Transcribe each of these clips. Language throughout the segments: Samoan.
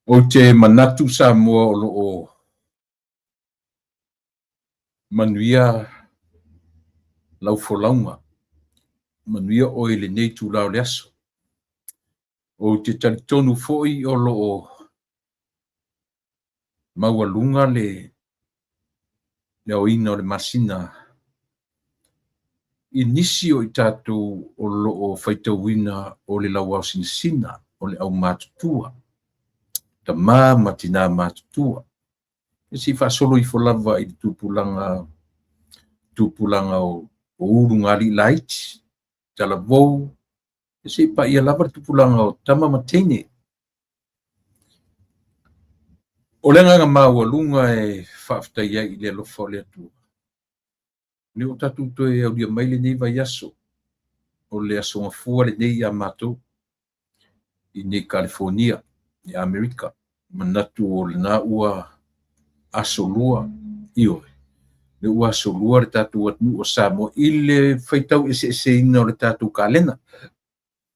Ou te manatu Samoa o lo o manuia lau folauga, manuia oe i lenei itula o le aso. Ou te talitonu foi o lo o maualuga le aoina o le masina i nisi o i tatou o lo o faitauina o le lauaosinasina, o le aumatutua, tama ma tina matutua. E se i faasolo ifo lava i le tupulaga tupulaga o ulugalii laiti, talavou, e se i paia lava le tupulaga o tama ma teine. O le agaga maualuga e faafetai ai i le alofa o le Atua, lea ua tatou toe aulia mai lenei vaiaso, o le Aso Gafua lenei ia matou i nei Kalifonia i Amerika. Manatu o lena ua aso lua, ioe, lea ua aso lua le tatou atunuu o Samoa i le faitau eseeseina o le tatou kalena.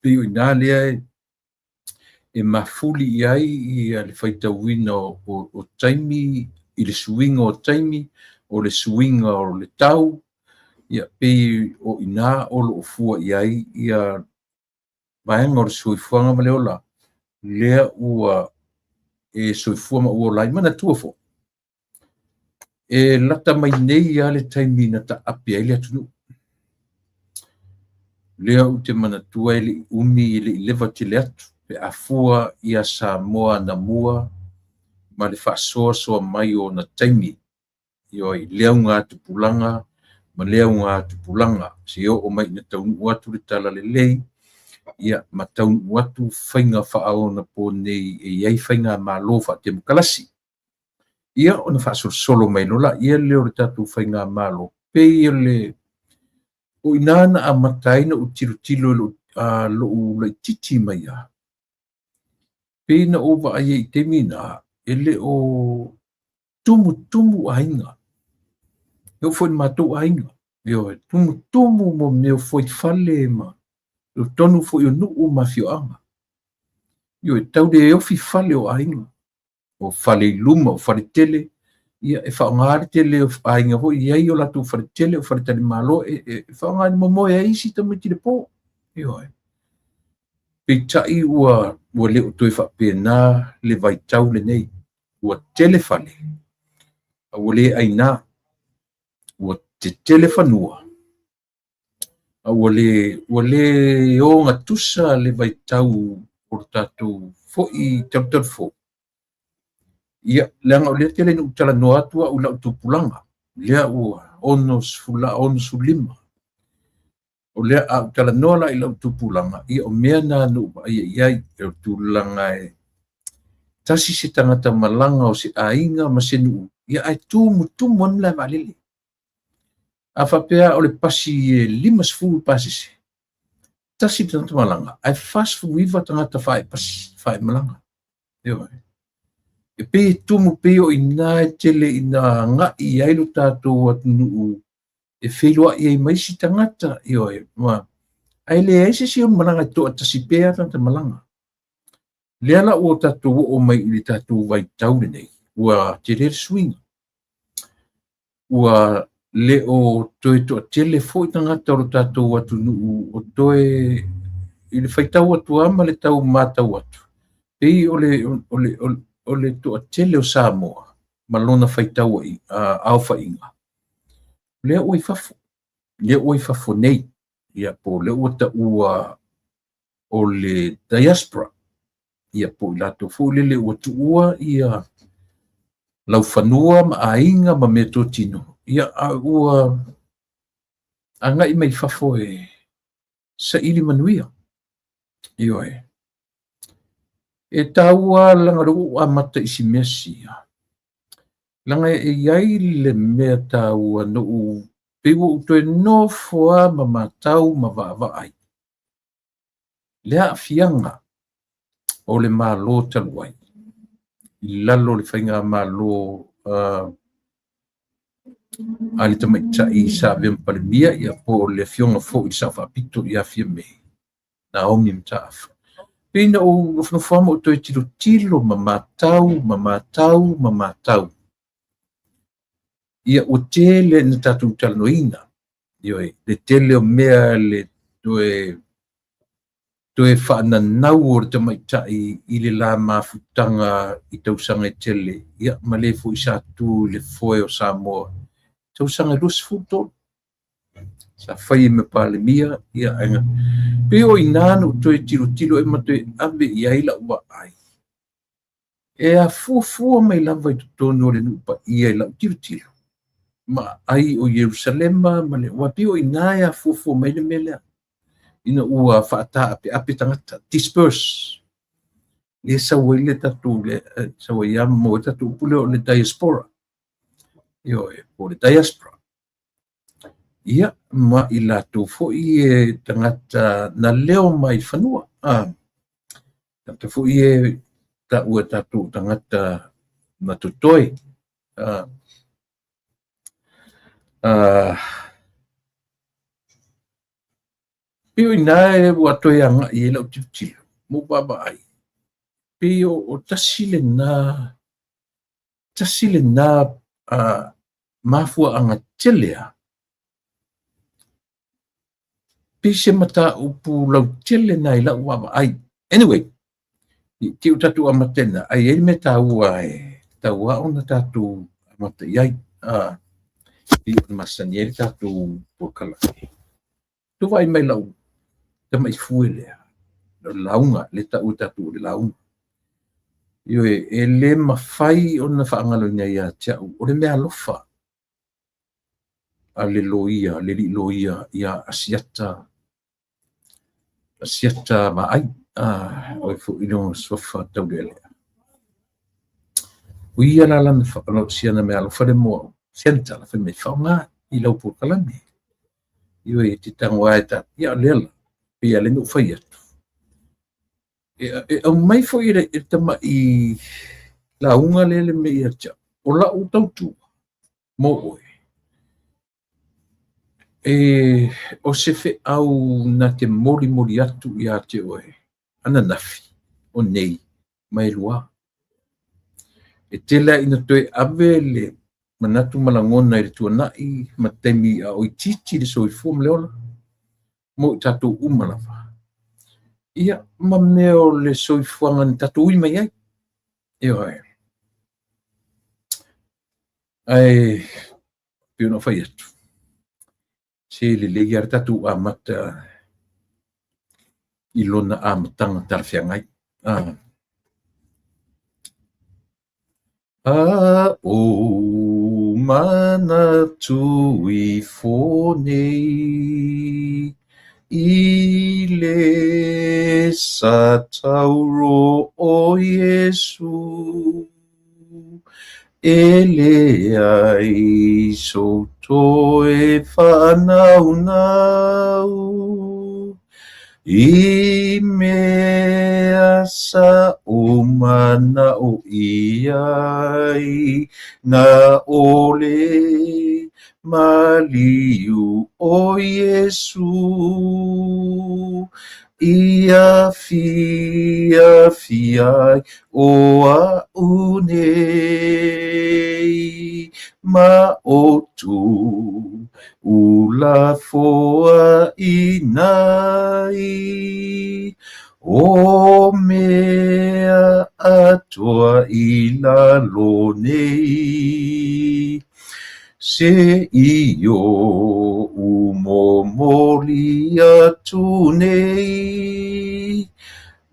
Pei o i ina lea e mafuli i ai ia le faitauina o taimi i le suiga o taimi, o le suiga o le tau, ia pei o i ina o lo o fua i ai ia vaega o le soifuaga ma le ola lea ua e soifua ma ua ola ai. Manatua foi, e lata mai nei lava le taimi na taape ai le atunuu. Lea ou te manatua e le i umi, e le i leva tele atu pe a fua ia Samoa anamua ma le faasoasoa mai o ona taimi, ioe, i lea augatupulaga ma lea augatupulaga, seia oo mai ina taunuu atu le talalelei, ia ma taunuu atu faiga faaonaponei e i ai faigamalo faatemokarasi. Ia ona faasolosolo mai loa laia lea o le tatou faigamalo, pei o le o i ina na amata ai ona ou tilotilo i lou laitiiti mai lava. Pei na ou vaai ai i taimi na, e le o tumutumu aiga. E oo foi i le matou aiga, ioe, tumutumu mo mea o fuaifale ma totonu foi o nuu ma afioaga. Ioe, tau le ofi fale o aiga. O fale i luma, o fale tele, ia e faaaoga le tele o aiga foi e i ai o latou fale tele, o faletalimalo, e faaaoga e momoe ai isi tamaiti i le po. Ioe. Peitai ua le o toe faapena le vaitau lenei. Ua tele fale, a ua le aina. Ua tetele fanua, a ua le ogatusa le vaitau o le tatou foi talutalufou. Ia, leaga o lea tele ina ou talanoa atu au i lau tupulaga, lea ua 65. O lea a ou talanoa la i lau tupulaga, ia o mea na na ou vaaia i ai, o le tulaga e tasi se tagata malaga o se aiga ma se nuu, ia ae tumutumu ai le malae vaalele. A faapea o le pasi e 50 pasese, tasi le tagata malaga, ae 49 tagata faaepasi, faaemalaga. Ioe. E pei e tumu, pei o i ina e tele ina agai ai lo tatou atunuu e feiloai ai ma isi tagata, ioe, ma ae leai se isi o malaga e toatasi pea tagata malaga. Lea la ua tatou oo mai i le tatou vaitau lenei, ua tele le suiga. Ua le o toe toatele foi tagata o lo tatou atunuu o toe i le faitau atu lava ma le tau matau atu, pei o le toatele o Samoa ma lona faitau aofaiga, lea ua i fafo, lea ua i fafo nei, ia po o lea ua taua o le diaspora, ia po o i latou foi lele ua tuua ia laufanua ma aiga ma meatotino, ia a ua agai mai fafo e saili manuia. Ioe. E taua leaga o lea ua ou amata i si mea sia, leaga e i ai le mea taua na ou pei ua ou toe nofo lava ma matau ma vaavaai le aafiaga o le Malo talu ai i lalo o le faigamalo a le tamaitai sa avea ma Palemia, ia po o le afioga foi i le Sao Faapito ia Fiame Naomi Mataafa. Pei na ou nofonofo lava ma ou toe tilotilo ma matau ma matau ma matau. Ia ua tele ina tatou talanoaina, ioe, le tele o mea le toe toe faananau o le tamaitai i le la mafutaga i tausaga e tele, ia ma le foi sa tu i le foe o Samoa tausaga e 23 sa fai ma Palemia, ia aiga. Pei o i ina na ou toe tilotilo ai ma toe ave i ai lau vaai. E afuafua mai lava i totonu o le nuu paia i lau tilotilo ma ai o Ierusalema ma le aua pei o i ina e afuafua mai le mea lea ina ua faataapeape tagata, disperse, lea sau ai le tatou le sau ai lava maua ai le tatou upu lea o le diaspora, ioe, po o le diaspora. Ia, ma i latou foi e tagata na leo mai i fanua. Tagata foi e taua e tatou tagata na totoe. Pei o i ina e ua toe agai ai lau tilotilo ma ou vaavaai. Pei o tasi lena mafuaaga tele lava. Pei se mataupu lautele lena i lau vaavaai. Anyway, i te i ua tatou amata i ina, ae i ai le mea taua e tatau lava ona tatou amata i ai. Pei ona masani ai le tatou polokalame. Tou vaai mai lau tamai fue lea, o le lauga, le taua e tatou o le lauga. Ioe, e le mafai ona faagaloina ia te au, o le meaalofa a le loia, le alii loia ia Asiata, Asiata Vaai, o oe foi lona suafa taulealea. O ia la lana siana meaalofa lea mo au, siana tala fai mai, faaaoga i lau polokalame. Ioe, te tago lava e ta, ia lea la, pei lava lea na ou fai atu. E aumai foi e le tamai lauga lea le mea ia te au, o lau tautua mo oe, e o se feau na te molimoli atu ia te oe ananafi, o nei ma e lua. E tele lava ina toe ave le manatu ma lagona i le tuanai ma taimi a o itiiti le soifua ma le ola mo i tatou uma lava. Ia, ma mea o le soifuaga na tatou ui mai ai. Ioe. Ae pei ona ou fai atu, se lelei lava le tatou amata i lona amataga talafeagai. A ou manatu ifo nei i le sa tauro o Iesu, e leai sou toe faanaunau i mea sa ou manao i ai, na o le maliu o Iesu. I afiafi ai o a'u nei, ma o tu ulafoaina ai, o mea atoa i lalo nei. Se i oʻu momoli atu nei,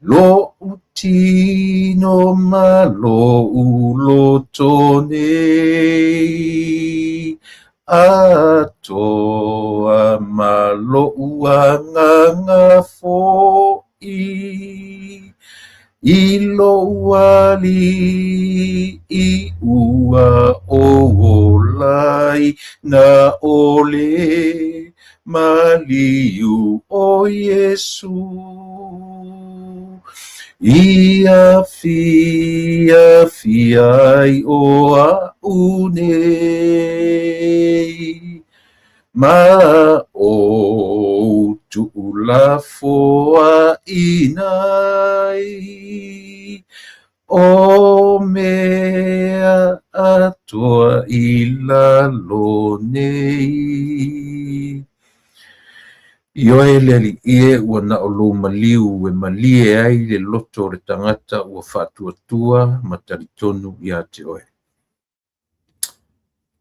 loʻu tino ma loʻu loto nei, atoa ma loʻu agaga foʻi, i lou Alii ua ou ola ai, na o le maliu o Iesu. I afiafi ai o a'u nei, ma ou tuulafoaiina ai o mea atoa i lalo nei. Ioe le Alii e, ua na o lou maliu e malie ai le loto o le tagata ua faatuatua ma talitonu ia te oe.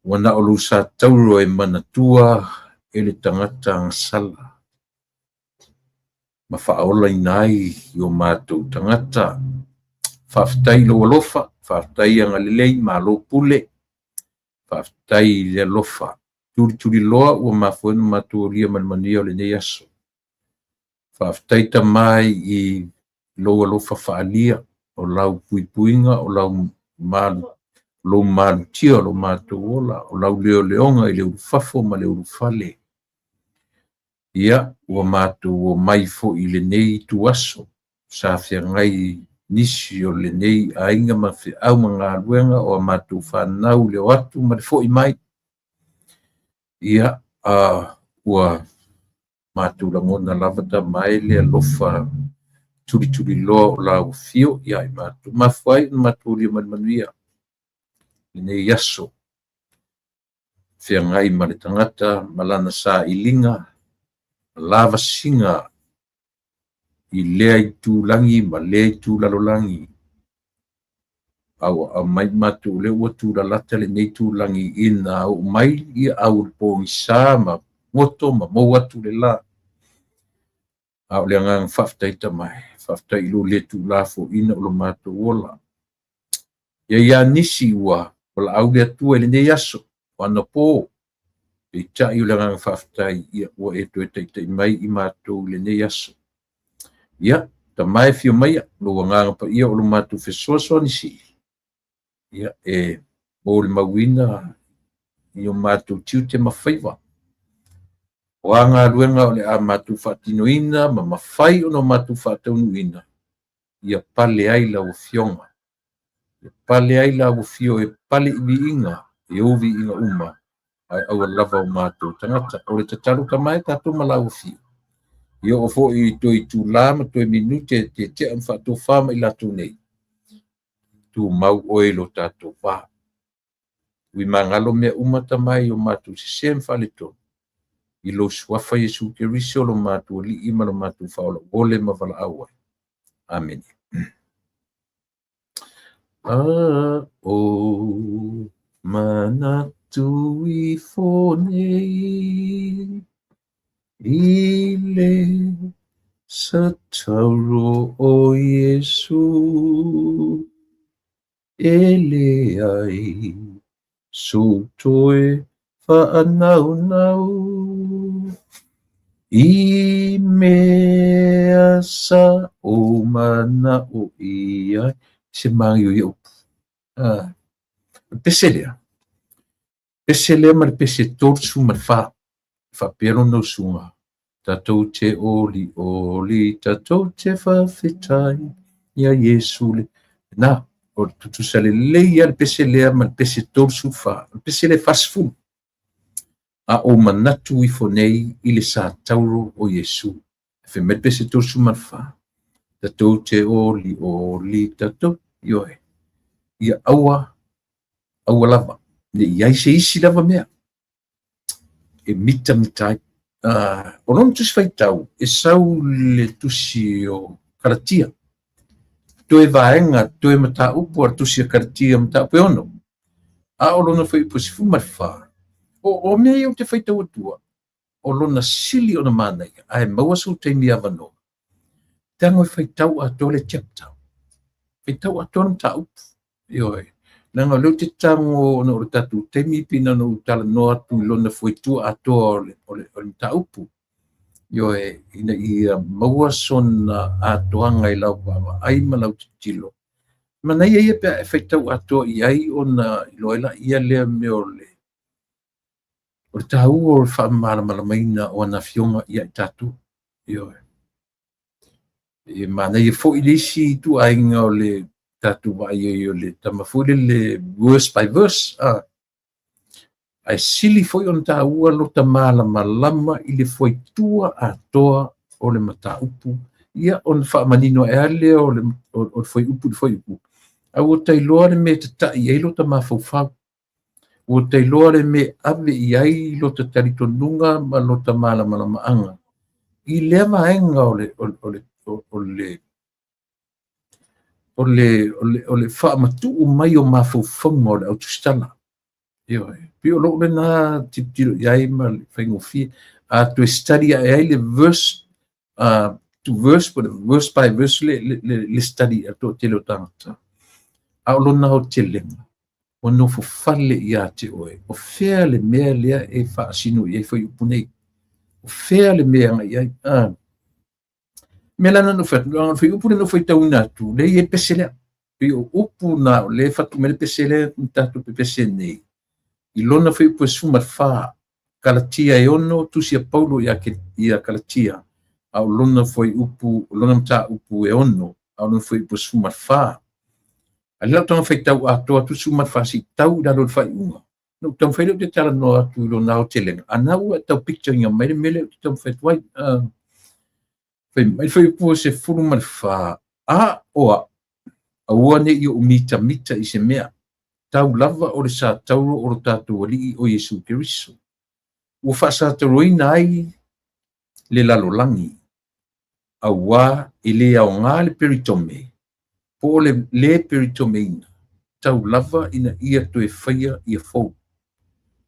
Ua na o lou sa tauro e manatua e le tagata agasala ma faaolaina ai i o matou tagata. Faafetai i lou alofa, faafetai agalelei, malo pule, faafetai i le alofa. Tulituliloa ua mafua ai ona matou aulia ma le manuia o lenei aso. Faafetai Tama i lou alofa faaalia, o lau puipuiga, o lau malu, lou malutia o lo matou ola, o lau leoleoga i le ulufafo ma le ulufale. Ia, ua matou omai foi i lenei ituaso, sa feagai nisi o lenei aiga ma feau ma galuega o a matou fanau i le o atu ma le foi mai. Ia, ua matou lagona lava Tama e le alofa tulituliloa o lau afio ia i matou. Mafua ai ona matou aulia ma le manuia lenei aso, feagai ma le tagata ma lana sailiga, ma lavasiga i lea itulagi ma lea itulalolagi. A ua aumai matou lea ua tulalata lenei tulagi ina oo mai ia au o le pogisa ma goto ma mou atu le la. A o le agaga faafetai Tama e, faafetai i lou le tuulafoaiina o lo matou ola. Ia i ai nisi ua valaau le Atua i lenei aso, o anapo, peitai o le agaga faafetai, ia ua e toe taitai mai i matou i lenei aso. Ia, Tama e afio maia, lou agaga paia o lo matou fesoasoani sili, ia e molimauina i o matou tiute ma faiva. O a galuega o le a matou faatinoina ma mafai ona matou faataunuuina, ia pale ai lau Afioga. Ia pale ai lau Afio e pale i viiga, e ou viiga uma, ae aua lava o matou tagata. O le tatalo Tama e tatou ma lau Afio. Ia oo foi i toe itula ma toe minute e tetea ma faatofa ma i latou nei, tumau oe i lo tatou va. Uimagalo mea uma Tama i o matou sese ma faaletonu, i lou suafa Iesu Keriso lo matou Alii ma lo matou Faaola ua ole ma valaau ai. Amene. A ou manatu ifo nei i le sa tauro o Iesu, e leai sou toe faanaunau i mea sa ou mana'o i ai. Se manaia o ia upu. Ah, o le pese lea, pese lea ma le pese 34, faapea lona usuga, tatou te olioli, tatou te faafetai ia Iesu le na. O le tutusa lelei lava le pese lea ma le pese 34. O le pese lea e 40. A ou manatu ifo nei i le sa tauro o Iesu. Fai mai le pese 34. Tatou te olioli, tatou, ioe. Ia aua, aua lava, ne i ai se isi lava mea e mitamita ai. O lona tusi faitau, e sau le tusi o Kalatia. Toe vaega, toe mataupu a le tusi a Kalatia, mataupu e 6. A o lona fuaiupu 14, o mea ia ou te faitau atua, o lona sili ona manaia, ae maua sou taimi avanoa. Tago e faitau atoa le chapter. Faitau atoa le mataupu. Ioe. Leaga o lea ou te tago ona o le tatou taimi pei na ona ou talanoa atu i lona fuaitua atoa o le mataupu. Ioe, ina ia maua sona atoaga i lau vaavaai ma lau tilotilo. Manaia ia pe a e faitau atoa i ai ona iloa ai laia lea mea o le taua o le faamalamalamaina o ana afioga ia i tatou. Ioe. E manaia foi le isi ituaiga o le tatou vaai ai o le tama foi lele verse by verse, a. Ae sili foi ona taua lota malamalama i le fuaitua atoa o le mataupu, ia ona faamanino ae lava lea o le fuaiupu i le fuaiupu, ae ua ta iloa le mea e tata'i i ai lota mafaufau. Ua ta iloa le mea e ave i ai lota talitonuga ma lota malamalamaaga i lea vaega o le o le o le o le o le faamatuu mai o mafaufauga o le au tusitala. Ioe. Pei o lou lena tilotilo i ai ma le faigofie. A toe study ae ai le verse to verse, po verse by verse le study a le toatele o tagata. A o lona aotelega, ua nofo fale ia te oe, o fea le mea lea e faasino i ai fuaiupu nei? O fea le mea e agai i ai? Mea la na ou fai atu, o le fuaiupu lea na ou faitauina atu, lea e i ai le pese lea. Pei o upu na o lea e fatu mai le pese lea na tatou pepese nei. I lona fuaiupu e 14, Kalatia e 6, tusi a Paulo ia Kalatia, a o lona fuaiupu, o lona mataupu e 6, a o lona fuaiupu e 14. A o lea o le a ou tago e faitau atoa atu le 14 se i tau i lalo i le faaiuga. Na ou taumafai lea ou te talanoa atu i lona aotelega, a na ua e tau picture ina mai le mea lea ou te taumafai atu ai. Fai mai le fuaiupu e 14, a o au, aua ne i ou mitamita i se mea, tau lava o le satauro o lo tatou Alii o Iesu Keriso, ua faasatauroina ai le lalolagi, auā e le aoga le peritome, po o le lē peritomeina, tau lava ina ia toe faia ia fou.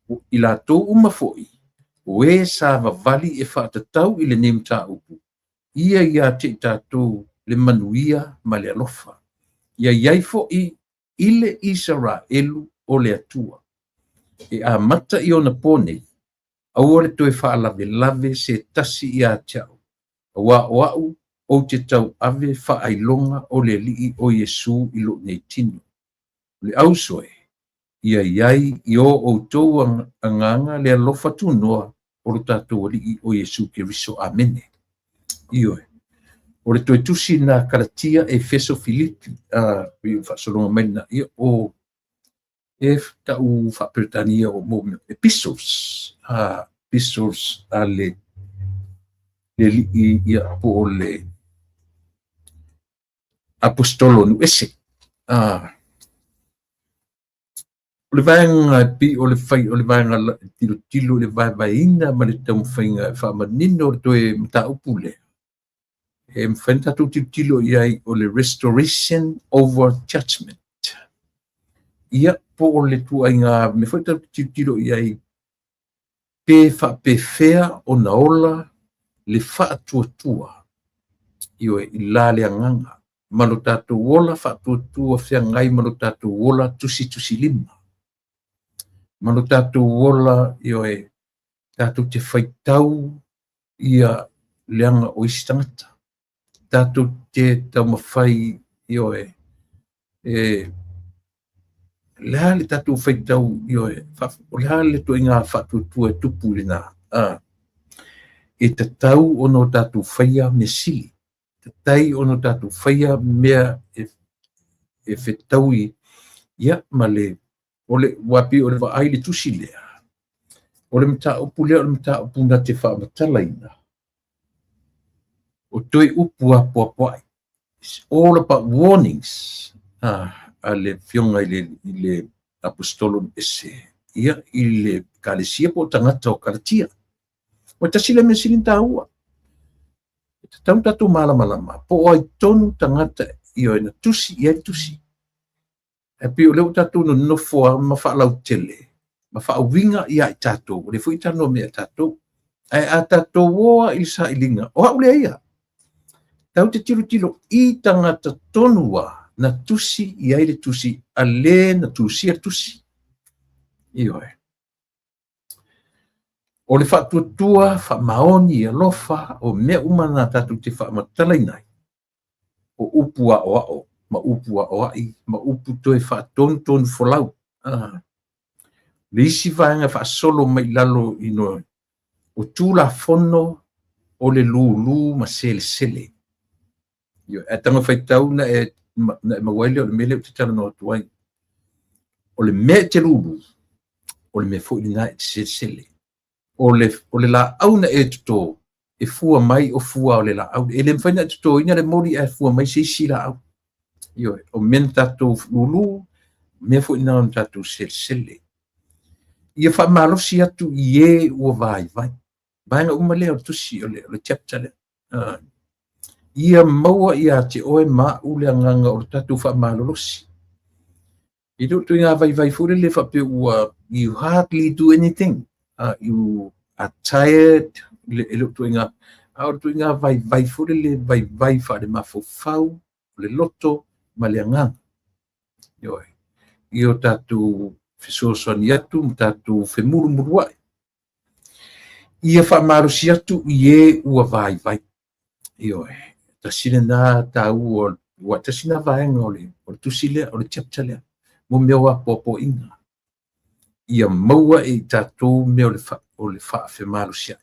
O i latou uma foi, o e sa vavali e faatatau i lenei mataupu, ia ia te i tatou le manuia ma le alofa. Ia i ai foi i le Isaraelu o le Atua. E amata i onapo nei, aua le toe faalavelave se tasi ia te au, auā o au ou te tauave faailoga o le Alii o Iesu i lou nei tino. O le auso e, ia i ai i o outou agaga le alofa tunoa o lo tatou Alii o Iesu Keriso. Amene. Ioe. O le toe tusi na Kalatia, Efeso, Filipi, a pei o faasologa mai lena, ia o e ta'u faa-Peretania o mo mea epistles, a epistles a le alii, ia po o le apostolo nu ese. A o le vaega e pei o le fai o le vaega tilotilo i le vaevaeina ma le taumafaiga e faamanino le toe mataupu lea, e mafai ona tatou tilotilo i ai o le restoration over judgment. Ia, po o le tuaiga mea foi tatou tilotilo i ai pe faapefea ona ola le faatuatua, ioe, i la le agaga ma lo tatou ola faatuatua feagai ma lo tatou ola tusitusilima ma lo tatou ola, ioe, tatou te faitau ia leaga o isi tagata, tatou te taumafai, ioe, e le a le tatou faitau, ioe, o le a le tuaiga faatuatua e tupu i lena. E tatau ona o tatou faia mea sili, tatai ona o tatou faia mea e fetaui, ia, ma le o le ua pei o le vaai le tusi lea. O le mataupu lea o le mataupu na te faamatalaina o toe upu apoapoai. It's all about warnings a le afioga i le apostolo ese, ia, i le ekalesia po o tagata o Kalatia. Ua tasi le mea sili ona taua. E tatau tatou malamalama po o ai tonu tagata, ioe, na tusi i ai le tusi. E pei o lea ua tatou nonofo lava ma faalautele ma faauiga ia i tatou, o lea foi e talanoa mea ia tatou. Ae a tatou o lava i le sailiga, o au lea ia, tatou te tilotilo i tagata tonu lava na tusi i ai le tusi a le na tusia le tusi. Ioe. O le faatuatua, faamaoni, alofa, o mea uma na tatou te faamatalaina ai, o upu aoao ma upu aoai ma upu toe faatonutonu folau. Le isi vaega faasolo mai i lalo i no, o Tulafono o le lūlū ma selesele. Ioe, ae tago faitau na e maua ai lea o le mea lea ou te talanoa atu ai. O le mea e te lulu, o le mea foi lena e te selesele. O le laau na e toto, e fua mai o fua o le laau. E le mafai ona e totoina le moli ae fua mai se isi laau. Ioe, o mea na tatou lulu, mea foi na na tatou selesele. Ia faamalosi atu i e ua vaivai. Vaega uma lea o le tusi, o le chapter lea. Ia maua ia te oe ma au le agaga o le tatou faamalolosi. E le o ituaiga vaivai foi lele faapea ua you hardly do anything. You are tired. E le o ituaiga, a o le ituaiga vaivai foi lele, vaivai faale-mafaufau, o le loto ma le agaga. Ioe. Ia o tatou fesoasoani atu ma tatou femulumuluai. Ia faamalosi atu i e ua vaivai. Ioe. Tasi lena taua, ua tasi lena vaega o le tusi lea, o le chapter lea, mo mea o apoapoaiga. Ia maua e i tatou mea o le faafemalosiai.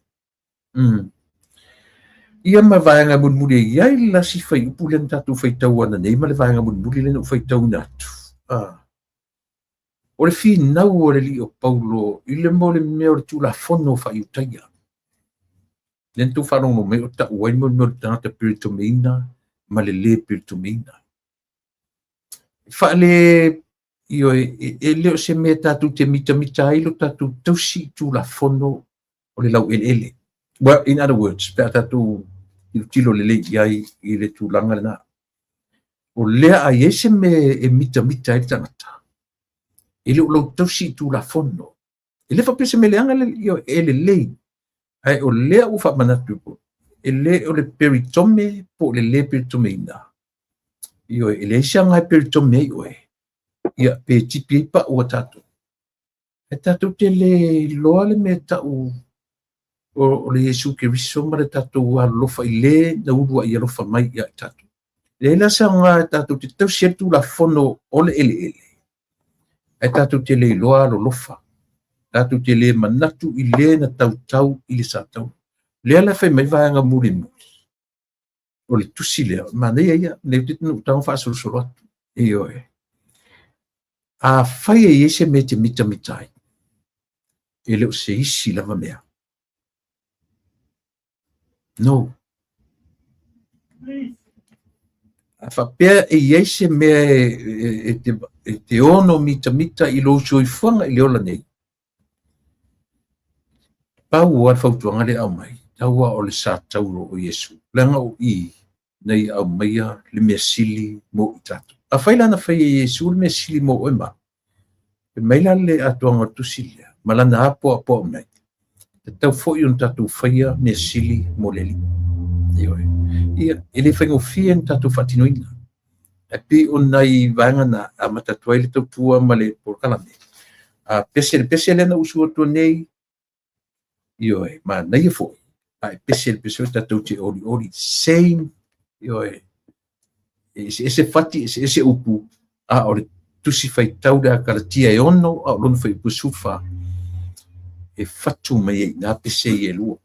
Ia ma vaega mulimuli e i ai le lasi fuaiupu lea na tatou faitau ananei ma le vaega mulimuli lea na ou faitauina atu. O le finau o le alii o Paulo i le mo le mea o le Tulafono Faaiutaia. Lea na tou faalogologo mai o tau ai mo le mea o le tagata peritomeina ma le lē peritomeina. Faale ioe, e le o se mea tatou te mitamita ai lo tatou tausi i Tulafono o le laueleele. Well, in other words, pe a tatou tilotilo lelei i ai i le tulaga lena. O lea a i ai se mea e mitamita ai le tagata, e le o lou tausi i Tulafono. E le faapea se mea leaga le, e lelei. Ae o lea ua faamanatu, e le o le peritome po o le lē peritomeina. Ioe, e leai se aoga e peritome ai oe, ia pe tipi ai pau a tatou. E tatou te le iloa le mea tau o le Iesu Keriso ma le tatou alolofa i le na uluai alofa mai ia i tatou. E leai la se aoga e tatou te tausi ai le Tulafono o le eleele, ae tatou te le iloa alolofa, tatou te le manatu i le na tautau i le sataua. Lea la fai mai vaega mulimuli o le tusi lea, manaia ia, nei ou te ou tago faasolosolo atu. Ioe. A fai e i ai se mea e te mitamita ai, e le o se isi lava mea. No. A faapea e i ai se mea e te ono mitamita i lou soifuaga i le ola nei, pau lava le fautuaga lea e aumai, tau lava o le satauro o Iesu. Leaga o i na ia aumaia le mea sili mo i tatou. Afai la na fai e Iesu le mea sili mo oe ma au, fai mai la le atoaga o le tusi lea, ma lana apoapoa mai, tatau foi ona tatou faia mea sili mo le Alii. Ioe. Ia, e le faigofie ona tatou faatinoina. Ae pei o nai vaega na amata atu ai le tautua ma le polokalame. A pese le pese lea na usu atu nei, ioe, manaia foi. A e pese le pese tatou te olioli. Same, ioe, e eseese fati, eseese upu, a o le tusi faitau le a Kalatia e 6, a o lona fuaiupu 14, e fatu mai ai i nā pese ia e lua.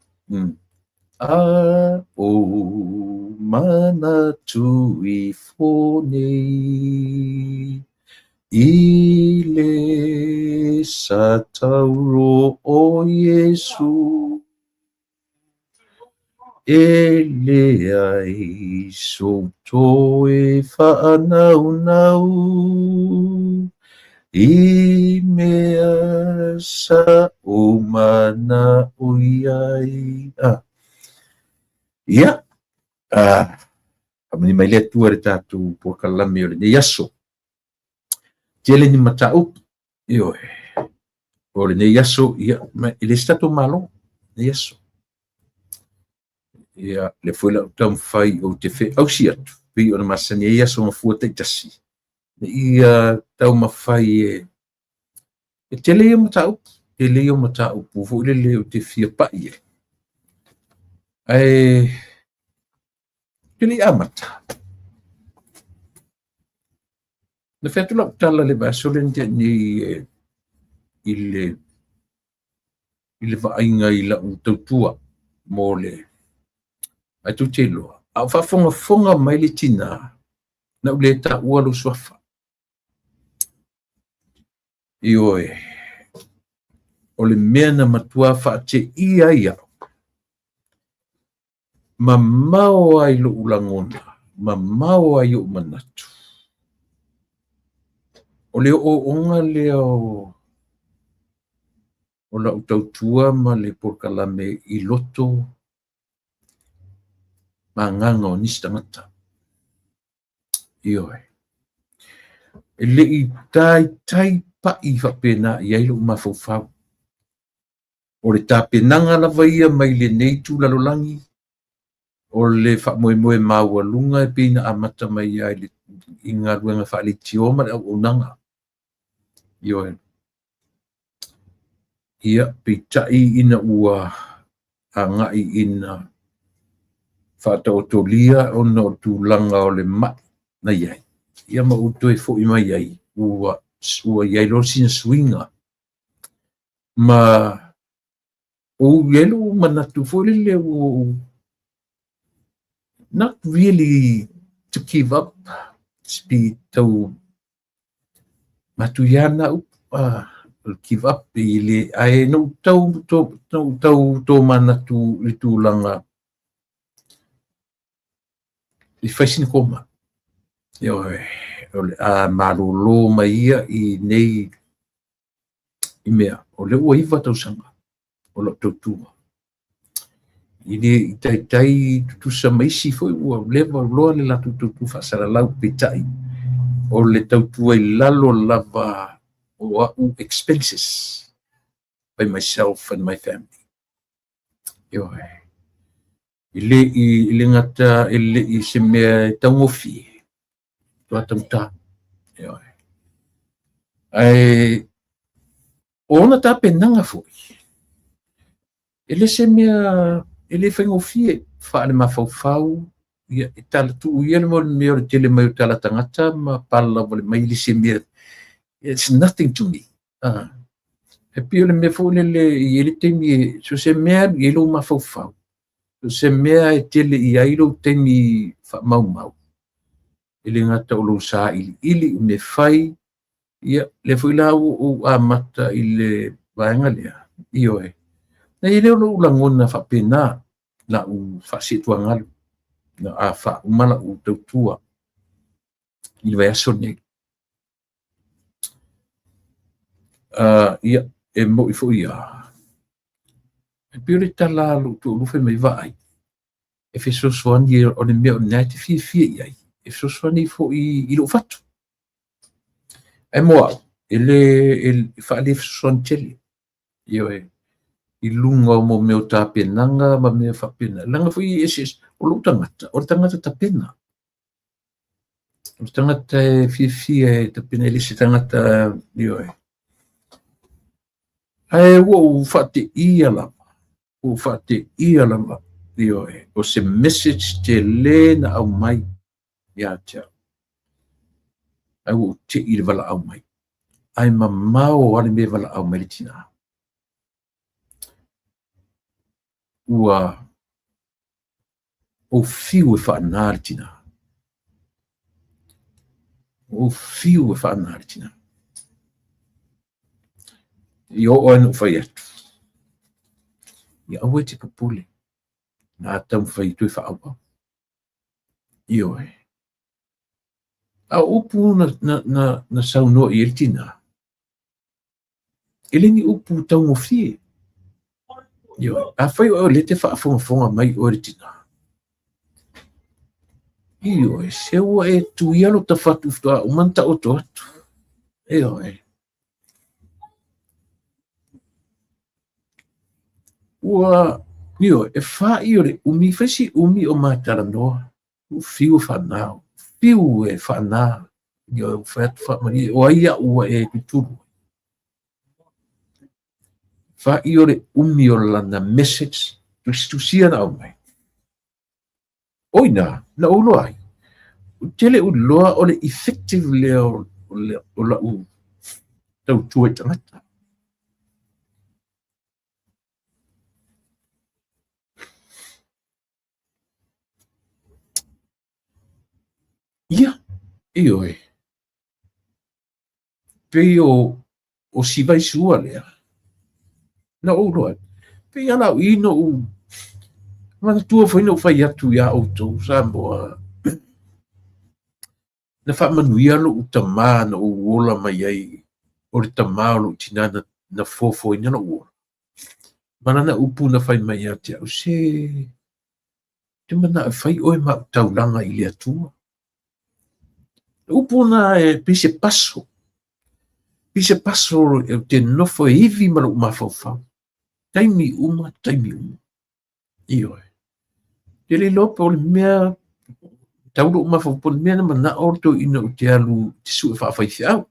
A o manatu ifo nei i le satauro o Iesu, e leai sou toe faanaunau i mea sa ou manao i ai. Ia, faamanuia mai le Atua i le tatou polokalame o lenei aso. Tele ni mataupu, ioe, o lenei aso, ia, e le se tatou Malo, lenei aso. Ia, lea foi lau taumafai ou te feausi atu, pei ona masani ai aso mafua taitasi, ia taumafai e tele ia mataupu, tele ia mataupu foi lele ou te fia pai ai. Ae te le i amata. Na fai atu lau tala le vaiaso lea na tea nei i le vaaiga i lau tautua mo le, ae tou te iloa. A o faafogafoga mai le tinā, na ou le taua lou suafa. Ioe, o le mea na matua faateia ai au, mamao ai lou lagona, mamao ai ou manatu. O le ooooga lea o lau tautua ma le polokalame i loto ma agaga o nisi tagata. Ioe. E le i taitai pai faapena i ai lou mafaufau. O le tapenaga lava ia mai lenei itu lalolagi, o le faamoemoe maualuga e pei ona amata mai ai i galuega faaleitio ma le auaunaga. Ioe. Ia, peitai ina ua agai ina faataotolia ona o tulaga o le mai na i ai, ia ma ou toe foi mai ai, ua i ai loa sina suiga. Ma ou i ai lou manatu foi lele ua ou not really to give up, pe tau matuia na upu, give up e le, ae na ou tau tomanatu i le tulaga i fai sina koma. Ioe, o le a malolo mai ia i nei i mea, o lea ua 9 tausaga o lau tautua. I le i taitai tutusa ma isi foi ua leva loa le latou tautua faasalalau, peitai o le tautua i lalo lava o au expenses by myself and my family. Ioe. I le gata e le i se mea e taugofie, tua taugata. Ioe. Ae o ona tapenaga foi, e le se mea e le faigofie faale mafaufau, ia e tala tuu ia le mea o le tele mai o tala tagata ma pala wale mai le se mea. It's nothing to me. E pei o le mea foi lele i ai le taimi, so se mea i ai lou mafaufau, so se mea e tele i ai lou taimi faamaumau, e le gata o lou sailiili, o mea fai, ia lea foi la ua ou amata i le vaega lea. Ioe. Na i ai lea o lou lagona faapena, na ou faasietuagalu, na a faauma lau tautua i le vaiaso nei. Ia, e moi foi ia. E pei o le tala a lou toalua fai mai vaai, e fesoasoani o le mea o lena e te fiafia i ai, e fesoasoani foi i lou fatu. Ae mo au, e le faale fesoasoani tele. Ioe, i luga o mo mea o tapenaga ma mea faapena. Leaga foi e eseese, o lou tagata, o le tagata tapena. O le tagata e fiafia e tapena, e le se tagata, ioe. Ae ua ou faateia lava, ua ou faateia lava, ioe, o se message tele na aumai ia te au. Ae ua ou tei i le valaau mai. Ae mamao lava le mea e valaau mai le tinā. Ua ou fiu e faanā le tinā. Ua ou fiu e faanā le tinā. I oo ai na ou fai atu. Ia aua e te popole. Na taumafai toe faaauau. Ioe. A o upu na saunoa i ai le tinā, e le ni upu taugofie. Ioe. Afai oe o lea e te faafogafoga mai oe le tinā, ioe, se ua e tuia lo ta fatu faatoa uma ona taoto atu. Ioe. Ua, ioe, e fai o le umi, fai si umi o matalanoa, ua fiu e faanā, fiu e faanā, ioe, ua fai atu faamalie, o ai au ua e tutulu. Fai o le umi o lana message, tusitusia na aumai. O ina, na ou iloa ai, ou te le i iloa o le effective lea o lau tautua i tagata. Ia, ioe. Pei o si vaisua lea, na ou iloa atu, pei lava la au i na ou manatua foi na ou fai atu iā outou Samoa, na faamanuia lou tamā na ou ola mai ai, o le tamā o lou tinā na foafoaina lou ola. Ma lana upu na fai mai ia te au, se te manao e fai oe ma au taulaga i le Atua. Le upu na e pei se paso, pei se paso ou te nofo e ivi ma lou mafaufau. Taimi uma, taimi uma. Ioe. Te le iloa po o le mea tau lou mafaufau po o le mea na manao le toeaina ou te alu te sue faafaifeau.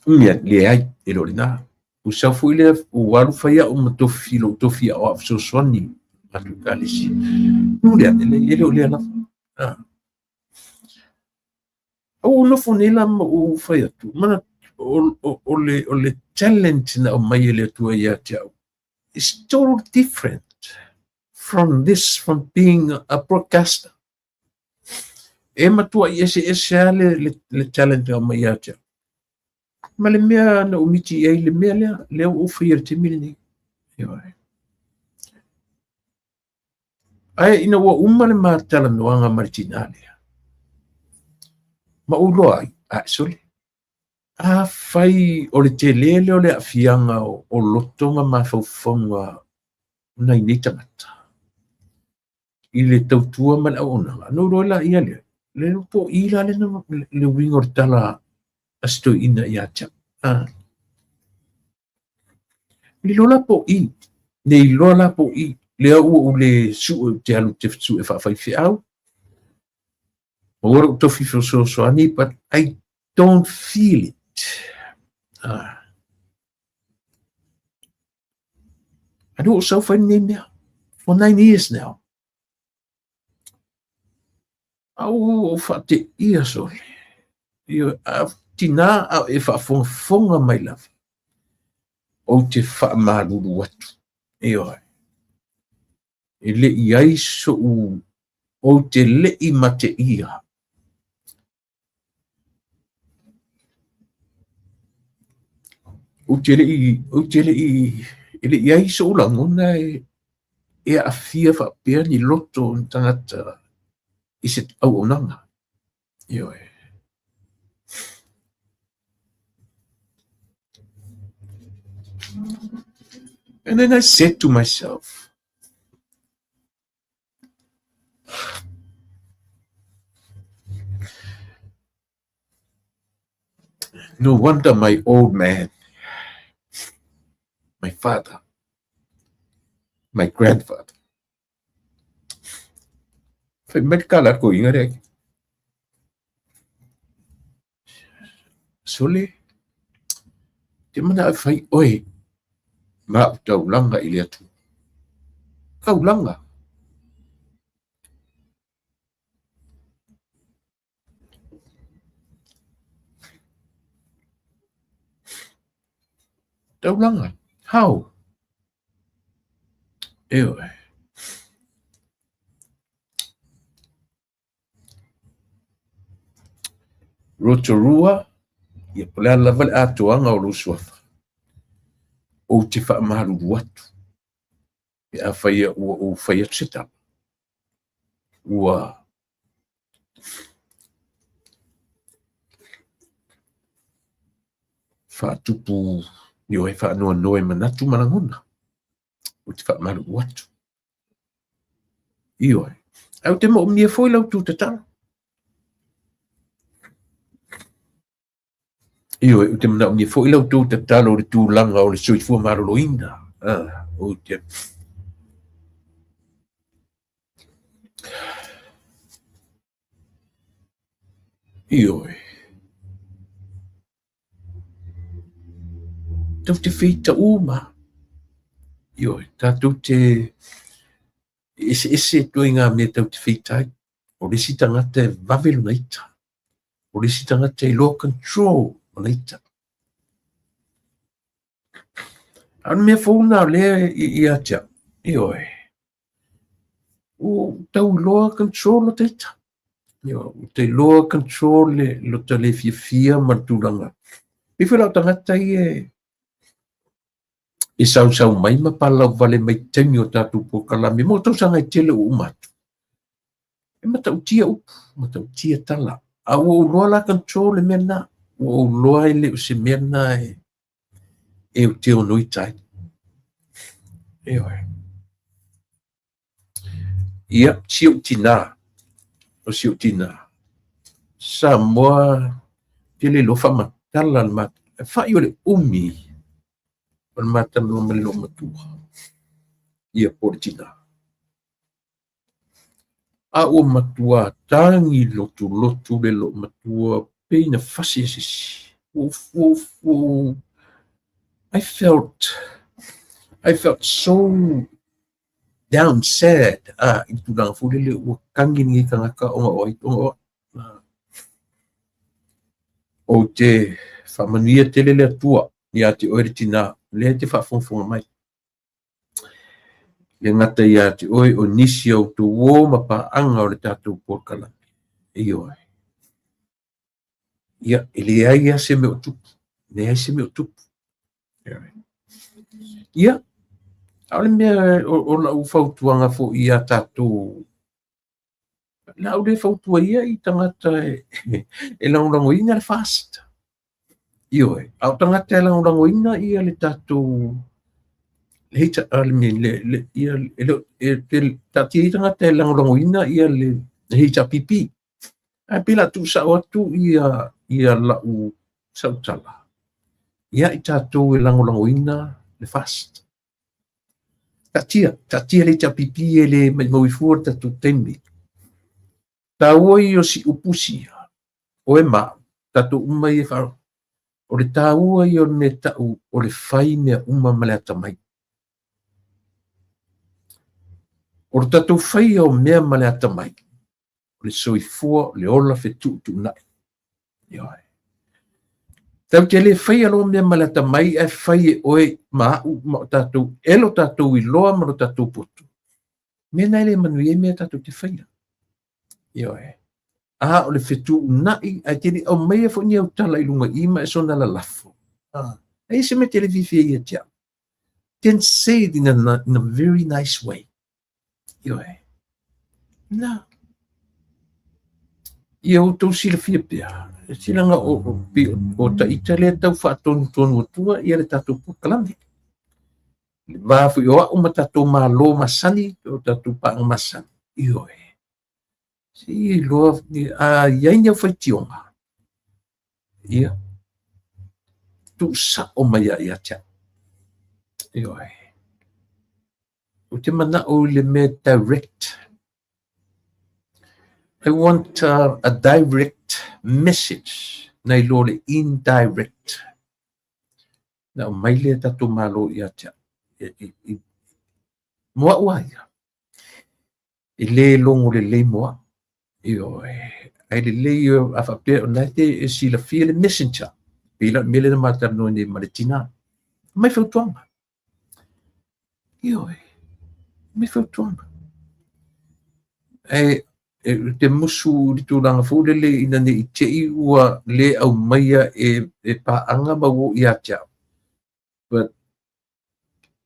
Ia, leai, e le o lena. Ua sau foi lea, ua alu fai au ma tofi, lou tofi aoao fesoasoani matou ekalesia. Muli ane, leai, e le o lea lava. Ah. Ua ou nofo nei la ma ou fai atu, mana, o le talent na aumai e le Atua ia te au, is totally different from this, from being a broadcaster. E matuai eseese lava le talent na aumai ia te au. Ma le mea na ou miti i ai le mea lea, lea ua ou faia i le taimi lenei. Ioe. Ae ina ua uma le ma talanoaga ma le tinā lea, ma ou iloa ai, ae sole, afai o le tele lea o le aafiaga o loto ma mafaufauga o nai nei tagata, i le tautua ma le auaunaga, ona ou iloa laia lea, le po i la le, le uiga o le tala a si toeaina ia te au. Ah. Le iloa la po i, le iloa la po i, lea ua ou le sue ou te alu te sue faafaifeau, maua lou tofi fesoasoani, but I don't feel it. Ah. Ane ua ou sau fai lenei mea, for 9 years now. A ua ou faateia sole. Ioe, a tinā a e faafogafoga mai lava, ou te faamalulu atu. Ioe. E le i ai so'u, ou te le i mateia. Ou te le i, ou te le i, e le i ai so'u lagona e aafia faapea ni loto o ni tagata i se auaunaga. Ioe. And then I said to myself, no wonder my old man, my father, my grandfather, fai mai le tala a le toeaina lea, sole, te manao e fai oe ma au taulaga i le Atua. Taulaga. Taulaga. How? Ioe. Rotorua, ia po o le a lava le atoaga o lou suafa, ou te faamalulu atu pe afai ua ou fai atu se tala, ua faatupu ioe faanoanoa i manatu ma lagona, ou te faamalulu atu. Ioe. Ae ou te moomia foi la outou tatalo. Ioe, ou te manaomia foi la outou tatalo i le tulaga o le soifua maloloina. Ah, ou te Ioe. Tou te feita uma. Ioe, tātou te eseese atu ai ngā mea tou te feita ai. O le isi tagata e vave lona ita. O le isi tagata e loa control lona ita. A o le mea fou lena o lea ia te au, ioe, ua tau iloa control lota ita. Ioe, ou te iloa control le lota le fiafia ma le tulaga. E pei foi la o tagata ia e sausau mai ma palauvale mai taimi o tatou polokalame mo tausaga e tele ua uma atu. E matautia upu, matautia tala. A ua ou iloa la control le mea lena. Ua ou iloa e le o se mea lena e ou te ono ita ai. Ioe. Ia, si ou tinā, o si ou tinā, Samoa, ou te le iloa faamatala le fa'i o le umi o le ma talanoa ma le loomatua, ia po o le tinā. A ua matua tagi lotulotu le loomatua pei na fasi e se isi. Ua, I felt so down, sad, i le tulaga foi lele ua tagi lenei tagata ona o ai, ona o au. Ou te faamanuia tele le Atua ia te oe le tinā, lea e te faafogafoga mai. Le gata ia te oe o nisi o outou uō ma paaga o le tatou polokalame. Ioe. Ia, e leai lava se mea o tupu. Leai se mea o tupu. Ia, a o le mea o lau fautuaga foi ia tatou, o le a ou le fautua ia i tagata e lagolagoina le FAST. Ioe, a o tagata e lagolagoina ia le tatou le ia e taatia ai tagata e lagolagoina ia le HRPP. Ae pei o le a tuusao atu ia lau sautala ia i tatou e lagolagoina le FAST. Taatia, taatia le HRPP e le maumau ai fua le tatou taimi. Taua ia o si upu sia, oe ma au, tatou uma ia o le taua ia o le mea tau o le fai mea uma ma le atamai. O le tatou faia o mea ma le atamai, o le soifua, o le ola fetuutuunai. Ioe. Tatou te le faia loa mea ma le atamai ae fai e oe ma au ma o tatou e lo tatou iloa ma lo tatou poto. Mea na e le manuia ai mea tatou te faia. Ioe. A o le fetuunai ae te le aumaia foi ni au tala i luga i ma e soona lalafo. E i ai se mea te le fiafia ia te au. Can say it in a very nice way. Ioe. Na. Ia outou silafia pea, e silaga o ta ita lea tau faatonutonu atua ia le tatou polokalame. Le va foi o au ma tatou malo masani, o tatou paaga masani. Ioe. Se i iloa, a i ai ni au faitioga, ia, tuusao mai ia ia te au. Ioe. Ou te manao i le mea direct. I want a direct message nai lo le indirect. Na aumai lea tatou malo ia te au. Mo au a ia. E le logo lelei mo au. Ioe. Ae lelei a faapea o na e te e silafia le messenger. Pei la o le mea lea na ma talanoa nei ma le tinā. Aumai fautuaga. Ioe. Aumai fautuaga. Ae te musu i le tulaga foi lele ina ne i te i ua le aumaia e paaga ma ua oo ia te au. But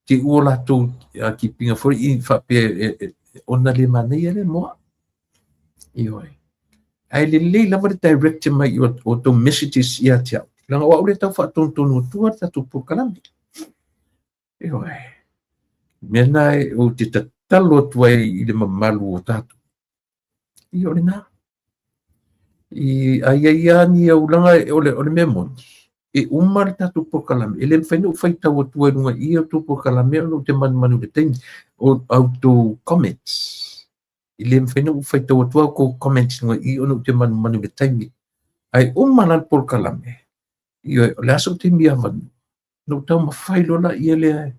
te ua latou keeping foi i faapea ona le manaia lea mo au. Ioe. Ae lelei lava le direct mai o outou messages ia te au. Leaga o au lea e tau faatonutonu atua le tatou polokalame. Ioe. Mea na ou te tatalo atu ai i le mamalu o tatou. Ia o lena. I a i ai lava ni au leaga o le mea moni, e uma le tatou polokalame, e le mafai ona ou faitau atua i luga i i outou polokalame ona ou te manumanu i le taimi o outou comments. E le mafai ona ou faitau atua outou comments i luga i i ona ou te manumanu i le taimi. Ae uma la le polokalame, ioe, o le a sou taimi avanoa, ona ou taumafai loa laia lea,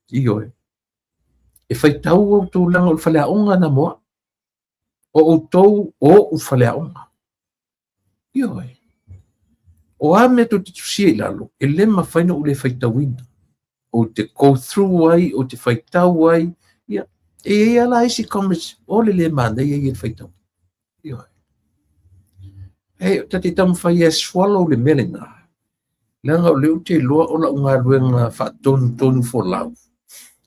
ioe, e faitau outou leaga o le faleaoga na mo au. O outou o ou faleaoga. Ioe. O a mea tou te tusia i lalo, e le mafai ona ou le faitauina. Ou te go through ai, ou te faitau ai, ia, e i ai lava la isi comments o le le manaia ia le faitau. Ioe. E ta te taumafai e swallow le mea lena. Leaga o lea ou te iloa o lau galuega faatonutonu folau.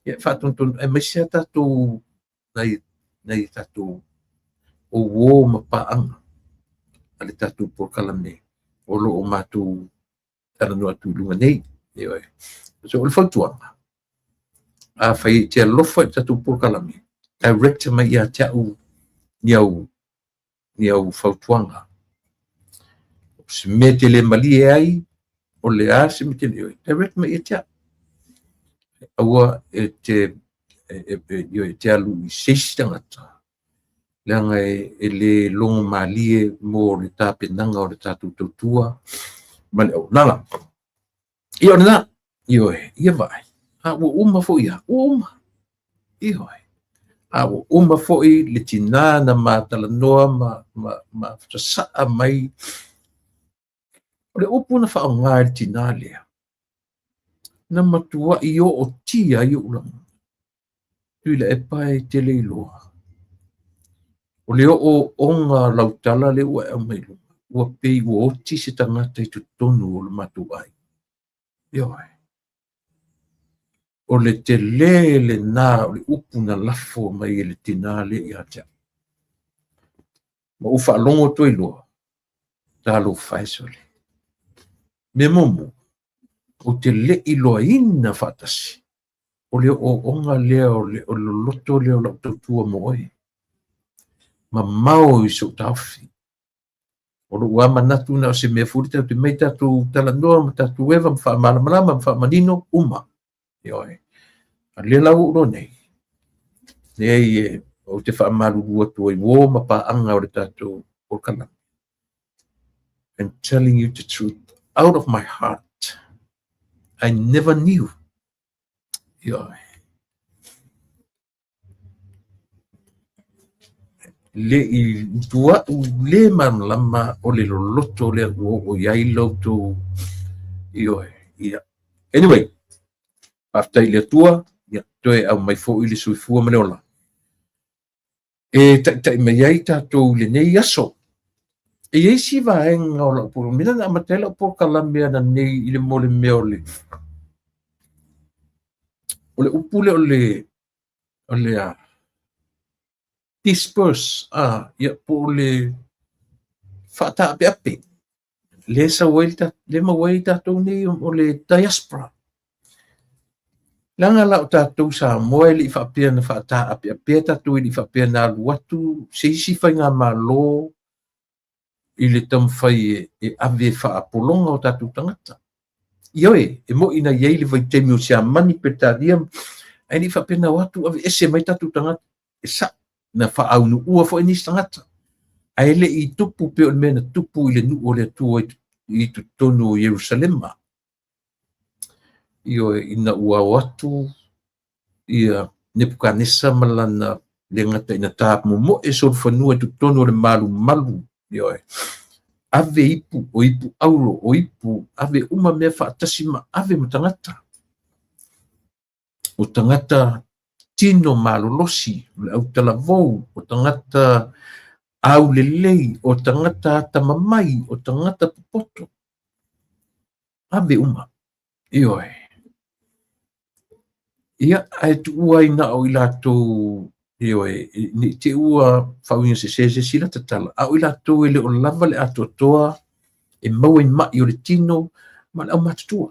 Ia faatonutonu aemaise a tatou nai tatou o uo ma paaga a le tatou polokalame o lo o matou talanoa atu i luga nei. Ioe. So o le fautuaga, afai e te alofa i le tatou polokalame, direct mai ia te au ni au fautuaga. O se mea e te le malie ai, o le a se mea te le, direct mai ia te au. Aua e te e te alu i se isi tagata, leaga e le logo malie mo le tapenaga o le tatou tautua ma le auaunaga. Ia o lena, ioe, ia vaai, a ua uma foi ia, ua uma. Ioe. A ua uma foi le tinā na ma talanoa ma sasaa mai. O le upu na faaaoga e le tinā lea, na matuai ootia ai ou lagona. Tuilaepa e te le iloa. O le ooooga o lau tala lea ua e aumai i luga, ua pei ua oti se tagata i totonu o le matou aiga. Ioe. O le tele lena o le upu na lafo mai e le tinā lea ia te au. Ma ou faalogo atu ai loa, talofa e sole. Mea muamua, ou te le i iloaina faatasi o le ooooga lea o le loloto lea o lau tautua mo oe. Mamao i sou taofi. O lou lava manatu na o se mea foi lea tatou te omai tatou talanoa ma tatou eva ma faamalamalama ma faamanino uma. Ioe. A o lea la ua ou iloa nei, leai ou te faamalulu atu ai uo ma paaga o le tatou polokalame. I'm telling you the truth out of my heart. I never knew. Ioe. Le i tua'u le malamalama o le loloto lea ua oo i ai la outou. Ioe. Ia. Anyway, faafetai i le Atua, ia toe aumai foi le soifua ma le ola e taitai mai ai tatou i lenei aso. E i ai si vaega o lau polokalame, na amata ai lau polokalame ananei i le mo le mea o le upu lea o le disperse, ia, po o le faataapeape. Le sau ai, le maua ai tatou nei o le diaspora. Leaga la o tatou Samoa e le i faapea na faataapeapea tatou, e le i faapea na alu atu se isi faigamalo i le taumafai e ave faapologa o tatou tagata. Ioe, e moi na i ai le vaitaimi o Siamani, Peretania, ae le i faapea na o atu aveese mai tatou tagata. E sa'o, na faaunuua foi nisi tagata, ae le i tupu pei o le mea na tupu i le nuu o le Atua i totonu o Ierusalema. Ioe, ina ua o atu ia Nepukanesa ma lana le gata ina tamomoe solofanua i totonu o le malumalu, ioe, ave ipu, o ipu auro, o ipu, ave uma mea faatasi ma ave ma tagata. O tagata tino malolosi, o le autalavou, o tagata aulelei, o tagata atamamai, o tagata popoto. Ave uma. Ioe. Ia, ae tuua ai na o i latou, ioe, ne i te i ua faauiga sese se isi lata tala, a o i latou e le o lava le atoatoa e maua i mai o le tino ma le aumatutua.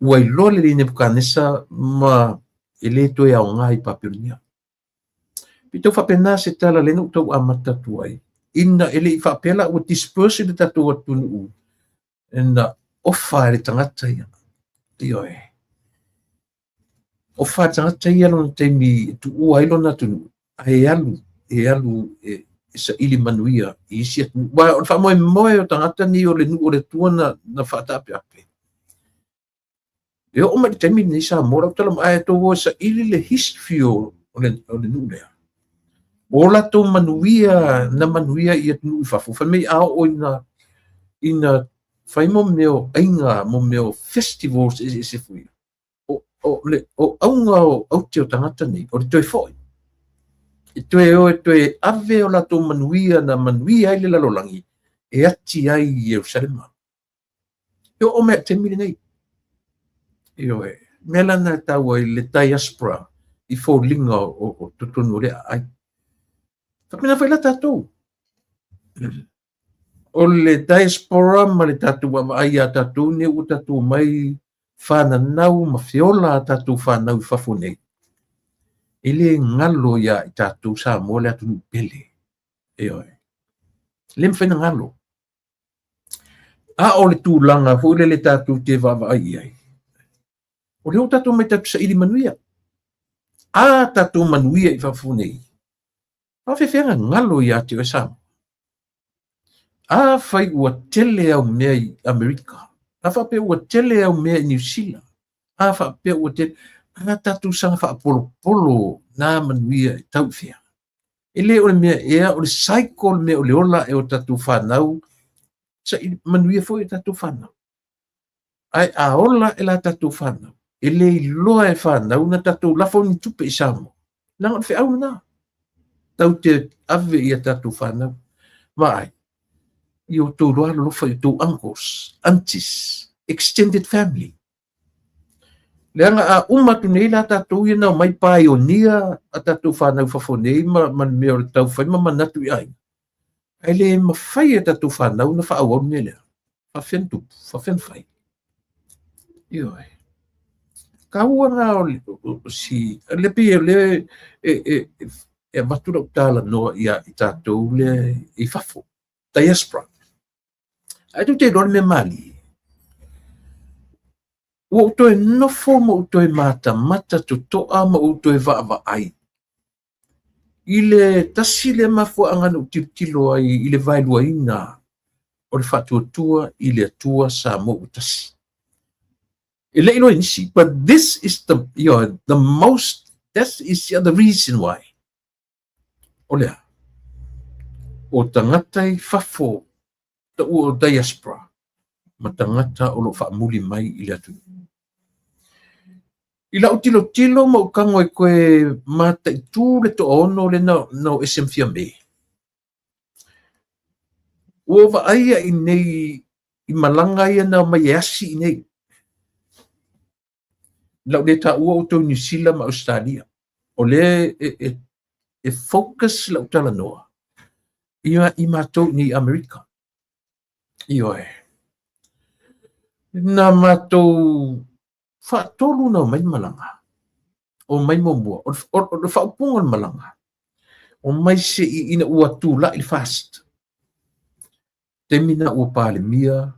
Ua iloa lelei Nebukanesa ma e le toe aoga i Papelonia. Pei tau faapena se tala lea na ou tau amata atu ai. Ina e le i faapea la ua disperse le tatou atunuu na ofa e le tagata ia. Ioe. Ofa e le tagata ia lona taimi e tuua ai lona atunuu, ae alu, e alu e saili manuia i isi atunuu. Aua o le faamoemoe o tagata nei o le nuu o le Atua na faataapeape. E oo mai i le taimi lenei Samoa, lau tala mai, ae tou o e saili le history o le nuu lea. O latou manuia, na manuia i atunuu i fafo, fai mai a oo ina fai mo mea o aiga, mo mea o festivals eseese foi. O auga o aute o tagata nei, o le toe foi. E toe o e toe ave o latou manuia na manuia ai le lalolagi. e ati ai i Ierusalema. E oo mai i le taimi lenei. Ioe, mea la na e taua ai le diaspora i foliga o totonu o lea aai. Faapena foi la tatou. O le diaspora ma le tatou vaavaai iā tatou nei ua tatou omai fananau ma feola a tatou fanau i fafo nei, e le galo iā i tatou Samoa le atunuu pele. Ioe. E le mafai ona galo. A o le tulaga foi lele tatou te vaavaai i ai, o lea ua tatou omai tatou saili manuia. A tatou manuia i fafo nei, faafefea ona galo ia te oe Samoa? Afai ua tele au mea i Amerika, a faapea ua tele au mea i Niu Sila, a faapea ua tele, a tatou saga faapolopolo na manuia e tau i fea? E le o le mea ea, o le cycle le mea o le ola ae o tatou fanau, saili manuia foi o tatou fanau. Ae a ola ae la tatou fanau, e le iloa e fanau na tatou lafo ni tupe i Samoa. Leaga o le feau lena. Tatou te ave i a tatou fanau. Vaai, i outou iloa alolofa i outou uncles, aunties, extended family. Leaga a uma atu nei la tatou ia na omai paionia a tatou fanau i fafo nei ma le mea o le taufai ma manatu i aiga. Ae le mafai e tatou fanau ona faaauau le mea lea. Faafefea ona tupu, faafefea ona fai. Ioe. Taua na o si, le pei o lea e avatu lau talanoa ia i tatou lea i fafo, diaspora. Ae tou te iloa le mea malie. Ua ou toe nofo ma ou toe matamata totoa ma ou toe vaavaai i le tasi lea mafuaaga na ou tilotilo ai i le vaeluaina o le faatuatua i le Atua Samoa ua tasi. E le i iloa e nisi, but this is the, you know, the most, that is the other reason why. O le a? O tagata i fafo, taua o diaspora, ma tagata o lo o faamuli mai i le atunuu. I lau tilotilo ma ou tago e toe mataitu le toaono lea na o ese ma Fiame, ua ou vaai i inei i malaga ia na omai e asi i inei. Lau le taua outou i Niu Sila ma Ausetalia. O lea e focus lau talanoa i matou i Amerika. Ioe. Na matou faatolu na omai malaga. O mai muamua, o le faaupuga o le malaga, o mai se i ina ua tulai le FAST. Taimi na ua Palemia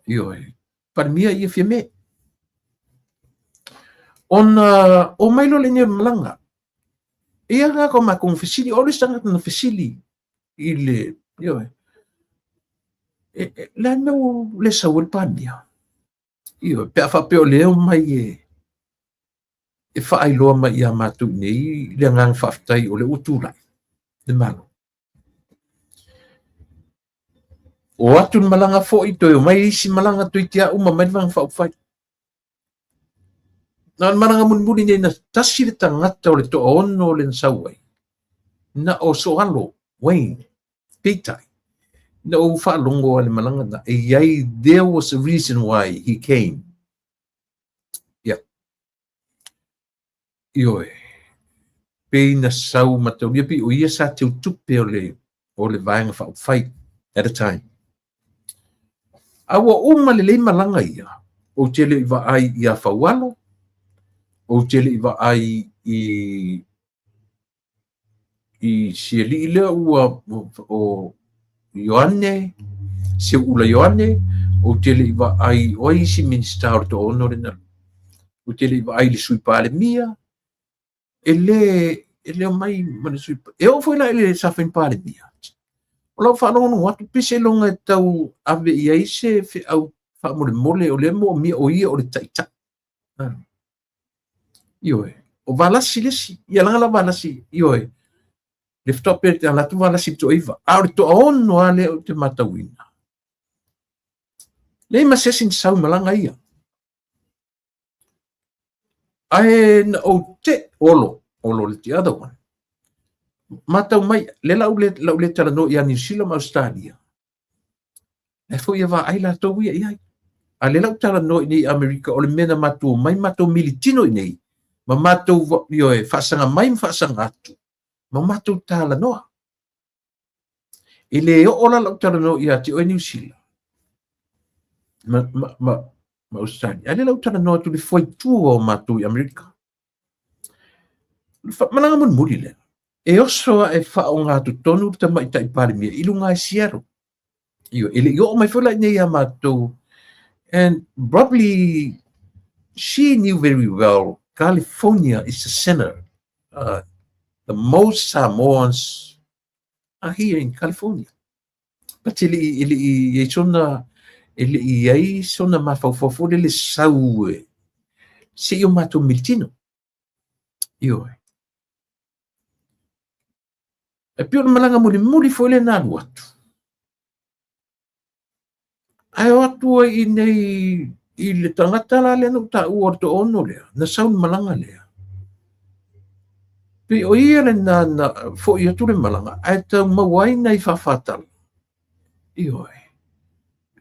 Ioe, Palemia ia Fiame. Ona omai loa lenei o le malaga. Ia nga ko makou fesili, o le isi tagata na fesili i le, ioe, le a le mea ua le sau ai le Palemia? Ioe, pe a faapea o lea e omai e faailoa mai ia matou i inei le agaga faafetai o lea ua tulai le Malo. O atu le malaga foi, toe omai isi malaga toeitiiti lava uma mai le Vaega Faaupufai. Na o le malaga mulimuli nei na tasi le tagata o le toaono le na sau ai, na o Soalo Wayne. Peitai, na ou faalogo lava i le malaga na, e i ai, there was a reason why he came. Yeah. Ioe, pei na sau mataulia, pei o ia sa teutupe o le Vaega Faaupufai at a time. A ua uma lelei malaga ia, ou te le i vaai iā Faualo, ou te le i vaai i i si alii lea ua o Ioane, Seuula Ioane, ou te le i vaai o ai isi Minisita o le toaono lena. Ou te le i vaai i le Sui Palemia, e le omai ma le Sui, e oo foi la i le sa fai ma Palemia. O lau faalogologo atu, pei seiloga e tau ave i ai se feau faamolemole o lea e moomia o ia o le taitai. Ioe, o Valasi le isi, ia leaga la Valasi, ioe, le faatoa pe te ala atu Valasi i le toaiva, a o le toaono lava lea ou te matauina. Leai ma se isi na sau i malaga ia. Ae na ou te, Olo, Olo the other one. Matau mai, lea la ou le talanoa ia Niu Sila ma Ausetalia, la e foi e vaai latou ia i ai. A lea la ou talanoa i nei Amerika, o le mea na matou omai matou militino i nei, ma matou, ioe, faasaga mai ma faasaga atu, ma matou talanoa. E le oo la lau talanoa ia te oe Niu Sila ma Ausetalia. A lea la ou talanoa atu i le fuaitua o matou i Amerika. Malaga mulimuli lea, e oso ae faaogatotonu le tamaitai Palemia i luga i Seattle. Ioe, e le i oo mai foi la i nei ia matou. And probably she knew very well California is the center. The most Samoans are here in California. But e le i i ai sona, e le i ai sona mafaufau foi lele sau e se i o matou militino. Ioe. E pei o le malaga mulimuli foi lea na alu atu. Ae o atu ai i nei i le tagata la lea na ou taua o le toaono lea, na sau le malaga lea. Pei o ia lena na foi atu le malaga, ae tau maua ai nai faafatala. Ioe.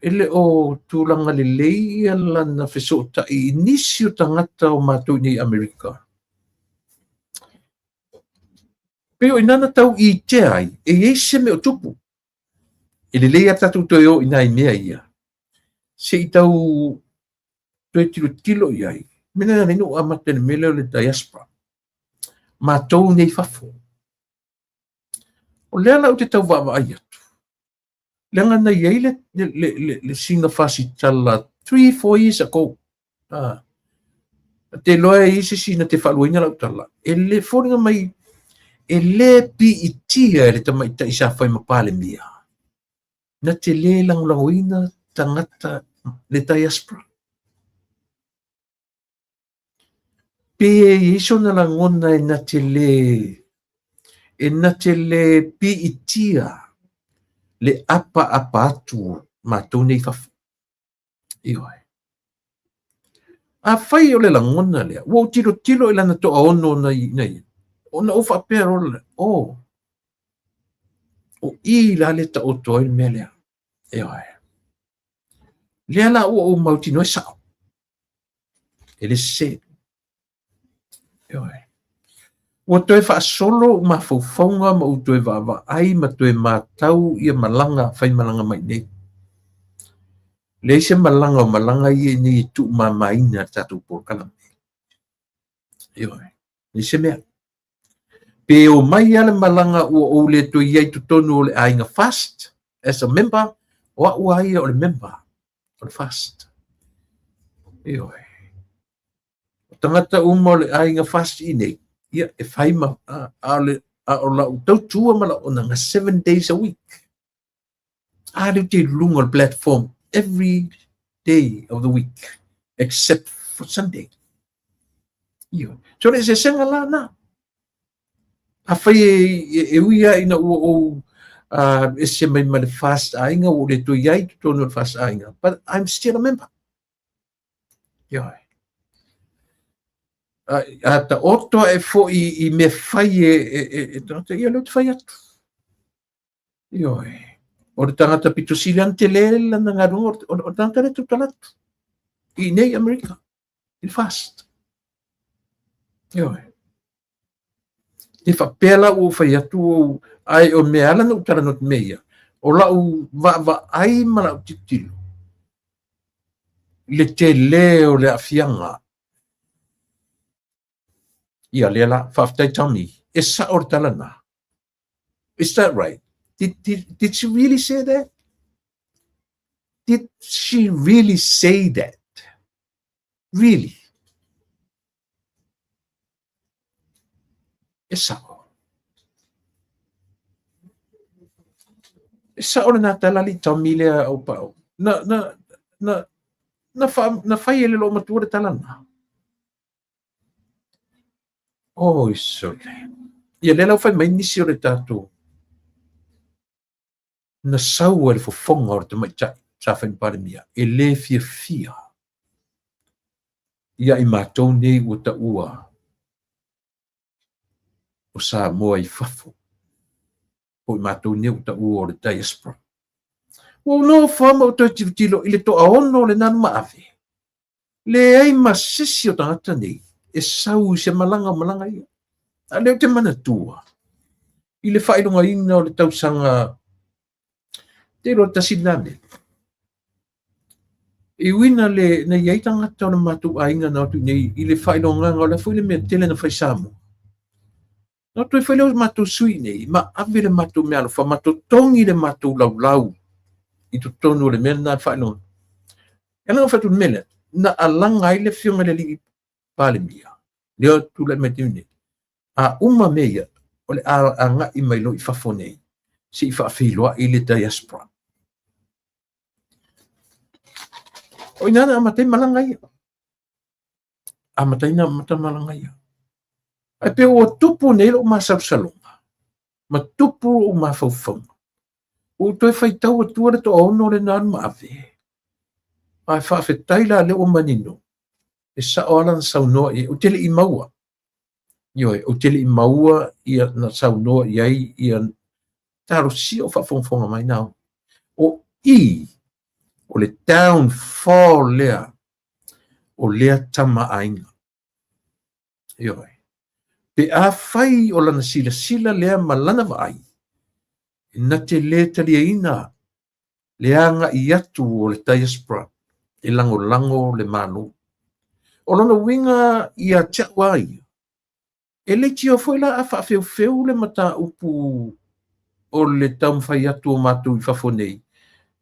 E le o tulaga lelei ia lana fesootai i nisi o tagata o matou i nei Amerika. Pei o i ina na tau itea ai, e i ai se mea o tupu. E lelei lava tatou toe o i nai mea ia, se i tau toe tilotilo i ai. Mea lena na ou amata i le mea lea o le diaspora. Matou nei fafo. O lea la ou te tau vaavaai atu, leaga na i ai le sina fasitala 3-4 years ago. Te iloa e i ai se isi na te faaluaina lau tala, e le foliga mai e le piitia e le tamaitai sa fai ma Palemia, na te le lagolagoina tagata le diaspora. Pe e i ai sona lagona e na te le, e na te le piitia le apaapa atu matou nei fafo. Ioe. Afai o le lagona lea, ua ou tilotilo i lana toaono na i, ona ou faapea loa lea, oh, o i la le taoto ai le mea lea. Ioe. Lea la ua ou mautinoa e sao. E le sese. Ioe. Ua toe faasolo ou mafaufauga ma ou toe vaavaai ma toe matau ia malaga, fai malaga mai nei. Leai se malaga o malaga ia nei e tuumamaina le tatou polokalame. Ioe. Leai se mea. Pe o mai lava le malaga ua ou le toe i ai totonu o le aiga FAST as a member, o au lava ia o le member o le FAST. Ioe. O tagata uma o le aiga FAST i nei, ia, e fai ma, a o lau tautua ma lau auaunaga 7 days a week. A lea ou te i luga o le platform every day of the week except for Sunday. Ioe. So le eseesega la na. Afai e ui lava ina ua ou ese mai ma le FAST aiga, ua ou le toe i ai i totonu o le FAST aiga, but I'm still a member. Ioe. A taoto ae foi i mea fai e tagata, ia lea ou te fai atu. Ioe. O le tagata pito sili ana tele lana galuega, o le tagata lea e tautala atu. I nei Amerika, i le FAST. Ioe. E faapea la ua ou fai atu ou, ai o mea ala na ou talanoa atu mea ia, o lau vaavaai ma lau tilotilo, i le tele o le aafiaga. Ia lea la, faafetai Tommy, e sao le tala na. Is that right? Did she really say that? Did she really say that? Really? E sao. E sao lena tala alii Tommy lea au pao. Na, na, na, na, fa, na fai e le loomatua le tala na. Oi sole. Ia lea la ua fai mai nisi o le tatou na sau ai le fofoga o le tamaitai sa fai ma Palemia e le fiafia ia i matou nei ua taua o Samoa i fafo. Po i matou nei ua taua o le diaspora. Ua ou nofo lava ma ou toe tilotilo i le toaono lena na maave. Leai ma se isi o tagata nei e sau i se malaga o malaga ia. A o lea ou te manatua i le faailogaina o le tausaga te iloa tasi lena mea. E ui ina le na i ai tagata o le matou aiga na o atu i inei i le faailogaga o le a foi le mea tele na fai i Samoa. Na toe fai lea o matou sui nei, ma ave le matou meaalofa, ma totogi le matou laulau i totonu o le mea lena faailoga. E ala ona fai atu le mea lea, na alaga ai le afioga i le alii Palemia, lea o tulai mai taimi nei. A uma mea ia, o le a agai mai loa i fafo nei, se i faafeiloai le diaspora. O i ina na amata ai malaga ia. Amata ai na amata malaga ia. Ae pei ua tupu nei lou masalosaloga, ma tupu lou mafaufauga. Ua ou toe faitau atua le toaono lena na maave. Ae faafetai la lea ua manino, e sao lava lana saunoa i ai. Ou te le i maua. Ioe, ou te le i maua ia na saunoa i ai ia talosia o faafogafoga mai na. O i, o le downfall lea o lea tama aiga. Ioe. Pe afai o lana silasila lea ma lana vaai, na te le taliaina le agai atu o le diaspora e lagolago le Malo. O lona uiga ia te au lava ia, E leitioa foi la a faafeufeu le mataupu o le taumafai atu o matou i fafo nei,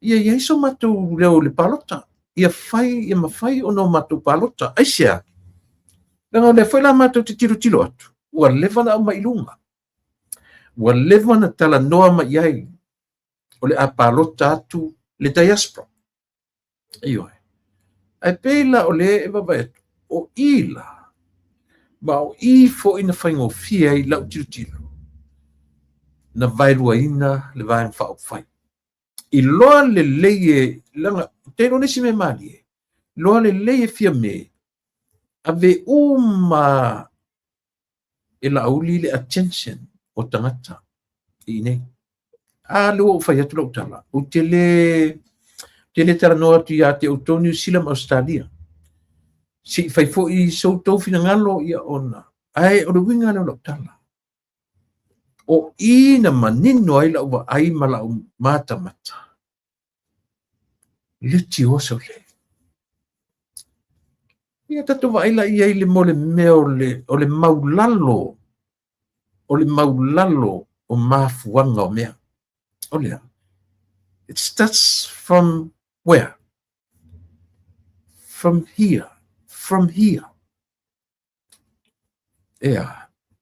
ia i ai so matou leo i le palota, ia fai, ia mafai ona o matou palota. Aisea? Leaga o lea foi la matou te tilotilo atu, ua leva ona aumai i luga, ua leva ona talanoa mai i ai, o le a palota atu le diaspora. Ioe. Ae pei la o lea e vaavaai atu, o i la, ma o i foi na faigofie ai lau tilotilo, na vaeluaina le Vaega Faaupufai. Iloa lelei e, leaga, te iloa le isi mea malie, iloa lelei e Fiame, ave uma e Laauli le attention o tagata i inei. A lea ua ou fai atu lau tala, ou te le, te le talanoa atu ia te outou Niu Sila ma Ausetalia. Se i fai foi so outou finagalo ia ona. Ae o le uiga lea o lau tala. O i na manino ai lau vaai ma lau matamata. Leitioa sole. Ia tatou vaai la i ai le mo le mea o le maulalo, o le maulalo o mafuaga o mea. O lea, it starts from where? From here, from here. Ea,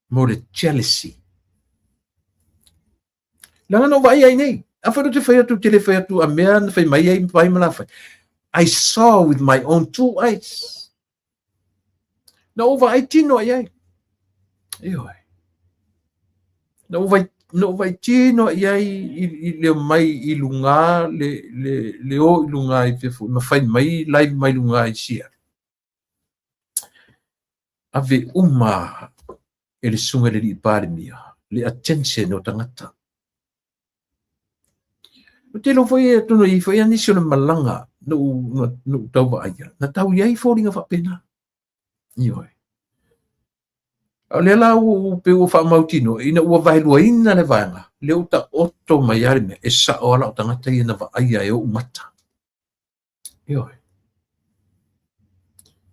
mo le jealousy. Leaga na ou vaai ai nei. Afai ou te fai atu, te le fai atu a mea na fai mai ai vai ma la fai. I saw with my own two eyes. Na ou vaai tino ai ai. Ioe. Na ou vai na ou vaai tino i ai i le mai i luga le o i luga i fia foi ma fai mai live mai luga i Seattle. Ave uma e le susuga i le Alii Palemia le attention o tagata. Ou te iloa foi atonu e i ai foi nisi o le malaga na ou tau vaaia, na tau i ai foliga faapena. Ioe. A o lea la ua pei ua faamautinoa ina ua vaeluaina le vaega, lea ua taoto mai lava le mea, e sao lava lau tagata ia na vaaia e ou mata. Ioe.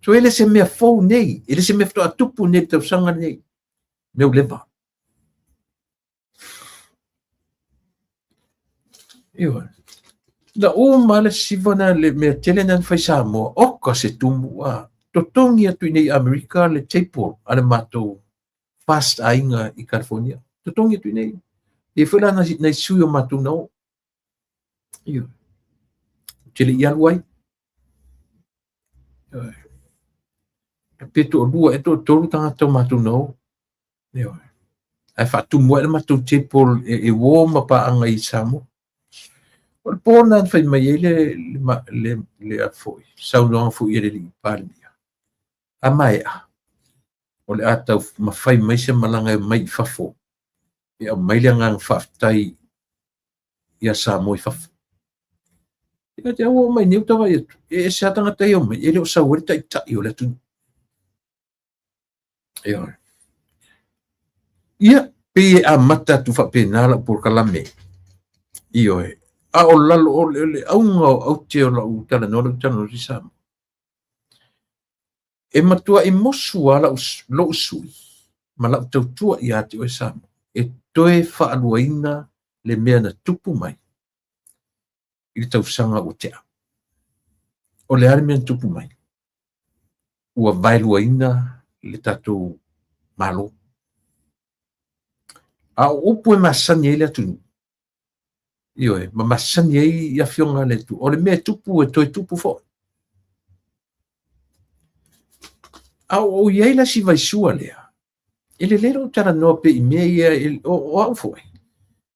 So e le se mea fou nei, e le se mea faatoa tupu nei i le tausaga lenei. Mea ua leva. Ioe. Na uma le siva na le mea tele na fai Samoa, oka se tumu a totogi atu i nei Amerika le table a le matou fast aiga i California. Totogi atu i nei. E foi la nai sui o matou na o. Ioe. Ou te le i alu ai. Ioe. Pe toalua ea toatolu tagata o matou na o. Ioe. Ae faatumu ai le matou table e uo ma paaga i Samoa. O le po lena na fai mai ai le foi, saunoaga foi a le Alii Palemia. A maea, o le a taumafai mai se malaga e omai i fafo. E aumai le agaga faafetai ia Samoa i fafo. Ia te au mai nei ua atu, e ese lava tagata ia omai, e le o sau ai le taitai o le atunuu. Ioe. Ia, pei e amata atu faapena lau polokalame. Ioe. A o lalo o le auga o aute o lau talanoa, lau talanoa i Samoa. E matuai musu lava lou sui ma lau tautua ia te oe Samoa e toe faaluaina le mea na tupu mai i le tausaga ua tea. O le a le mea na tupu mai? Ua vaeluaina le tatou Malo. A o upu e masani ai le atunuu, ioe, ma masani ai i afioga a le Atua, o le mea e tupu e toe tupu foi. A o i ai la si vaisua lea, e lelei lou talanoa pea i mea ia, o au foi,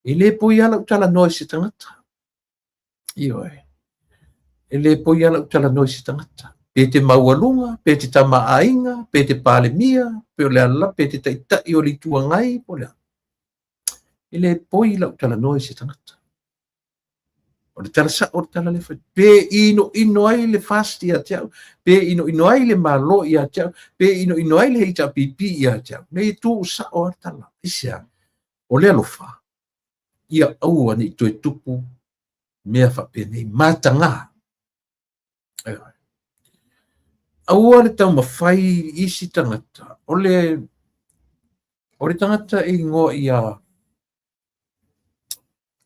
e le poi lava lau talanoa i se tagata. Ioe. E le poi lava lau talanoa i se tagata. Pe te maualuga, pe te tamaaiga, pe te palemia, pe o le a lava, pe te taitai o le Itu Agai, po o le a. E le poi lau talanoa i se tagata. O le tala sao o le tala lea fai. Pe inoino ai le FAST ia te au, pe inoino ai le Malo ia te au, pe inoino ai le HRPP ia te au. Nei e tuu sao a le tala. Aisea? O le alofa, ia aua ne i toe tupu mea faapenei. Mataga. Aua le taumafai isi tagata. O le tagata e igoa ia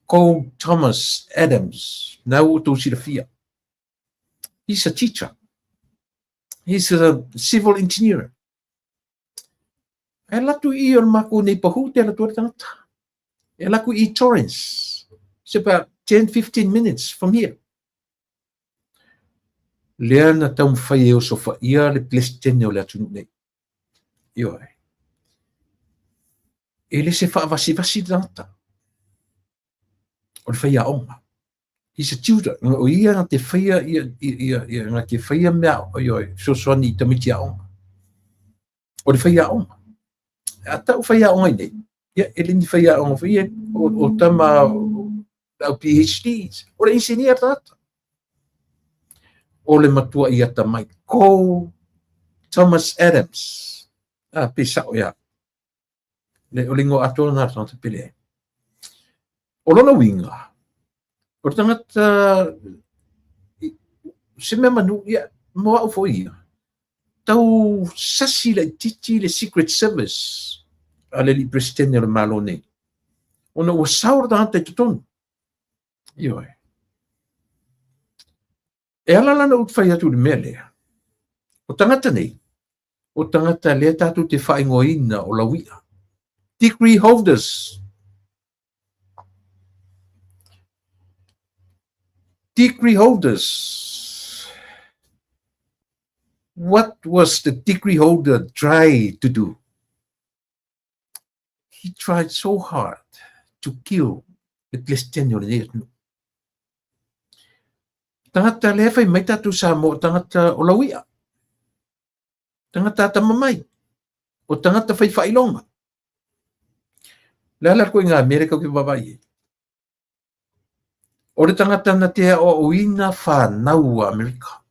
Cole Thomas Adams, na ua outou silafia. He's a teacher. He's a civil engineer. E alu atu i o le makou neighborhood e alu atu ai le tagata. E alu atu i Torrance. It's about 10-15 minutes from here. Lea na taumafai e osofaia le Peresetene o le atunuu nei. Ioe. E le se faavasivasi le tagata. O le faiaoga. He's a tutor. O ia na te whaia ia, ia, ia, na te whaia mea, ioe, fesoasoani i tamaiti aoga. O le faiaoga. A tau faiaoga i nei, ia, e le ni faiaoga foi ia, o tama au PhDs, o le engineer tagata. O le matua i atamai, Cole Thomas Adams. Ah, pe sao ia. Le, o le ingoa atoa lena o le tagata pe leai. O lona uiga, o le tagata, se mea manu, ia, mo au foi ia, tau sasi laitiiti le Secret Service a le alii Peresetene o le Malo nei, ona ua sao le tagata i totonu. Ioe. E ala la ona ou fai atu i le mea lea, o tagata nei, o tagata lea tatou te faaigoaina o lauia, degree holders. Degree holders. What was the degree holder try to do? He tried so hard to kill le Peresetene o lenei atunuu. Tagata lea fai mai tatou Samoa, tagata o lauia, tagata atamamai, o tagata fai faailoga. Le a la koe ngā mea lea kau ke vaavaai ai? O le tagata na te aoaoina whanau a Amerika.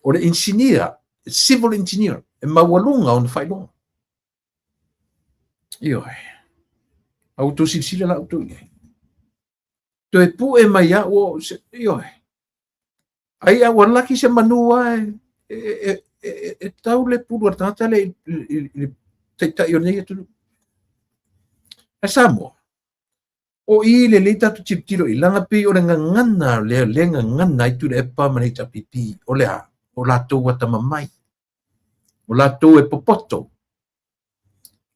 O le engineer, civil engineer, e maualuga ona faailoga. Ioe. A ua outou silasila la outou i ai. Toe pue mai a ua, ioe. Ai a ua laki se manu a e tau le pulu a le tagata lea i le taitai o lenei atunuu. Ae Samoa, o i lelei tatou tilotilo i laga pei o le gagana lea le gagana ai Tuilaepa ma le HRPP, o le a? O latou atamamai, o latou e popoto,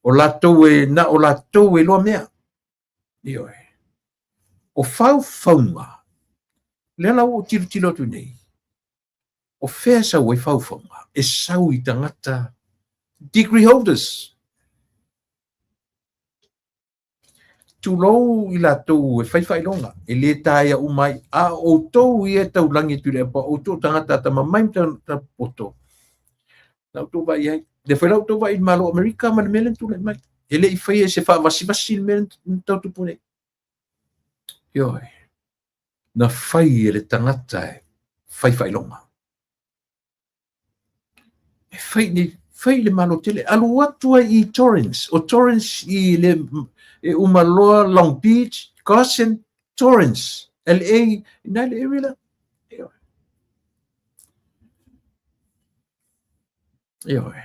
o latou e na o latou e iloa mea. Ioe. O faufauga, lea la ua ou tilotilo atu nei, o fea e sau ai faufauga? E sau i tagata degree holders. Tulou i latou e fai faailoga, e le taea uma ai, a o outou ia e taulagi atu i le apa, o outou o tagata atamamai ma tagata popoto, la outou vaai ai. Lea foi la outou vaai i le Malo o Amerika ma le mea lea na tulai mai. E le i faia i se faavasivasi le mea na tau tupu nei. Ioe. Na fai e le tagata e fai faailoga. E fai nei, fai le Malo tele. Alu atu ai i Torrens. O Torrens i le e uma loa Long Beach, Carson, Torrens, LA, ina le area la. Ioe. Ioe.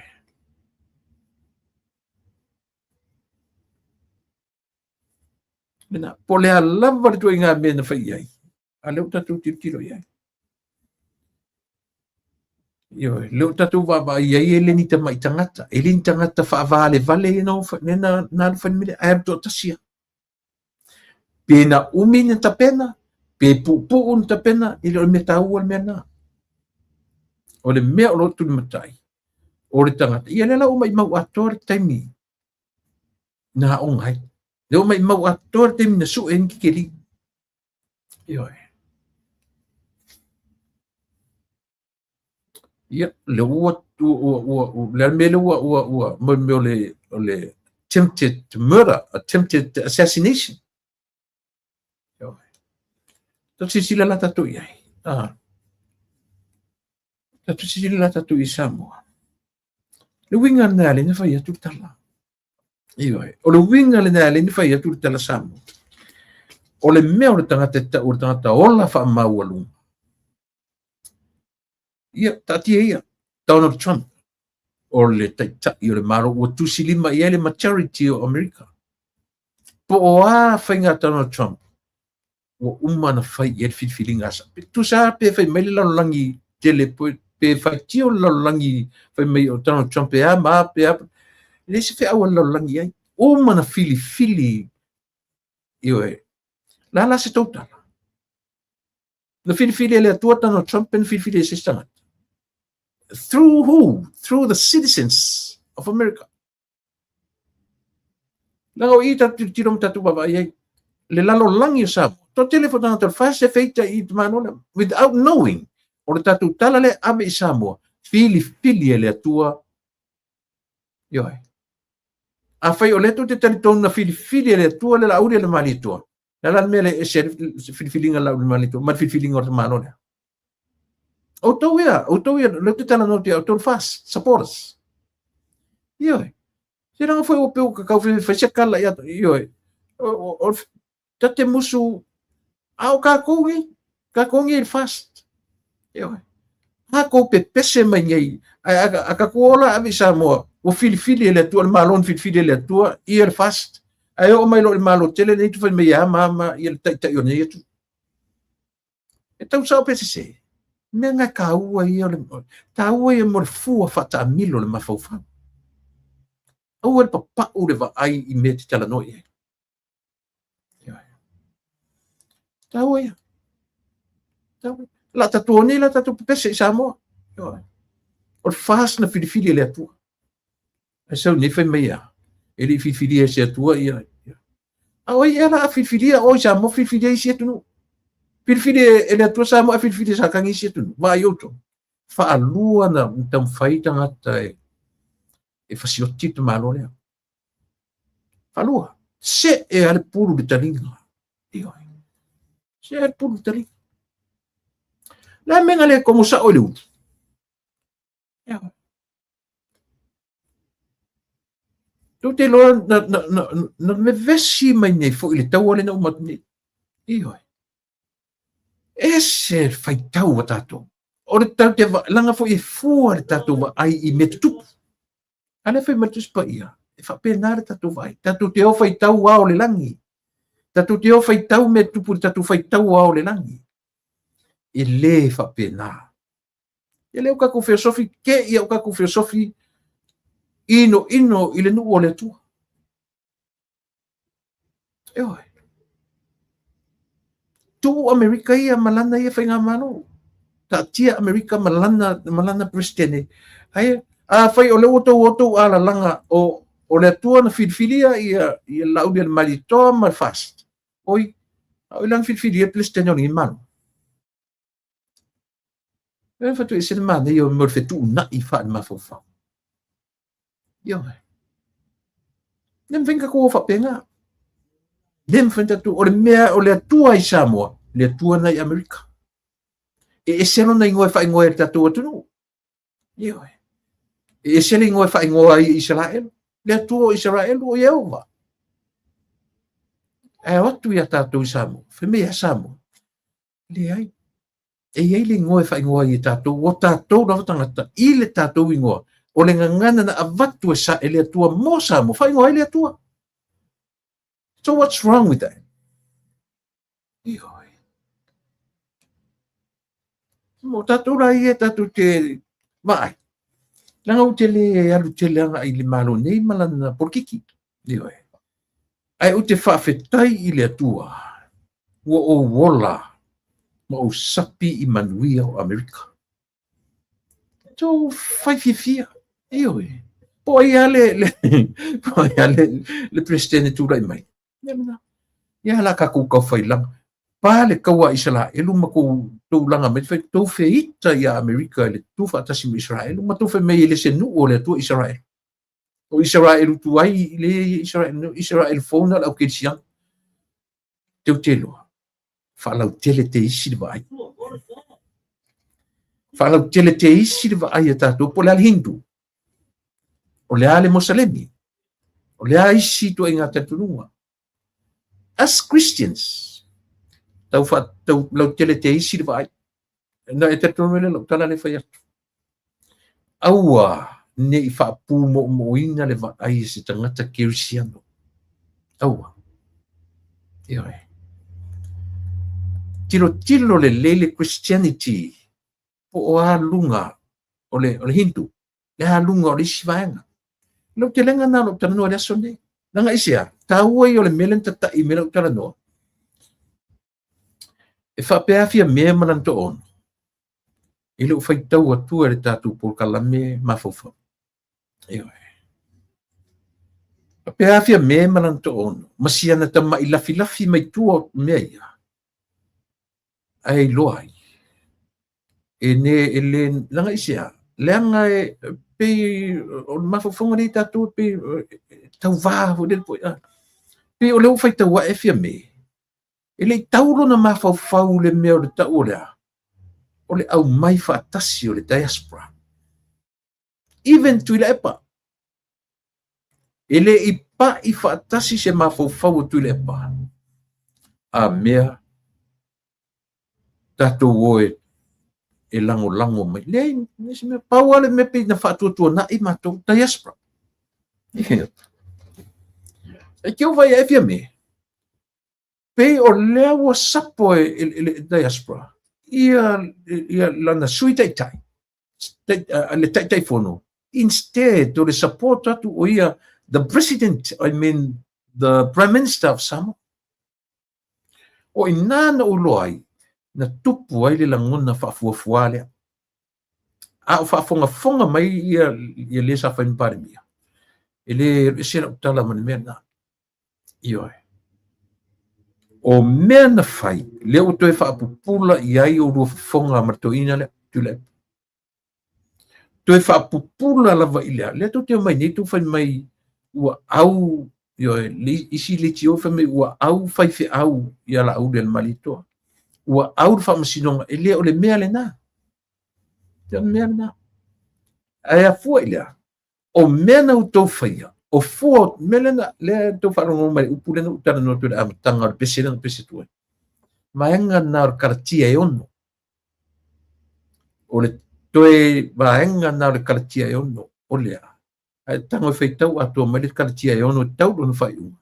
Mena, po le a lava le ituaiga mea na fai i ai, a lea ua tatou tilotilo i ai. Ioe, lea ua tatou vaavaai i ai e le ni tamai tagata, e le ni tagata faavalevale ia na, na, na alu fai le mea lea, ae alu toatasi lava. Pe na umi na tapena, pe puupuu na tapena, e le o le mea taua le mea lena. O le mea o lo o tulimatai, o le tagata, ia lea la ua maimau atoa le taimi na aoga ai. Lea ua maimau atoa le taimi na sue ai ni kikeli. Ioe. Ia, lea ua, ua, ua, ua, le a le mea lea ua, ua, ua, mo le mea o le, o le attempted murder, attempted assassination. Ioe. Tatou silasila la tatou i ai. Ah. Tatou silasila la tatou i Samoa. Le uiga lena le na fai atu le tala. Ioe. O le uiga lena e le fai atu le tala Samoa. O le mea o le tagata e tau o le tagata ola faamaualuga. Ia, taatia ia. Donald Trump, o le taitai o le Malo ua tusilima i ai le majority o Amerika. Po o a faiga a Donald Trump, ua uma ona fai i ai le filifiliga a Sa. Tusa pe fai mai le lalolagi tele, pe faitio le lalolagi fai mai o Donald Trump e a ma a pe a. E leai se feau a le lalolagi i ai. Uma ona filifili, ioe. La la se tou tala. Na filifili e le Atua Donald Trump pe na filifili e se isi tagata. Through who? Through the citizens of America. Leaga o i tatou tilotilo ma tatou vaavaai ai le lalolagi o Samoa. Toatele foi tagata o le FAST e feita i te Malo lea without knowing o le tatou tala lea ave i Samoa, filifili e le Atua. Ioe. Afai o lea tou te talitonu na filifili e le Atua le Laauli a le Malietoa, le a la le mea lea e ese ai le filifiliga a le Laauli a le Malietoa ma le filifiliga o le Malo lea? Outou ia, outou ia, lea ou te talanoa atu ia outou le FAST supporters. Ioe. Se leaga foi ua pei ua kakau fai se kala ia, ioe. O, ta te musu, a o kākou nei, kākou nei le FAST. Ioe. A kou pepese mai nei, a, a, a kākou ola ave i Samoa, ua filifili e le Atua, le Malo na filifili e le Atua, ia le FAST. Ae oo mai loa i le Malo tele lenei tu fai mai ia ma ma ia le taitai o nei atu. E tau sao pe sese. Mea nga taua ia o le taua ia mo le fua faataamilo le mafaufau. Aua le papau le vaai i mea te talanoa i ai. Taua ia. Taua. La tatou nei la tatou pepese i Samoa. O le FAST na filifili e le Atua. Ae sau nei fai mai ia, e le i filifilia e se Atua ia. A o ai ea la a filifilia o i Samoa filifilia isi atunuu. Filifili e le Atua Samoa ae filifili e Satani isi atunuu. Vaai outou. Faalua na taumafai tagata e, e fasioti le Malo lea. Faalua. Se e a le pulu le taliga. Ioe. Se a le pulu le taliga. La mea le komo sao i le ulu. Ioe. Tou te iloa na, na, na, na vevesi mai nei foi le taua lea na uma atu nei. Ioe. Ese le faitau a tatou. O le tau te va, langa foi e fua le tatou vaai i mea tutupu. A lea fai mai le Tusi Paia, e faapena le tatou vaai. Tatou te o faitau ao le lagi. Tatou te o faitau mea tutupu i le tatou faitau ao le lagi. E le faapena. Ia lea ua tatou feosofi, te i a ua tatou feosofi ino ino i le nuu o le Atua. Ioe. Tuu Amerika ia ma lana ia faigamalo. Taatia Amerika ma lana, ma lana Peresetene. Ai, afai o lea ua tou o tou alalaga o, o le Atua na filifilia ia, ia Laauli a le Malietoa ma le FAST. Oi, a o i lana filifilia le Peresetene o lenei Malo. E fatu ese le manaia o mo le fetuunai faale-mafaufau. Ioe. Le mafai ona tatou o faapena. Le mafai ona tatou, o le mea, o le Atua i Samoa, le Atua na i Amerika. E ese lona igoa e faaigoa ai e le tatou atunuu. Ioe. E ese le igoa e faaigoa ai e Isaraelu. Le Atua o Isaraelu o Ieova. Ae o atu ia tatou i Samoa, fai mai e Samoa? Leai. E i ai le igoa e faaigoa ai e tatou, o tatou lava tagata i le tatou igoa. O le gagana na avatu e, sa, e le Atua mo Samoa, faaigoa ai le Atua. So what's wrong with that? Ioe. Mo tatou la ia tatou te vaai. Leaga ou te le alu tele agai i le Malo nei ma lana polokiki. Ioe. Ae ou te faafetai i le Atua ua ou ola ma ou sapi i manuia o Amerika. Tou fai fiafia. Ioe. Po ai lava le, le, po ai lava le, le Peresetene tulai mai. Ia lena. Ia la tatou taufailaga. Pa le taua a Isaraelu ma tou tou laga mai fai tou feita ia Amerika i le tu faatasi ma Isaraelu ma tou fai mai e le se nuu o le Atua Isaraelu. O Isaraelu tuai i le Isaraelu, Isaraelu fou na o le aukelisiano. Teu te iloa, faalautele te isi le vaai. Faalautele te isi le vaai a tatou po o le a le Hindu, o le a le Mosalemi, o le a isi ituaiga talitonuga. As Christians, tau, fa, tau lautele te isi le vaai. Na e talitonu ai le lau tala le fai atu. Aua ne i faapumoomoina le vaai e se tagata kerisiano. Aua. Ioe. Tilotilo lelei le Christianity po o a luga o le, o le Hindu, le a luga o le isi vaega. Lau telega na lou talanoa i le aso nei. Leaga aisea, taua ia o le mea lea na tata'i mai lau talanoa. E faapea Fiamē ma lana toaono i lou faitau atu e le tatou polokalame mafaufau. Ioe. Faapea Fiamē ma lana toaono ma si ana tama'i lafilafi mai tua o mea ia, ae iloa ai e ne e le leaga aisea, leaga e pei o le mafaufauga lea i tatou e pei e tauva foi lele foi, pei o lea ua faitau ae Fiamē, E le i tau lona mafaufau i le mea o le tau o le a? O le aumai faatasi o le diaspora. Even Tuilaepa. E le i pai faatasi se mafaufau o Tuilaepa. A mea, tatou o e, e lagolago mai. Leai, leai se mea. Pau lava le mea pei na faatuatuanai matou, diaspora. E te vaai ae Fiamē, pei o lea ua sapo e le diaspora ia, ia lana sui taitai, le Taitaifono, instead o le support atu o ia the president, I mean the Prime Minister of Samoa. O i ina na ou iloa ai, na tupu ai le lagona faafuafua lea. A o faafogafoga mai ia, ia le sa fai ma Palemia, e le ese lau tala ma le mea lena. Ioe. O mea na fai, lea ua toe faapupula i ai oulua fofoga ma le toeaina lea, Tuilaepa. Toe faapupula lava i lea, lea tou te omai nei tou fai mai ua au, ioe, le isi leitio fai mai ua au faifeau ia Laaulialemalietoa. Ua au le faamasinoga, e le o le mea lena. E le o le mea lena. Ae afua i lea, o mea na outou faia, o fua, mea lea na, lea tou faalogologo mai i le upu lea na ou talanoa atu i le amataga o le pese lea na pese atu ai. Vaega na o le Kalatia e ono. O le toe vaega na o le Kalatia e ono, o le a? Ae tago e faitau atoa mai le Kalatia e ono e tau lona faaiuga.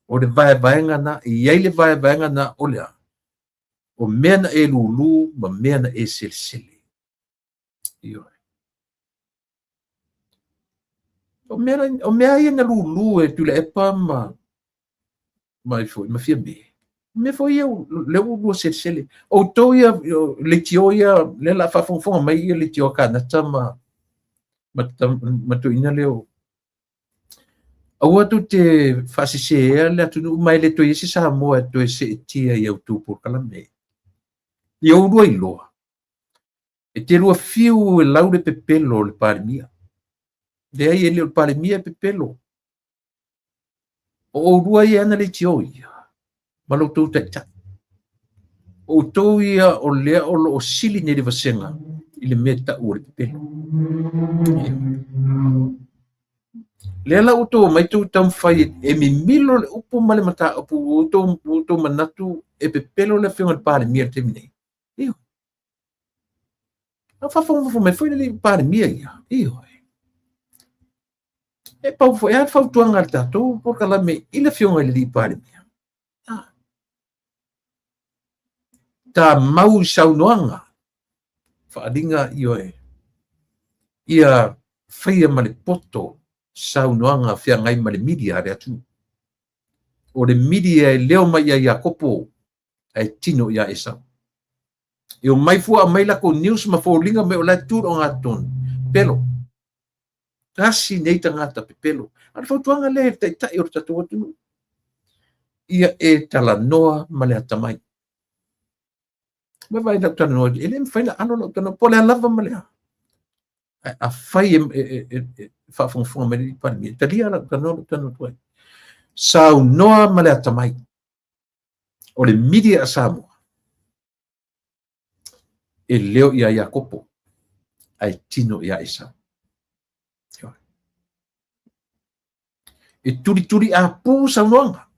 O le vaevaega na, e i ai le vaevaega na o le a? O mea na e lūlū ma mea na e selesele. Ioe. O mea, o mea ia na lūlū e Tuilaepa ma, ma foi, ma Fiamē. O mea foi ia, lea ua lua selesele. Outou ia, leitio ia, lea la faafogafoga mai ia leitio a Kanata ma, ma, ma toeaina lea o Aua tou te faasesēa le atunuu ma e le toe i ai se Samoa e toe seetia i a outou polokalame. Ia oulua iloa, e te lua fiu e lau le pepelo o le Palemia. Leai, e le o le Palemia e pepelo. O oulua ia e ana leitio ia, ma lo outou taitai. O outou ia o lea o lo o sili nei le vasega i le mea tau o le pepelo. Lea la ua outou omai tou taumafai e mimilo le upu ma le mataupu, ua outou manatu e pepelo le afioga i le Palemia i le taimi nei. Ioe. A faafogafoga mai foi le Palemia ia. Ioe. E pau foi a le fautuaga a le tatou polokalame i le afioga i le alii Palemia. Ta mau i saunoaga, faaaliga, ioe, ia faia ma le poto saunoaga feagai ma le media a le atunuu. O le media e leo mai ia Iakopo ae tino ia Esau. E omai fua aumai lakou news ma foliga mai o la e tu i le ogatotonu. Pepelo. Tasi nei tagata pepelo. A o le fautuaga lea i le taitai o le tatou atunuu, ia e talanoa ma le atamai. Vaai lau talanoa, e le mafai ona alo lau talanoa, po o le a lava ma le a. Ae afai e faafogafoga mai le Palemia, talia lau talanoa, lau talanoa atu ai. Saunoa ma le atamai. O le media a Samoa, e leo ia Iakopo, ae tino ia Esau. E tulituli apu saunoaga.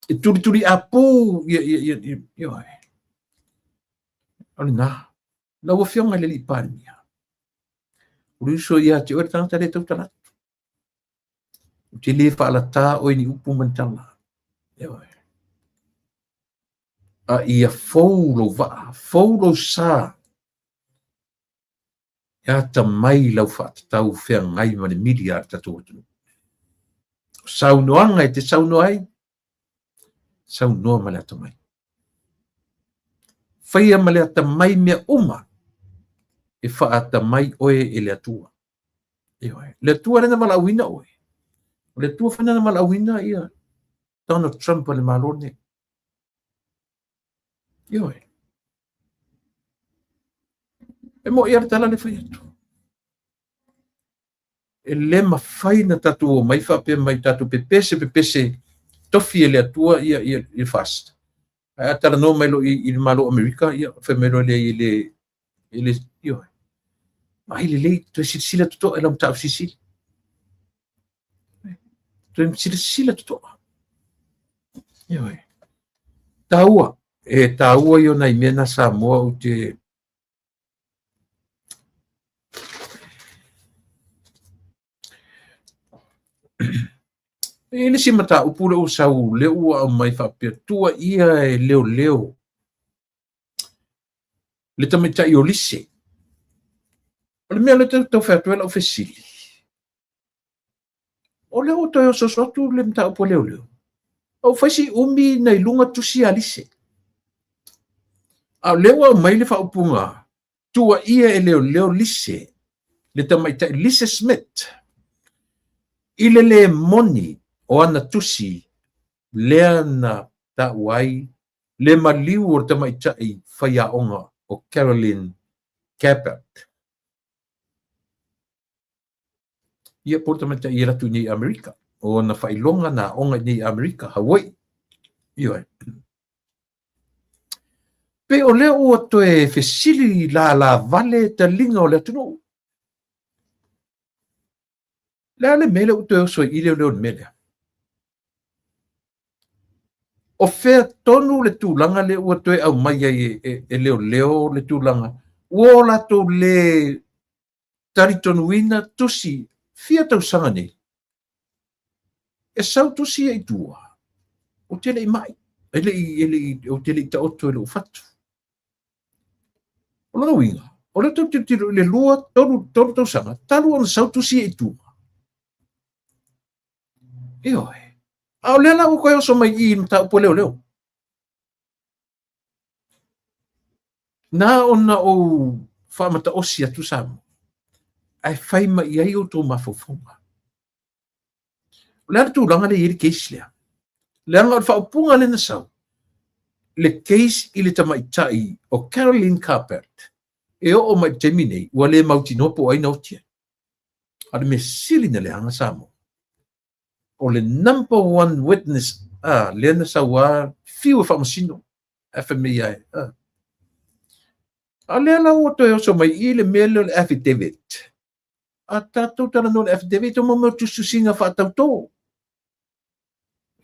E tulituli apu ia, ia, ia, ia, ia. O lena. Lau Afioga i le Alii Palemia, o le uso ia te oe le tagata le tautala atu. Ou te le faalatā oe i ni upu ma ni tala. Ioe. A ia fou lou vaa, fou lou sa, e atamai lau faatatau feagai ma le mili a le tatou atunuu. O saunoaga e te saunoa ai, saunoa ma le atamai. Faia ma le atamai mea uma e faaatamai oe e le Atua. Ioe. Le Atua lea na valaauina oe. O le Atua foi na valaauina ia Donald Trump a le Malo nei. Ioe. E mo'i lava le tala lea fai atu. E le mafai na tatou omai faapea mai tatou pepese pepese tofi e le Atua ia ia ia FAST. Ae a talanoa mai loa i le Malo o Amerika, ia fai mai loa lea e le e le ioe. Vaai lelei, toe silasila totoa i lau mataupu silisili. Toe silasila totoa. Ioe. Taua, e taua ia o nai mea na Samoa ou te E i ai le isi mataupu lea ua sau lea ua aumai faapea tuuaia e leoleo le tamaitai o Lise. O le mea lea e tau fai atu ai lau fesili, o lea ua toe ososo atu le mataupu a leoleo, a ua fai si umi na i luga tusi a Lise. A o lea ua aumai le faaupuga tuuaia e leoleo Lise, le tamaitai Lise Smith, i le le moni o ana tusi lea na taua ai le maliu o le tamaitai faiaoga o Caroline Gabbard. Ia po o le tamaitai e alu atu i inei i Amerika, o ona faailoga na aoga i inei i Amerika, Hawaii. Ioe. Pei o lea ua toe fesili lala vale taliga o le atunuu. Le a le mea lea ua toe oso ai i leoleo i le mea lea? O fea tonu le tulaga lea ua toe aumai ai e leoleo le tulaga ua o latou le talitonuina tusi fia tausaga nei e sau tusi ia i tua, ou te le i mai, e le i, e le i, ou te le i taoto i lou fatu. O lona uiga, o lea tou tilotilo i le 2, 3, 3 tausaga, talu ona sau tusi ia i tua. Ioe. A o lea la ua toe oso mai i i le mataupu a leoleo. Na ona ou faamataosi atu Samoa, ae fai mai i ai outou mafaufauga. O le a le tulaga lea e i ai le case lea? Leaga o le faaupuga lea na sau, le case i le tamaitai o Caroline Carpert, e oo mai i le taimi nei, ua le mautinoa po o ai na oti ai. A o le mea sili na leaga Samoa. O le number one witness, a, lea na sau lava fiu e faamasino, ae fai mai ia e, a. A lea la ua toe oso mai i le mea lea o le affidavit. A tatou talanoa i le affidavit, o mo mea o tusitusiga faatautō.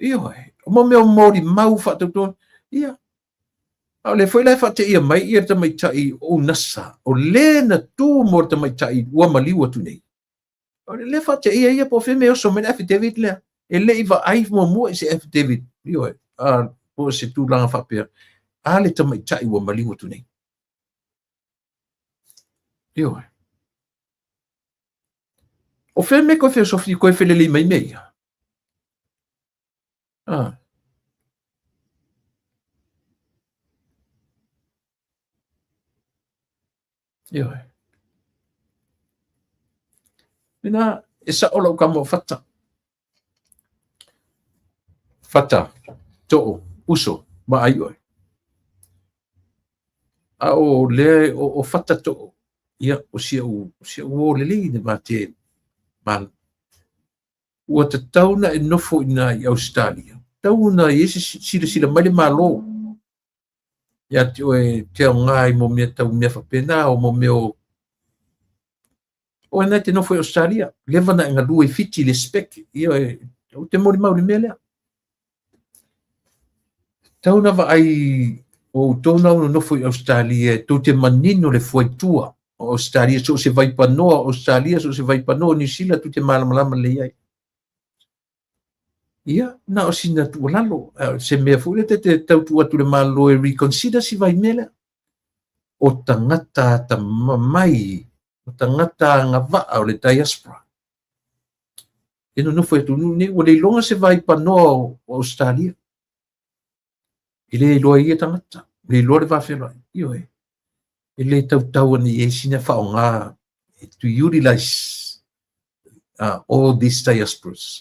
Ioe, o mo mea o molimau faatautō. Ia, a o lea foi la e faateia mai ia le tamaitai o Unasa, o le na tu mo le tamaitai ua maliu atu nei. O lea faateia ia po o fea mea e oso mai le affidavit lea. E le i vaai muamua i se affidavit, ioe, a, po o se tulaga faapea, a le tamaitai ua maliu atu nei. Ioe. O fea mea koe feosofi koe felelei mai mea ia? Ah. Ioe. Ina e sa'o la'u kama o Fata. Fata, to'o, uso, vaai oe. A o lea o Fata to'o, ia, o si a'u, si a'u uō lelei na ma te ma, ua tatau ona e nofo i ina i Ausetalia, tatau ona i ai se silasila mai le Malo ia te oe te aoga i mo mea tau mea faapena o mo mea o oe na e te nofo i Australia, leva na e galue i Fiti i le spec, ia e, ou te molimau i le mea lea. Tau na vaai o outou na nonofo i Australia, tou te manino le fuaitua o Australia, so o se vaipanoa o Australia, so o se vaipanoa o New Zealand, tou te malamalama lelei ai. Ia, na o sina tuualalo, se mea foi lea te tau tuu atu i le Malo e reconsider si vai mea lea. O tagata atamamai, o tagata agavaa o le diaspora. E nonofo i atunuu nei, ua le iloga se vaipanoa o Ausetalia. E le iloa e ia tagata, le iloa le va feloai. Ioe, e le tautau ana i ai sina faaaoga to utilize all these diasporas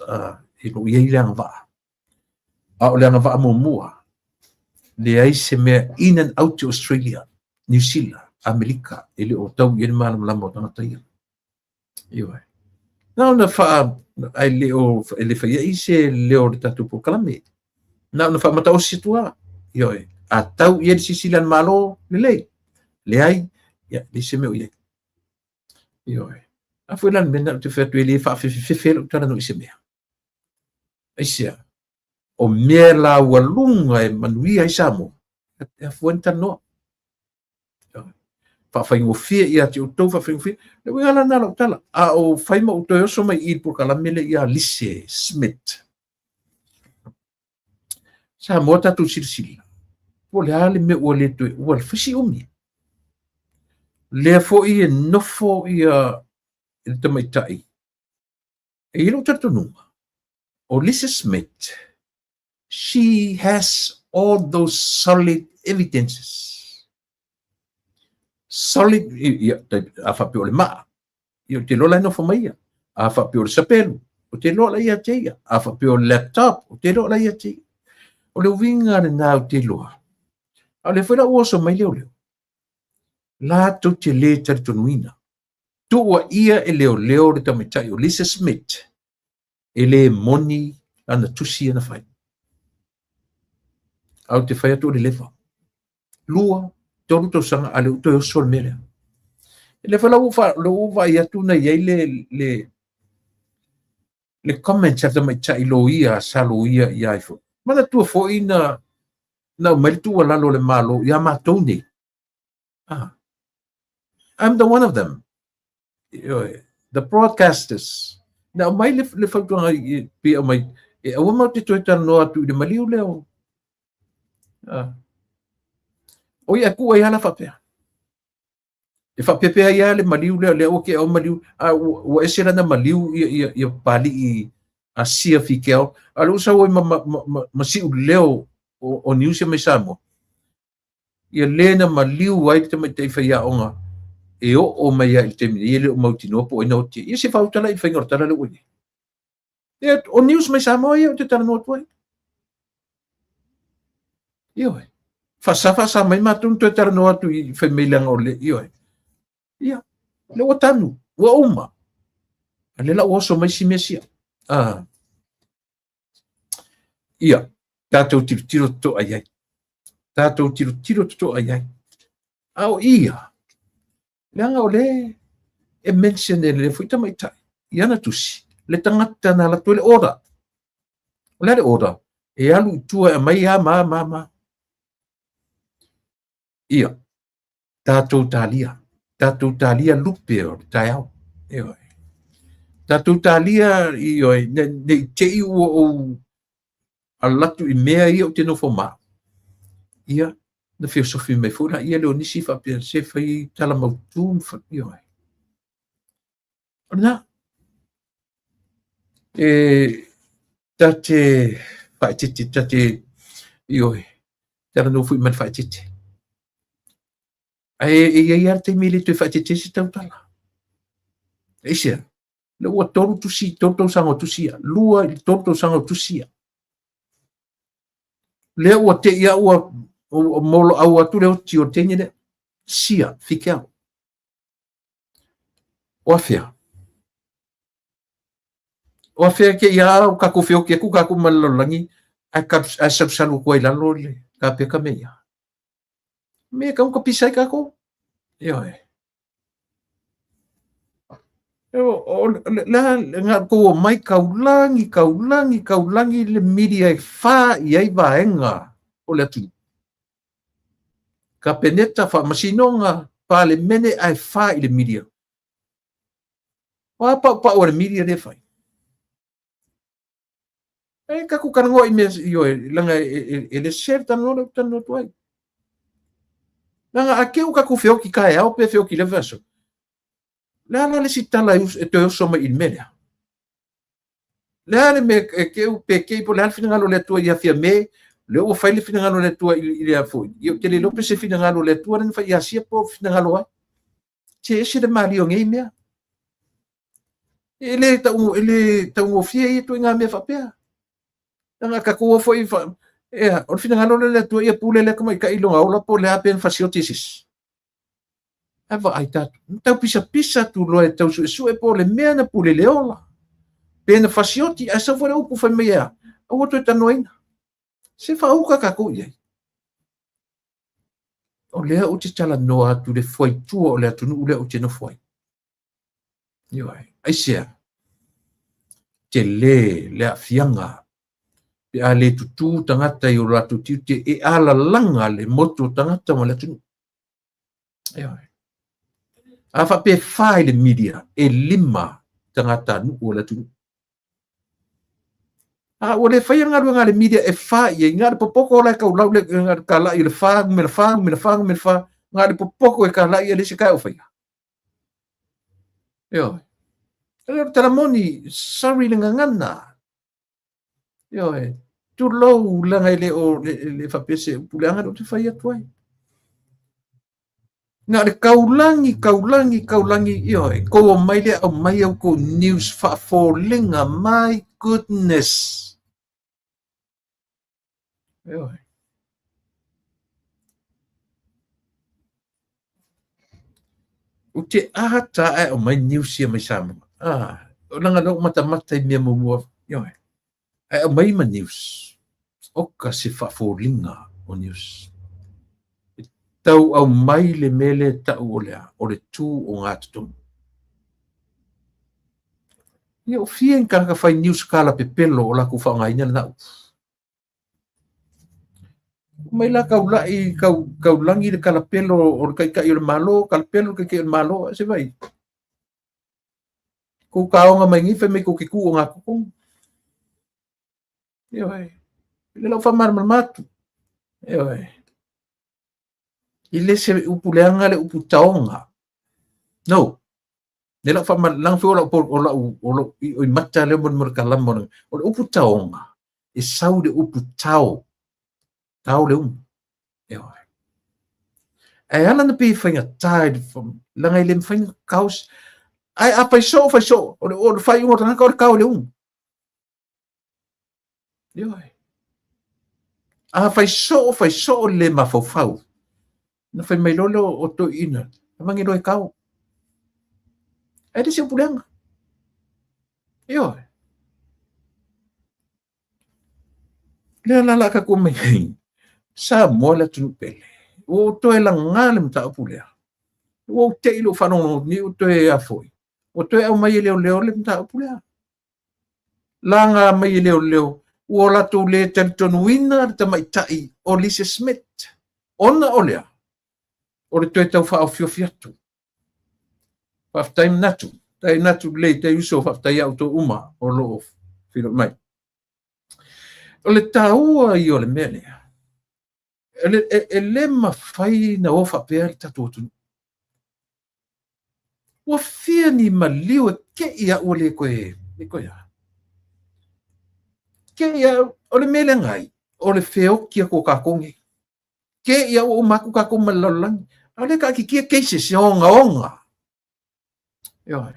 e lo o i ai le agavaa. A o le agavaa muamua, leai se mea in and out to Australia, New Zealand, Amerika, e le o tau i ai le malamalama o tagata ia. Ioe. Na ona faa, ae le o, e le fai ai se leo o le tatou polokalame. Na ona faamataosi atu lava. Ioe. A tau i ai le silasila a le Malo, lelei. Leai, ia, leai se mea o i ai. Ioe. A foi la le mea lena ou te fai atu e le faafefefefe ai lau talanoa i se mea. Aisea? O mea laualuga e manuia ai Samoa, e afua ai ona talanoa. Faafaigofie ia te outou, faafaigofie. Le uiga la lena o lau tala. A o fai ma ou toe oso mai i i le polokalame lea ia Lise Smith. Samoa tatou silasila, po o le a le mea ua le toe, ua fai si umi. Lea foi e nofo ia le tamaitai. E i ai lou talitonuga, o Lisa Smith, she has all those solid evidences. Solid, ia, a faapea o le maa, ia, ou te iloa la e nofo mai ia. A faapea o le sapelu, ou te iloa la ia te ia. A faapea o le laptop, ou te iloa la ia te ia. O le uiga lena ou te iloa. A o lea foi la ua oso mai leoleo, latou te le talitonuina. Tuuaia e leoleo le tamaitai o Lisa Smith e le moni lana tusi ia na fai. A ou te fai atu o le leva. 2, 3 tausaga a lea ua toe oso le mea lea. E le foi la ua ua vaai atu na i ai le comment a le tamaitai loia sa loia ia ai foi. Manatua foi na aumai le tuualalo a le Malo ia matou nei. Ah, I'm the one of them. The broadcasters. Na aumai le fautuaga pe aumai, e aua matou te toe talanoa atu i le maliu lea o... Ah. O ia, e ku ai lava la faapea. E faapea ai lava le maliu lea, lea ua ke au maliu, a ua ese lana maliu ia Papali'i a Sia Fikeao, a lea ua sau ai ma siu leo o news ia mai Samoa. Ia le na maliu ai le tamaitai faiaoga e oo mai ai i le taimi nei, e le o mautinoa po o ai na oti ai. Ia se faautala i le faiga o le tala lea ua i ai. Ia, o news mai Samoa ia ou te talanoa atu ai. Ioe. Faasa faasa mai matou na toe talanoa atu i fai mai leaga o le, ioe. Ia, lea ua tanu, ua uma. A lea la ua oso mai si mea sia. Ah. Ia, tatou tilotilo totoa i ai. Tatou tilotilo totoa i ai. A o ia, leaga o le e mention e le foi tamaitai i ana tusi, le tagata na alu atu ai le order. O le a le order? E alu i tua e aumai a ma ma ma. Ia, tatou talia, tatou talia lupe o le taeao. Ioe. Tatou talia, ioe, ne i te i ua ou alu atu i mea ia ou te nofo ma au. Ia, na feosofi mai foi laia lea o nisi faapea se fai tala mautu ma ioe. O lena, e ta te faaeteete, ta te, ioe, talanoa foi ma le faaeteete. Ae e i ai lava le taimi e le toe faaeteete ai se tautala. Aisea? Lea ua tolu tusi, tolu tausaga o tusi ia, lua i le tolu tausaga o tusi ia. Lea ua te i ua moloau atu le oti o le teine lea. Sia, fikeau. O afea? O afea ke ia o kākou feoki atu kākou ma le lalolagi ae salusalu atu ai i lalo le kapeka me ia. Me ka uka pisa ai kākou. Ioe. O le a kou o mai kaulagi, kaulagi, kaulagi le media e whā i ai vaega o le atunuu. Kapeneta, Faamasinoga, Palemene ae whā i le media. O a paupau a le media lea e fai? E tatou talanoa i mea ioe, leaga e le sese le talanoa lea ou te talanoa atu ai. Leaga a keu tatou feoki taeao pe feoki i le vaiaso, le a la le isi tala e toe oso mai i le mea lea? Le a le mea e keu pe kei po o le a le finagalo o le Atua ia Fiame, lea ua fai le finagalo o le Atua i le a foi. Ia ou te le iloa pe se finagalo o le Atua lea na fai ia Sia po o finagalo ai. Se ese le malie o nei mea. E le tau, e le taugofie ia ituaiga mea faapea. Leaga a tatou o foi fa, ea, o le finagalo lea o le Atua ia pule lea tamaitai i lona ola po o le a pe na fasioti e se isi. Ae vaai tatou, na tau pisapisa atu loa e tau suesue po o le mea na pule le ola. Pe na fasioti, ae sau foi le upu fai mai e a, aua toe talanoaina. Se faauka tatou i ai. O lea ou te talanoa atu i le fuaitua o le atunuu lea ou te nofo ai. Ioe. Aisea? Tele le aafiaga pe a le tutū tagata i o latou tiute e alalaga le motu o tagata ma le atunuu. Ioe. A faapea e fa i le milia, e lima tagatanuu o le atunuu. A ua le faia le galuega a le media e fa i ai, na o le popoto la e taulau le kalai o le fa, numera fa, numera fa, numera fa, na o le popoto e kalai e leai se tae o faia. Ioe. E le o le tala moni, sorry le gagana. Ioe. Tulou leaga e le o le faapea se upu leaga lea ou te fai atu ai. Na o le kaulagi, kaulagi, kaulagi, ioe, kou omai lea aumai au kou news faafoliga, my goodness. Ioe. Ou te ata ae aumai news ia mai Samoa. Ah, leaga na ou matamata i mea muamua, ioe. Ae aumai ma news. Oka se faafoliga o news. E tau aumai le mea lea e tau o le a? O le tu ogatotonu. Ia o fia ni tagata fai news kalapepelo o latou faaaogaina lena upu. Mai la kaulai, kau, kaulagi le kalapelo o le taitai o le Malo, kalapelo le taitai o le Malo, se vai. Kou kaoga mai nei fai mai kou te tu ogatotonu. Ioe. Le lau faamalamalama atu. Ioe. I le se upu leaga le upu taoga. No. Le lau faamalamalama foi o lau o lau o lau i mata lea mo le kalama o le upu taoga e sau le upu tao. Tao le umu. Ioe. Ae ala na pei e faigata i le leaga e le mafai ona kao ae a fai soo fai soo o le o le faaiuga o le tagata o le kao i le umu. Ioe. A fai soo fai soo le mafaufau na fai mai loa lea o toeaiina, avane loa e kao. Ae le se upu leaga. Ioe. Lea la la tatou mai ai, Samoa le atunuu pele. Ua ou toe laga le mataupu lea. Ua ou te i lou faalogologo nei ua toe a foi. Ua toe aumai e leoleo le mataupu lea. Laga mai e leoleo ua latou le talitonuina le tamaitai o Lisa Smith. Ona o lea, o le toe tau faaofiofi atu. Faafetai manatu. Tai manatu lelei, tai uso, faafetai ia outou uma o lo o feiloai mai. O le taua ia o le mea lea, e le mafai na o faapea le tatou atunuu. Ua fia ni maliu e te i au ua le toe, le toe a. Te i au, o le mea lea nai, o le feoti atu o tatou nei. Te i au ua uma atu tatou ma le lalolagi. A o lea taatitia cases e ogaoga. Ioe.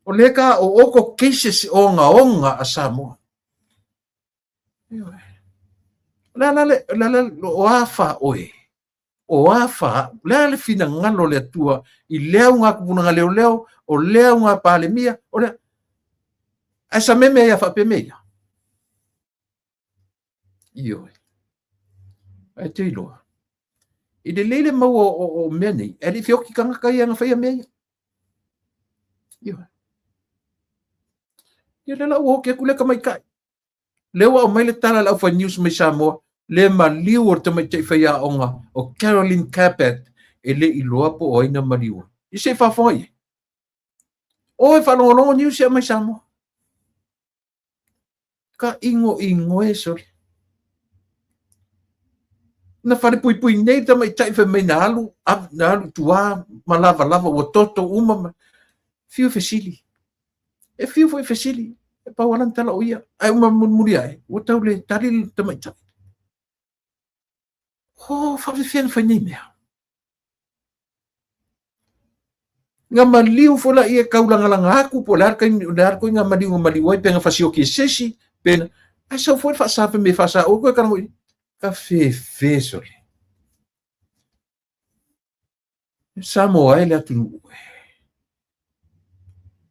O lea ka ooto cases ogaoga a Samoa. Ioe. O le a la le, o le a la, o a fa oe? O a fa au? O le a le finagalo o le Atua i lea auga tupulaga leoleo, o lea auga Palemia, o lea... Ae sameme ia faapea mea ia. Ioe. Ae te iloa. I lelei le maua o mea nei, ae le i feoti tagata ia na faia mea ia. Ioe. Ia lea la ua oti atu le tamaitai. Lea ua aumai le tala a le aufai news mai Samoa, le maliu o le tamaitai faiaoga o Caroline Cabot e le i iloa po o ai na maliu ai. Ia se i faafofoga i ai. O e faalogologo news e aumai Samoa. Ka inoino e sole. Na falepuipui nei le tamaitai fai mai na alu, na alu i tua ma lavalava ua toto uma ma fiu e fesili. E fiu foi e fesili, e pau lava lana tala o ia. Ae uma mulimuli ae, ua tau le tali le tamaitai. O, faafefea na fai nei mea? Na maliu foi laia e taulagalaga atu po o le a le taimi, o le a le ituaiga maliu na maliu ai, pe na fasioki e se isi, pe na... Ae sau foi le faasa fai mai e faasa oe koe kalago i... Ka fefe sole. Samoa e le atunuu e.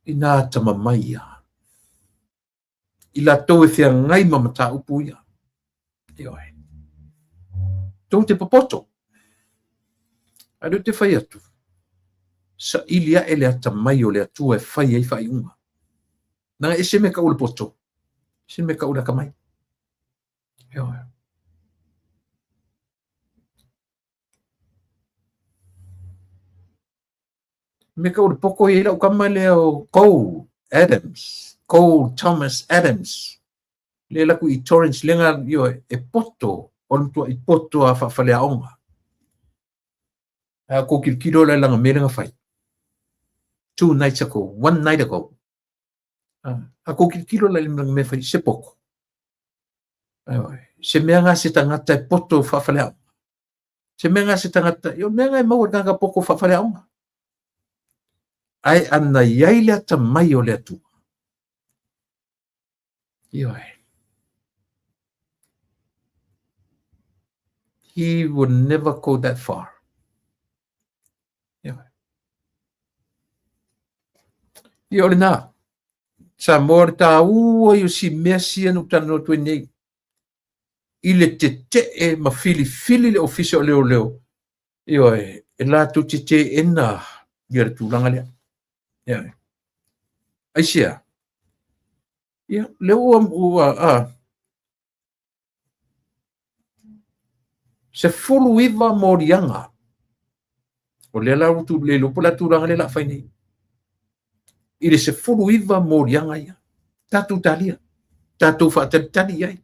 Ina atamamai ia. I latou e feagai ma mataupu ia. Ioe. Tou te popoto. Ae lea ou te fai atu, saili ae le atamai o le Atua e fai ai faaiuga. Leaga e ese mea tau o le poto, ese mea tau o le atamai. Ioe. Mea tau o le poto e i ai lau tama lea o Cole Adams, Cole Thomas Adams. Lea alu atu i Torrance, lea na, ioe, e poto, o le matuai poto lava faafaleaoga. Ae a outou tilotilo la i lana mea lea na fai. Two nights ago, one night ago. A outou tilotilo la i lana mea fai, se poto. Ioe, se mea lena se tagata e poto faafaleaoga. Se mea lena se tagata, o le mea lena e maua i le tagata poto faafaleaoga. Ae ana i ai le atamai o le Atua. Ioe. He would never go that far. Ioe. Ia o lena. Samoa le tāua i o si mea sia na ou talanoa atu ai nei. I le tetee ma filifili le Ofisa o Leoleo, ioe, e latou te teena ia le tulaga lea. Ioe. Aisea? Ia, lea ua, ua a, 19 moliaga. O lea la ua le iloa po o le a tulaga lea o le a fai nei. I le 19 moliaga ia, tatou talia, tatou faatalitali i ai.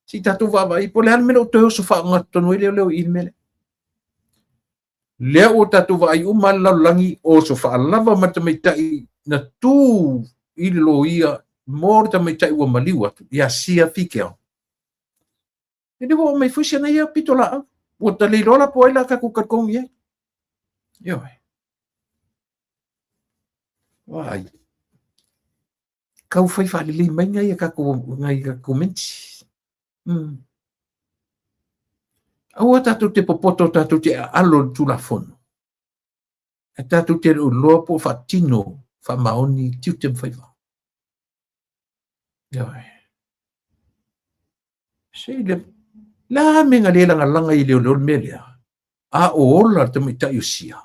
Se i tatou vaavaai po o le a le mea lea ua toe oso faaogatotonu ai leoleo i le mea lea. Lea ua tatou vaai uma le lalolagi oso faalava ma le tamaitai na tu i le loia mo le tamaitai ua maliu atu ia Sia Figiel. E le ua oo mai foi si ana ia pitolaau. Ua ta le iloa la po o ai la tatou talitonu i ai. Ioe. Vaai. Tau fai faalelei mai nai a tatou nai comments. Aua tatou te popoto tatou te aalo i le Tulafono. Ae tatou te le o iloa po o faatino faamaoni tiute ma faiva. Ioe. Se le la me nga le lagalaga i leoleo le mea lea, a o ola le tamaitai o Sia.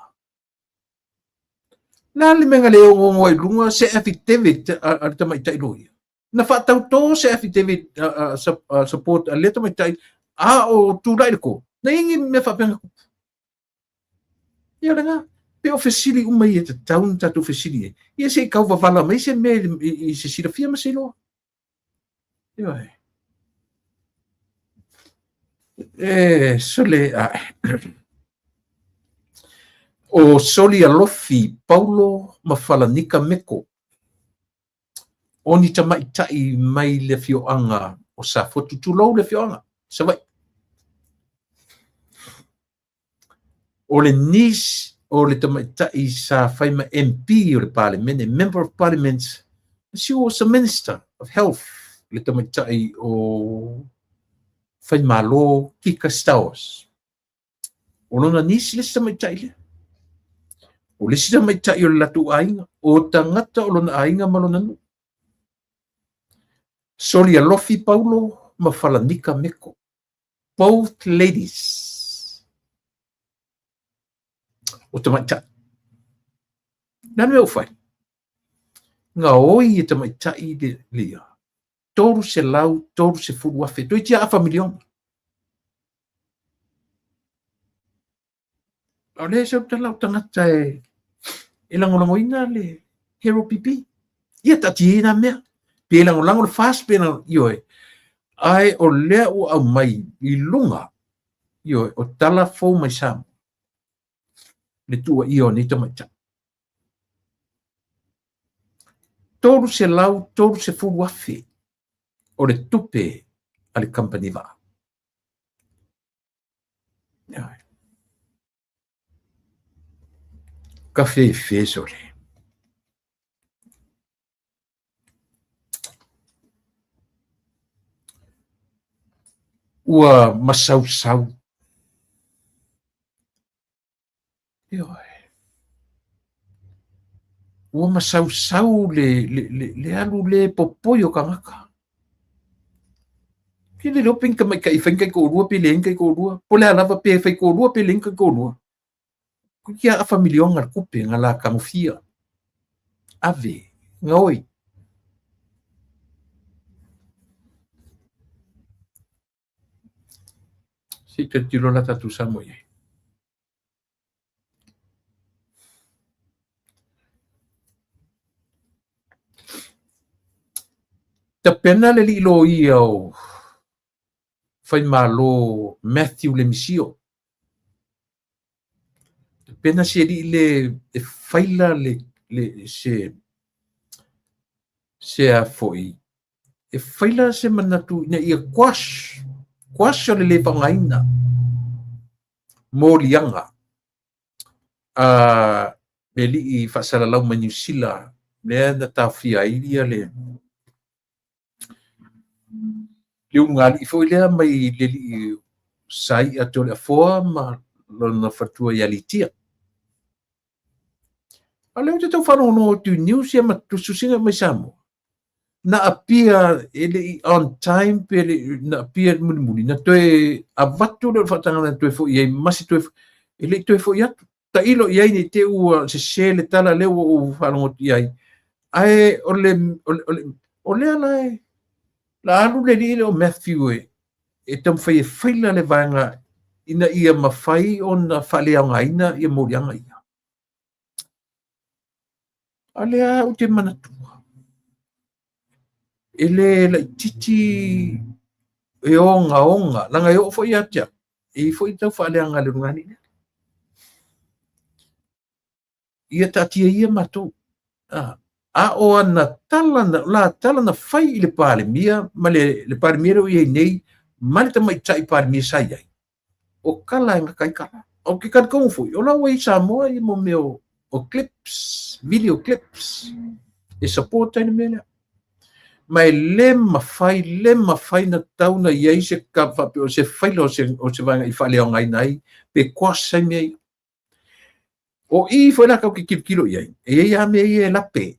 La le mea na le onoono ai i luga se affidavit a le tamaitai loia. Na faatautō se affidavit support a lea tamaitai a o tulai le court. Na i ai ni mea faapea na tupu. Ia o lena, pe o fesili uma ia e tatau ona tatou fesili ai. Ia se i tau vavala mai se mea i se silafia ma se iloa. Ioe. E sole ae. O Soli Alofi Paulo ma Falanika Meko. O ni tamaitai mai le afioaga o Safotu, tulou le afioaga, Savaii. O le niece o le tamaitai sa fai ma MP o le Palemene, Member of Parliament, she was a Minister of Health, le tamaitai o Faimalo Kika Stowers. O lona niece le isi tamaitai lea. O le isi tamaitai o le latou aiga, o tagata o lona aiga ma lona nuu. Soli Alofi Paulo ma Falanika Meko. Both ladies. O tamaitai. Le a le mea ua fai? Gaoi e tamaitai le ia. 330,000. Toeitiiti afa miliona. O lea e sau tala o tagata e lagolagoina le Hero PP. Ia taatia ia na mea. Pe lagolago le FAST pe lagolago, ioe. Ae o lea ua aumai i luga, ioe, o tala fou mai Samoa le tuuaia o nei tamaitai. 330,000 o le tupe a le kamupani vaa. Kafefe sole. Ua masausau. Ioe. Ua masausau le, le, le, le alu le popoi o tagata. Ke le leo pe ni tamaitai e fai ni taitoalua pe leai ni taitoalua. Po o le a lava pe faitoalua pe leai ni taitoalua. Toeitiiti lava afa miliona le tupe na la tagofia. Ave, gaoi. Se i tilotilo la tatou Samoa i ai. Tapena le alii loia o Faimalo Matthew Lemisio. Tapena si alii le e faila le, le se se a foi e faila se manatu ina ia quash quash o le le faaaogaina moliaga a le alii faasalalau mai Niu Sila lea na taofia ai ia le le ulugalii foi lea mai le alii Saia Toleafoa ma lona faletua ia Litia. A o lea ou te tau faalogologo atu i news ia ma tusitusiga mai Samoa, na appear e le i on time pe le i, na appear mulimuli, na toe avatu lea o le faatagaga na toe foi ai ma se toe, e le i toe foi atu. Tailo i ai ne i te i ua sese le tala lea ua ou faalogo atu i ai, ae o le, o le, o le, o lea la e, la alu le alii lea o Matthew e, e taumafai e faila le vaega ina ia mafai ona faaleaogaina ia moliaga ia. A lea ou te manatua, e le laitiiti e ogaoga, leaga e oo foi ia te au, e i ai foi tau faaleaga a le ulugalii lea. Ia taatia ia matou. A o ana tala, la tala na fai i le Palemia ma le, le Palemia lea o i ai nei ma le tamaitai Palemia sa i ai, o kala e gata ai kala. Ou te talitonu foi, o la ua i Samoa ia mo mea o, o clips, video clips, e support ai le mea lea. Ma e le mafai, le mafai na tau na i ai se ka faapea o se faila o se, o se vaega i faaleaogaina ai, pe quash ai mea ia. O i foi la tatou te tilotilo i ai, e i ai lava mea ia e lape.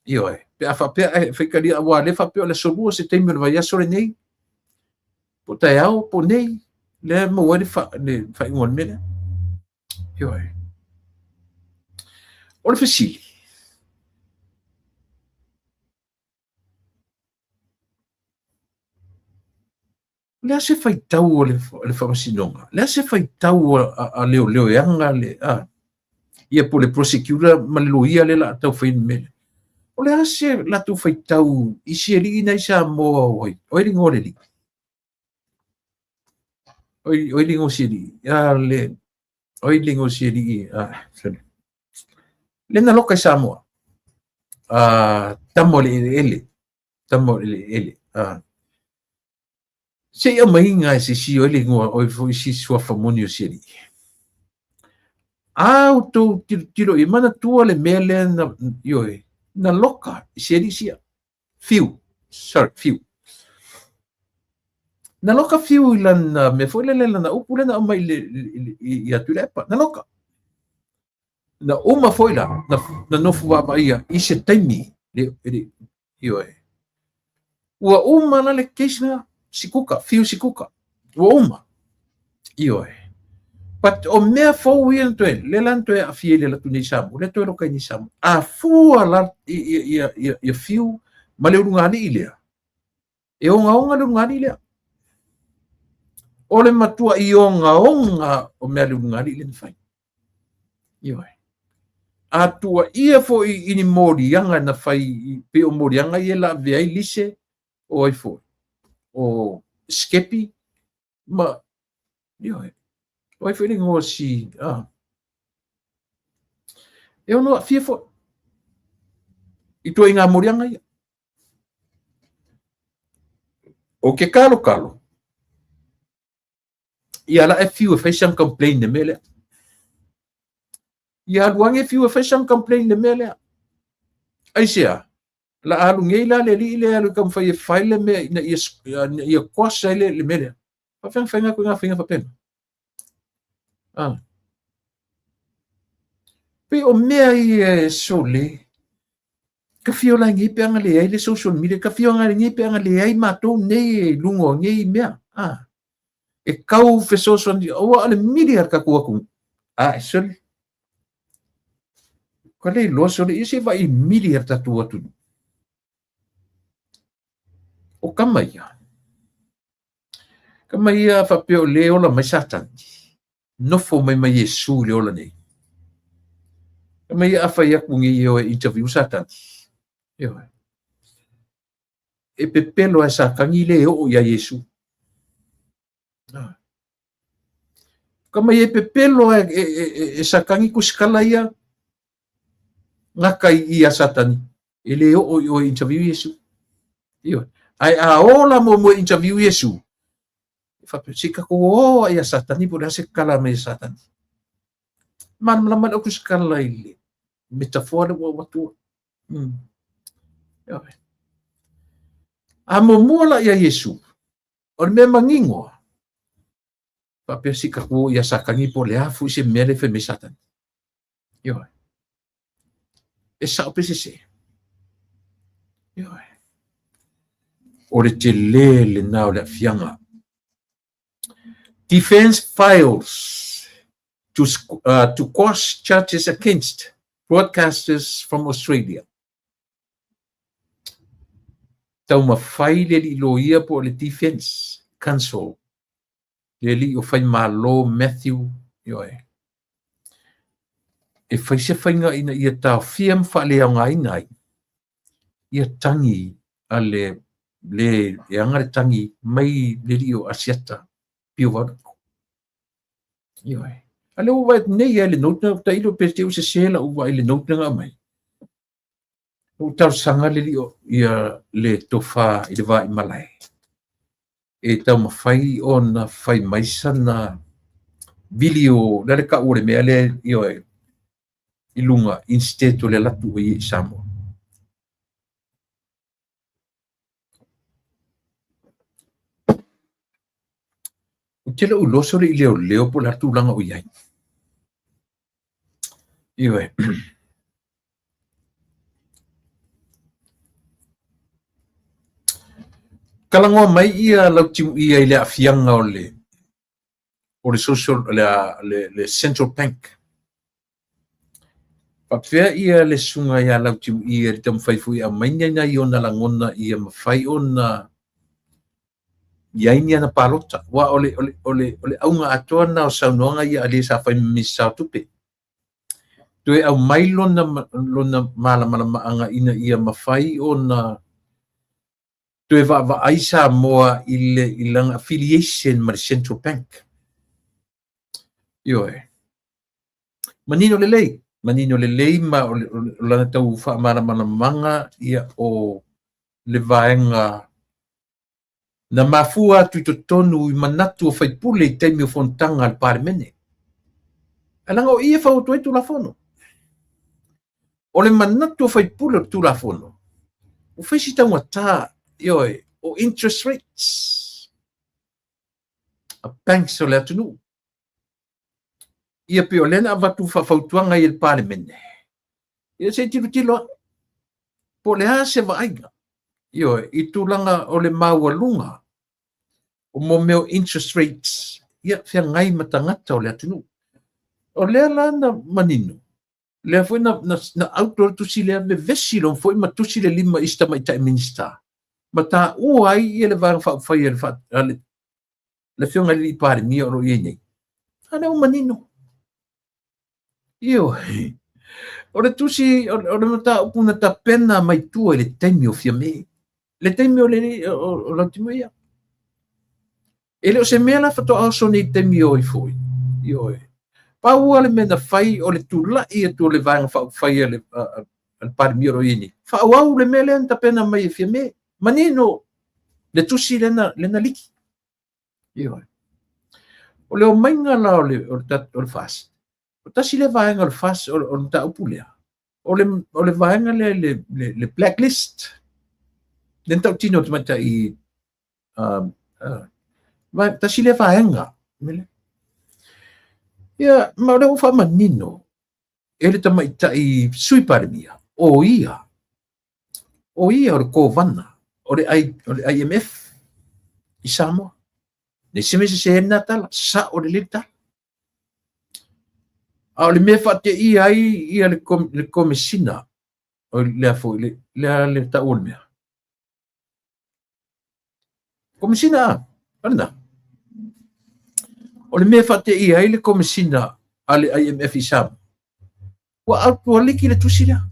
Ioe, pe a faapea e faitalia, aua o lea e faapea o le aso 2 o Seteme o le vaiaso lenei. Po o taeao, po o nei, lea e maua ai le faaiuga o le mea lea. Ioe. O le fesili, o le a se faitau a le faamasinoga? O le a se faitau a leoleo e aga le, a, ia po o le prosecutor ma le loia lea o le a tau fai le mea lea. O le a se latou faitau i si alii na i Samoa o ai? O ai le igoa o le alii? O ai le igoa o si alii? A le, o ai le igoa o si alii? A, sorry. Le na loka i Samoa. A, tama o le eleele. Tama o le eleele. A. Se i aumaiga e se isi o ai le igoa, o ai foi si suafa moni o si alii. A outou tilotilo i manatua le mea lea na, ioe, na loka i si alii sia. Fiu, sorry, Fiu. Na loka Fiu i lana mea foi lele, lana upu lea na aumai i atu i le epa. Na loka. Na uma foi la, na nofo vaavaaia i se taimi, le, le, ioe. Ua uma la le case lena, Sikuka, Fiu Sikuka. Ua uma. Ioe. But o mea fou ia na toe, lea la na toe aafia i le alu atu nei i Samoa, lea toe loka ai nei i Samoa. A fua la ia Fiu ma le ulugalii lea, e ogaoga le ulugalii lea. O le matuai ogaoga o mea a le ulugalii lea na fai. Ioe. A tuuaia foi i ni moliaga na fai, pei o moliaga ia e lavea ai lise, o ai foi, o Skepi, ma, ioe, o ai foi le igoa o si, a, e ono aafia foi i ituaiga moliaga ia. O ke kalokalo, ia la e fiu e fai sana complain le mea lea. Ia alu ane fiu e fai sana complain le mea lea. Aisea? La alu nei la le alii lea alu e taumafai e fai le mea ina ia, ina ia quash ai le mea lea. Faafefea ona fai ngā faiga faapena? Ah. Pei o mea ia e sole, ka fia ola nei pe anga leai le social media, ka fia ola nei pe anga leai matou nei e luga o nei mea. Ah. E kau fesoasoani, aua o le mili a le tatou atunuu. Ah, e sole. Ka le iloa sole, ia se vaai mili a le tatou atunuu. O kama ia. Kama ia faapea o le ola mai Satani. Nofo mai ma Iesu i le ola nei. Kama ia a fai atu nei e o e interview Satani. Ioe. E pepelo e Satani le oo ia Iesu. Ah. Kama ia e pepelo e Satani kusikala ia gata i a Satani. E le oo i oe interview Iesu. Ioe. Ae a ola muamua interview Iesu, e faapea, se i tatou o ai ia Satani po o le a se kala mai e Satani. Malamalama le kusikala i le metafoa le ua avatua. Ioe. A muamua la ia Iesu, o le mea manino, faapea se i tatou o ia Satani po o le a foi se mea lea e fai mai Satani. Ioe. E sao pe sese. Ioe. O le tele lena o le aafiaga. Defense files to quash charges against broadcasters from Australia. Taumafai le alii loia po o le Defense Counsel, le alii o Faimalo Matthew, ioe, e fai se faiga ina ia taofia ma faaleaogaina ai ia tagi a le le e aga le tagi mai le alii o Asiata Pio Varuku. Ioe. A lea ua vaai atu nei lava i le note na tailo pe te i ua sese lau vaai i le note na aumai. Ua talosaga le alii o ia le tofa i le va i malae e taumafai ona fai mai sana video le a le tau o le mea lea ioe i luga instead o le alu atu o ia i Samoa. Ou te le o iloa sole i leoleo po o le a tulaga o i ai. Ioe. Talanoa mai ia Lautimuia i le aafiaga o le o le social le, le, le Central Bank. Faapefea ia le susuga ia Lautimuia i le taumafai foi e aumai nai ona lagona ia mafai ona i ai ni ana palota. Aua o le, o le, o le, o le auga atoa lena o saunoaga ia a le sa fai ma Minisita o Tupe. Toe aumai lona, lona malamalamaaga ina ia mafai ona toe vaavaai Samoa i le i lana affiliation ma le Central Bank. Ioe. Manino lelei, manino lelei ma o, le, o lana tau faamalamalamaga ia o le vaega na mafua atu i totonu i manatu o faipule i taimi o fonotaga a le Palemene. Ae leaga o i e fau atu ai Tulafono. O le manatu o faipule o le Tulafono, ua fai si taugata, ioe, o interest rates a banks o le atunuu. Ia pei o lea na avatu faafautuaga i le Palemene. Ia se i tilotilo ane po o le a se vaaiga, ioe, i tulaga o le maualuga o mo mea o interest rates, ia feagai ma tagata o le atunuu. O lea la na manino, lea foi na, na, na auto le tusi lea, vevesi loa foi ma tusi le lima i si tamaitai Minisita, ma taua ai ia le Vaega Faaupufai a le, a le, le Afioga i le Palemia o lo o i ai nei. A lea ua manino. Ioe. O le tusi, o le mataupu na tapena mai tua i le taimi o Fiame. Le taimi o le o Lautimuia. E le o se mea la faatoa oso nei taimi o ifo. Ioe. Pau le mea na fai o le tulai atu o le Vaega Faaupufai a le, a, a le Palemia o lo o i ai nei. Faaauau le mea lea na tapena mai e Fiame. Manino le tusi lea na, lea na liki. Ioe. O le omaiga la o le, o le, o le FAST, o tasi lea vaega o le FAST, o, o le mataupu lea, o le, o le vaega lea le, le, le blacklist, le na tautino o le tamaitai, tasi lea vaega. Ia, ma o lea ua faamanino e le tamaitai Sui Palemia, o ia, o ia o le kovana o le, I, o le IMF i Samoa. Leai se mea sese ai lena tala, sao lelei le tala. A o le mea e faateia ai ia le, kom, le komesina, o lea foi, le, lea le tau o le mea. Komesina a, o lena. O le mea e faateia ai le komesina a le IMF i Samoa, ua autualiki le tusi lea.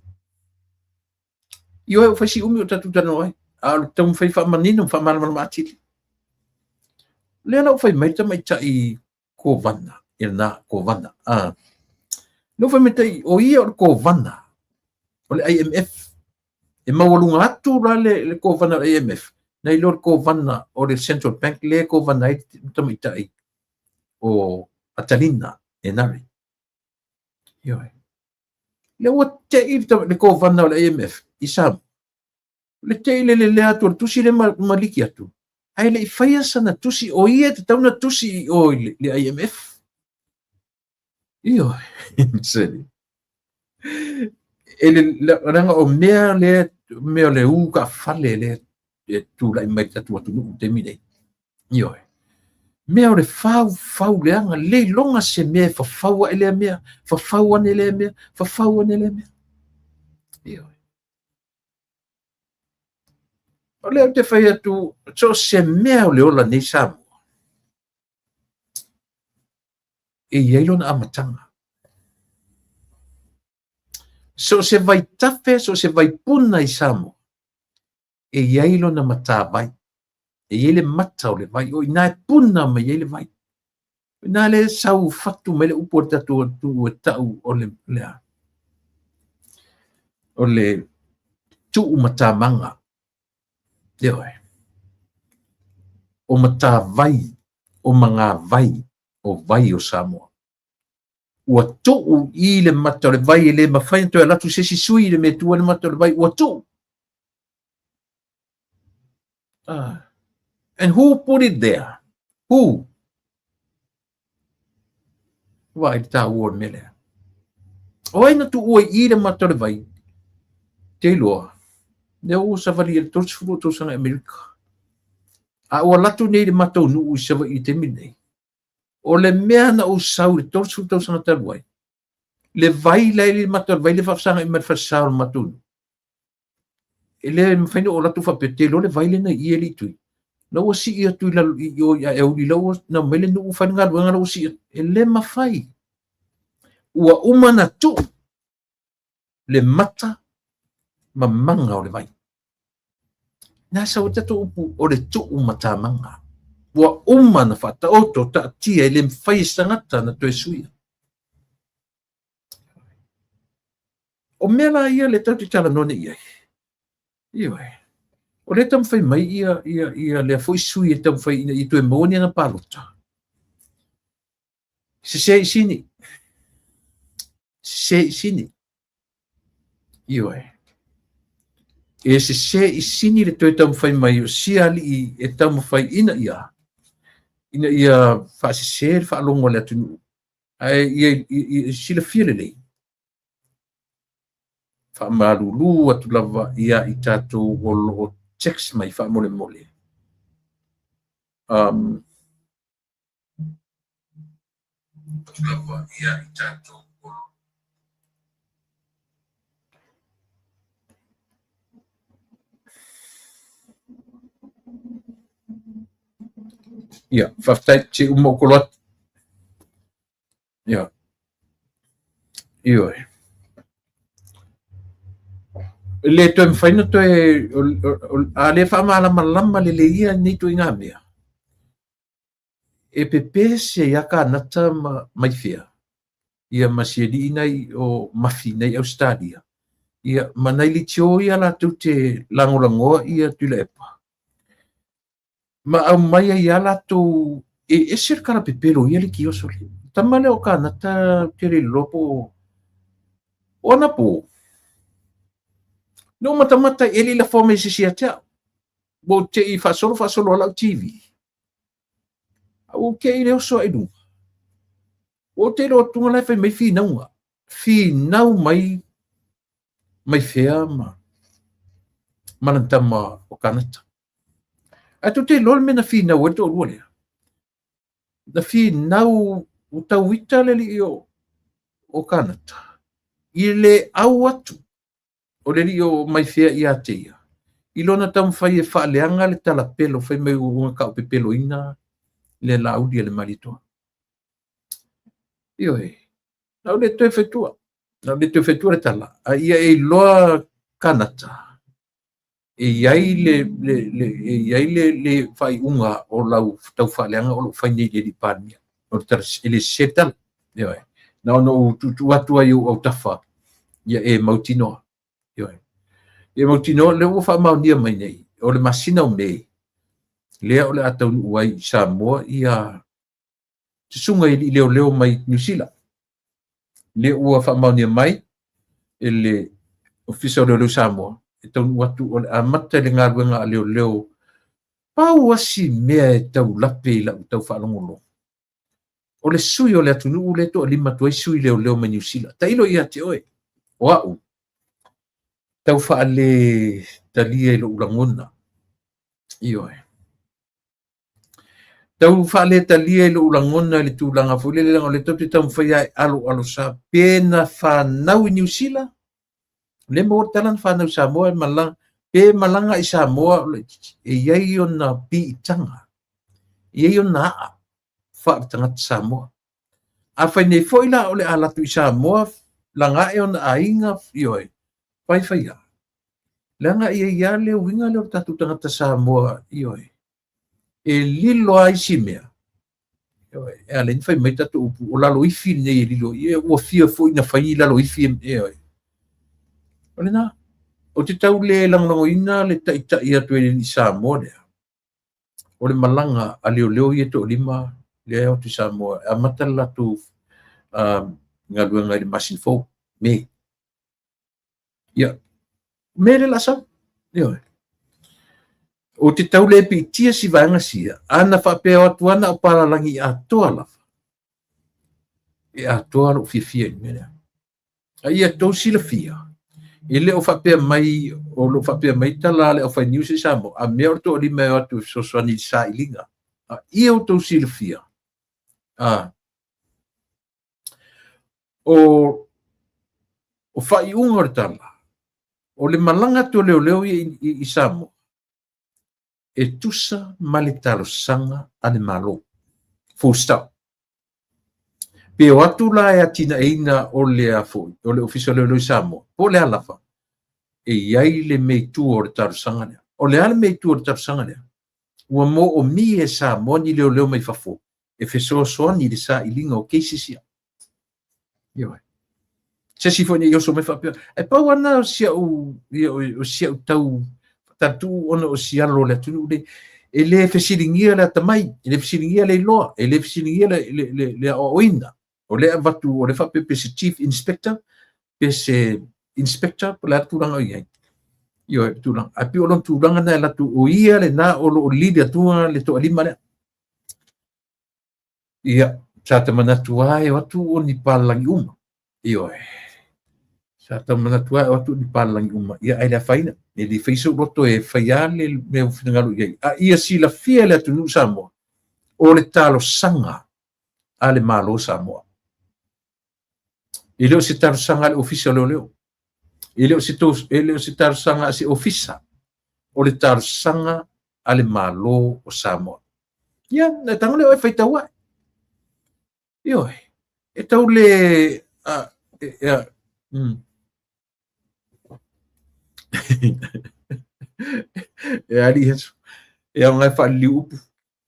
Ioe, ua fai si umi o tatou talanoa ai, a o le taumafai faamanino ma faamalamalama atili. Lea la ua fai mai le tamaitai kovana, i lena kovana. Ah. Lea ua fai mai tai, o ia o le kovana o le IMF. E maualuga atu la le, le kovana o le IMF, nai lo le kovana o le Central Bank le kovana ai le tamaitai o Atalina Enari. Ioe. Lea ua tei le kovana o le IMF i Samoa. Le tei le lelea atu o le tusi lea ma, ma liki atu. Ae le i faia sana tusi, o ia e tatau na tusi i o i le, le IMF. Ioe. Seli. E le, leaga o mea lea, mea o le u kaafale lea e tulai mai le tatou atunuu i le taimi nei. Ioe. Mea o le faufau leaga, le iloga se mea e fafau ae lea mea, fafau ane lea mea, fafau ane lea mea. Ioe. O lea ou te fai atu, so o se mea o le ola nei Samoa, e i ai lona amataga. So o se vaitafe, so o se vaipuna i Samoa, e i ai lona matavai. E i ai le mata o le vai, o i ina e puna mai ai le vai. O i ina le sau fatu mai le upu a le tatou atunuu e tau o le, le a? O le tuu matamaga. Ioe. O matavai, o magavai, o vai o Samoa. Ua tuu i le mata o le vai e le mafai ona toe alu atu se isi sui i le mea e tu ai le mata o le vai, ua tuu. And who put it there? Who? Vaai le taua o le mea lea. O ai na tuua i i le mata o le vai? Te iloa. Lea ua savali i le 30 o tausaga i Amerika. A ua alu atu nei le matou nuu i Savaii i le taimi lenei, o le mea na ou sau i le 30 tausaga talu ai, le vai la e i le mata o le vai lea e faafesagai ma le falesa o le matou nuu, e le mafai ona ou alu atu faapea, te iloa le vai lea na i i e le i tui. La ua sii atu i lalo i o i Aeauli, la ua na omai le nuu fai le galuega la ua sii atu. E le mafai. Ua uma ona tuu le mata ma maga o le vai. Na sau ai tatou upu o le tuu matamaga. Ua uma ona faataoto taatia e le mafai e se tagata ona toe suia. O mea la ia lea tatou te talanoa nei i ai, ioe, o lea e taumafai mai ia, ia, ia lea foi sui e taumafai ina ia toe maua ni ana palota. Sese i sini. Sese i sini. Ioe. E sese i sini le toe taumafai mai o sia alii e taumafai ina ia ina ia faasese le faalogo a le atunuu. Ae ia, ia, ia silafia lelei, faamalulu atu lava ia i tatou o lo o text mai faamolemole. Um, atu lava ia i tatou o lo Ia, faafetai, se uma ou kolo atu. Ia. Ioe. E le toe mafai ona toe a le faamalamalama lelei ia nei ituaiga mea, e pepese ai lava Kanata ma mai fea, ia ma si alii nai o Mafi nai Ausetalia, ia ma nai leitio ia latou te lagolagoa ia Tuilaepa. Ma aumai ai lava latou, e ese le kalapepelo o ia leitio sole. Tama lea o Kanata ou te le iloa po o anapo. Na ou matamata e le i lafoa mai e se isi ia te au. Ua ou te i faasolo faasolo a lau TV. A ua ou te i le oso ae i luga. Ua ou te iloa atu la e fai mai finauga. Finau mai mai fea ma ma lana tama o Kanata. Ae tou te iloa le mea na finau ai le toalua lea. Na finau ua tauita le alii o, o Kanata i le au atu o le alii o mai fea ia te ia i lona taumafai e faaleaga le talapelo fai mai ua taupepeloina le Laauli a le Malietoa. Ioe, na ou le toe faitua, na ou le toe faitua le tala, a ia e iloa Kanata e i ai le, le, le, e i ai le, le faaiuga o lau tau faaleaga o lo o fai nei i le alii Palemia. O le tala, e le sese le tala. Ioe. Na ona ou tuutuu atu ai i ou autafa, ia e mautinoa. Ioe. Ia mautinoa, lea ua faamaonia mai nei, o le masina o Me, lea o le a taunuu ai i Samoa ia susuga i alii leoleo mai Niu Sila. Lea ua faamaonia mai e le Ofisa o Leoleo Samoa e taunuu atu o le amata i le galuega a leoleo. Pau lava si mea e tau lape i lau tau faalogologo, o le sui o le atunuu lea e toalima atu ai sui leoleo mai Niu Sila. Tailo ia te oe, o au, tau faale talia i lou lagona. Ioe. Tau faaletalia i lou lagona i le tulaga foi lele leaga o lea tatou te taumafai lava e aloalosa pe na fanau i Niu Sila, lea maua le tala na fanau i Samoa e malaga, pe malaga i Samoa e i ai ona piitaga, e i ai ona aa faaletagata Samoa. Afai nei foi la o le a alu atu i Samoa laga ae ona aiga, ioe, fai fai lava. Leaga e i ai lava le uiga lea o le tatou tagata Samoa, ioe, e lilo lava isi mea. Ioe, e ala ai ona fai mai tatou upu, o laloifi lenei e lilo ai. Ua fia foi na fai ni laloifi, ioe. O lena, ou te tau le lagolagoina le taitai atu e le alii Samoa lea. O le malaga a leoleo ia e toalima lea e o atu i Samoa e amata le latou galuega i le masina fou, Me. Ia, Me lea o le a sau. Ioe. Ou te tau le piitia si vaega sia, ana faapea o atu ana o palalagi atoa lava, e atoa lou fiafia i le mea lea. A ia tou silafia, E le o faapea mai, o lo o faapea mai tala a le aufai-news i Samoa, a mea o le toalima e o atu e fesoasoani i le sailiga. A ia outou silafia, a, o, o faaiuga o le tala, o le malaga atu o leoleo ia i, i, i Samoa, e tusa ma le talosaga a le Malo. Full stop. Pe o atu la e atinaeina o le a foi, o le Ofisa o Leoleo i Samoa, po o le a lava, e i ai le mea i tua o le talosaga lea. O le a le mea i tua o le talosaga lea? Ua moomia e Samoa ni leoleo mai fafo e fesoasoani i le sailiga o cases ia. Ioe. Se isi foi nei oso mai faapea, e pau ana o si au, o si au tau tatu ona o si alo o le atunuu le, e le fesiligia le atamai, e le fesiligia le iloa, e le fesiligia le, le, le, le aoaoina. O le avatu, o le faapea pe se chief inspector, pe se inspector, po le a tulaga o i ai. Ioe, tulaga. Ae pei o lona tulaga na e alu atu, o ia lena o lo o lili atua le toalima lea. Ia, sa ta manatu lava e o atu o ni palalagi uma. Ioe. Sa ta manatu lava e o atu o ni palalagi uma. Ia, ae le afaina. E le fai sou loto e fai lava le mea ua finagalo i ai. A ia silafia e le atunuu Samoa, o le talosaga a le Malo Samoa. E le o se talosaga a le Ofisa o Leoleo. E le o se, to, e le o se talosaga a se ofisa. O le talosaga a le Malo o Samoa. Ia, na tago lea oe faitau ae. Ioe, e tau le... A, e, e, a, mm. E ali hesu. E au ngai whaaliliu upu.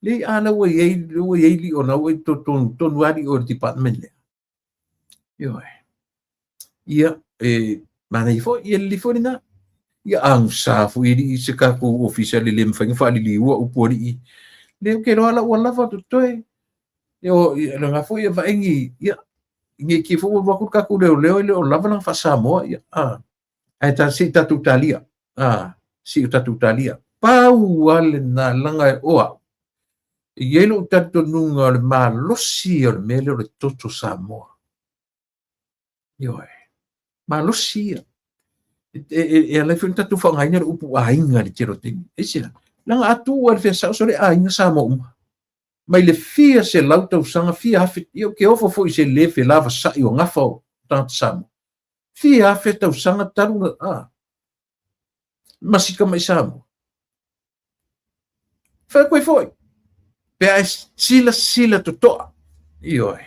Lei a la ua iai, ua iai li ona ua i tonu, tonu ali o le department lea. Ioe. Ia, e manaia foi, ia lelei foi lena. Ia agusa foi alii se tatou ofisa le le mafai ona faaliliua upu alii. Le ou te iloa la ua lava totoe. Ia o ia lena foi ia vaai ia ne i te i foi ua alu atu le tatou leoleo e le o lava lana faa-Samoa ia a. Ae ta se i tatou talia. A, se i o tatou talia. Pau lava lena leaga e o au. E i ai lou talitonuga o le malosi o le mea lea o le toto Samoa. Ioe. Malosi ia. E, e, e ala ai foi ona tatou faaaogaina le upu aiga i le tele o taimi. Aisea? Leaga a tuu lava i le fea sao, sole aiga Samoa uma. Mai le fia selau tausaga, fia afe, ia ou te ofo foi i se le felavasai o gafa o tagata Samoa. Fia afe tausaga talu na, a, masika mai Samoa. Fai atu ai foi, pe a e silasila totoa, ioe,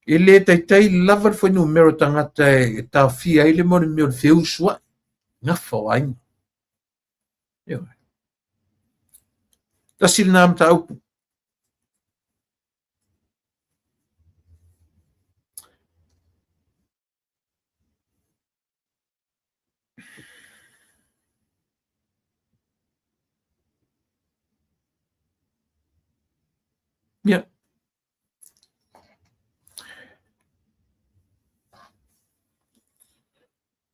e le taitai lava le fuainumera o tagata e taofia ai le mea o le mea o le feusuai, gafa o aiga. Ioe. Tasi lena mataupu. Ia.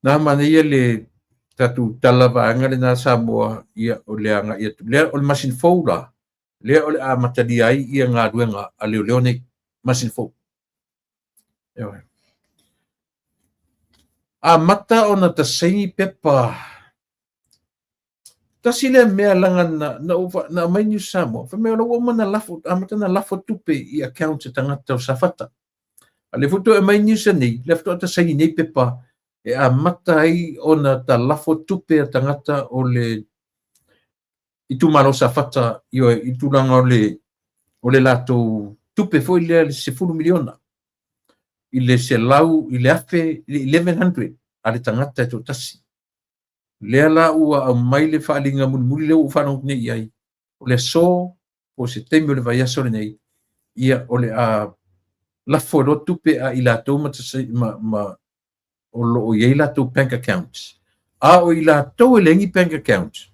Na manaia le tatou tala vaega lena Samoa, ia o le agai atu. Lea o le masina fou la, lea o le a amatalia ai ia galuega a leoleo nei, masina fou. Ioe. Amata ona tasaini pepa. Tasi lea mea laga na, na, na aumai News Samoa, fai mai o la ua uma na lafo, amata na lafo tupe i accounts a tagata o Safata. A lea foi toe aumai news nei, lea faatoa tasaini nei pepa e amata ai ona ta lafo tupe a tagata o le itumalo Safata, ioe, i tulaga o le o le latou tupe foi lea le 10 miliona i le selau i le afe i le 1100 a le tagata e toatasi. Lea la ua aumai le faaaliga mulimuli lea ua ou faalogo nei i ai, o le aso po o se taimi o le vaiaso lenei, ia o le a lafo ai loa tupe a i latou ma, ma, ma o lo o i ai latou bank accounts. A o i latou e leai ni bank accounts,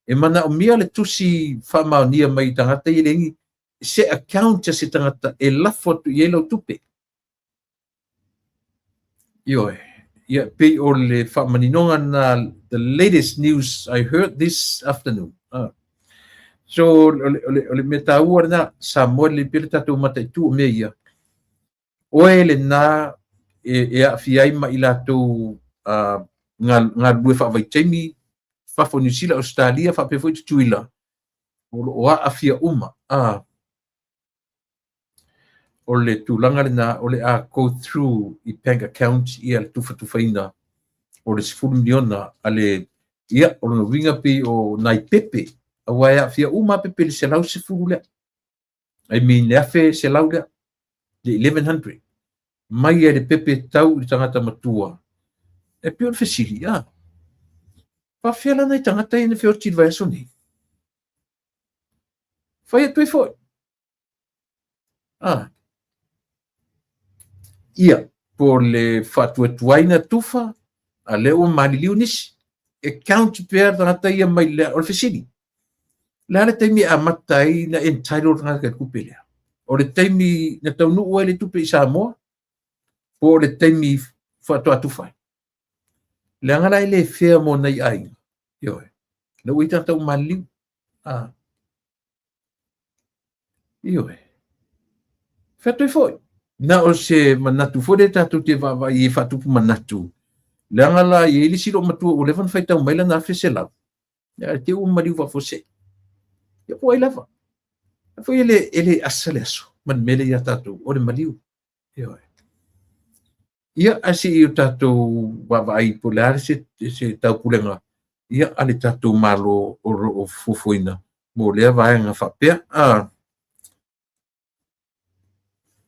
e manaomia le tusi faamaonia mai i tagata ia e leai ni se account a se tagata e lafo atu i ai lau tupe. Ioe. Ia, pei o le faamaninoga na, the latest news I heard this afternoon. Ah. So, o le, o le, o le mea taua lena, Samoa lelei pea le tatou mataitu o mea ia. Oe lena e, e aafia ai ma i latou uh, galulue faavaitaimi fafo Niu Sila, Ausetalia faapea foi Tutuila, o lo o aafia uma. A o le tulaga lena o le a go through i bank account ia le tufatufaina o le 10 miliona a le ia o lona uiga pei o nai pepe aua e aafia uma pepe i le 110 lea. I mean le 1,100 lea, le 1100 mai ai le pepe tau i le tagata matua. E pei o le fesili, a faafefea la nai tagata ia na feoti i le vaiaso nei? Fai atu ai foi. A ia, po o le faatuatuaina tufa, a lea ua maliliu nisi. E count pea tagata ia mai le, o le fesili. Le a le taimi e amata ai na entitled tagata i le tupe lea? O le taimi na taunuu ai le tupe i Samoa, po o le taimi faatoa tufa ai? Leaga la e le fea mo nai aiga. Ioe. La ua i tagata ua maliliu. Ah. Ioe. Fai atu ai foi. Na o se manatu foi lea tatou te vaavaai e faatupu manatu. Leaga la e i ai le isi loomatua ua leva ona faitau mai lana 1,100. Ia te ua maliu faafuasei. Ia po ai lava. Foi e le asa le aso ma le mea lea ia tatou o le maliu. Ioe. Ia, ae se i o tatou vaavaai po o le a se, se taupulega ia a le tatou Malo o lo o fuafuaina mo lea vaega faapea. A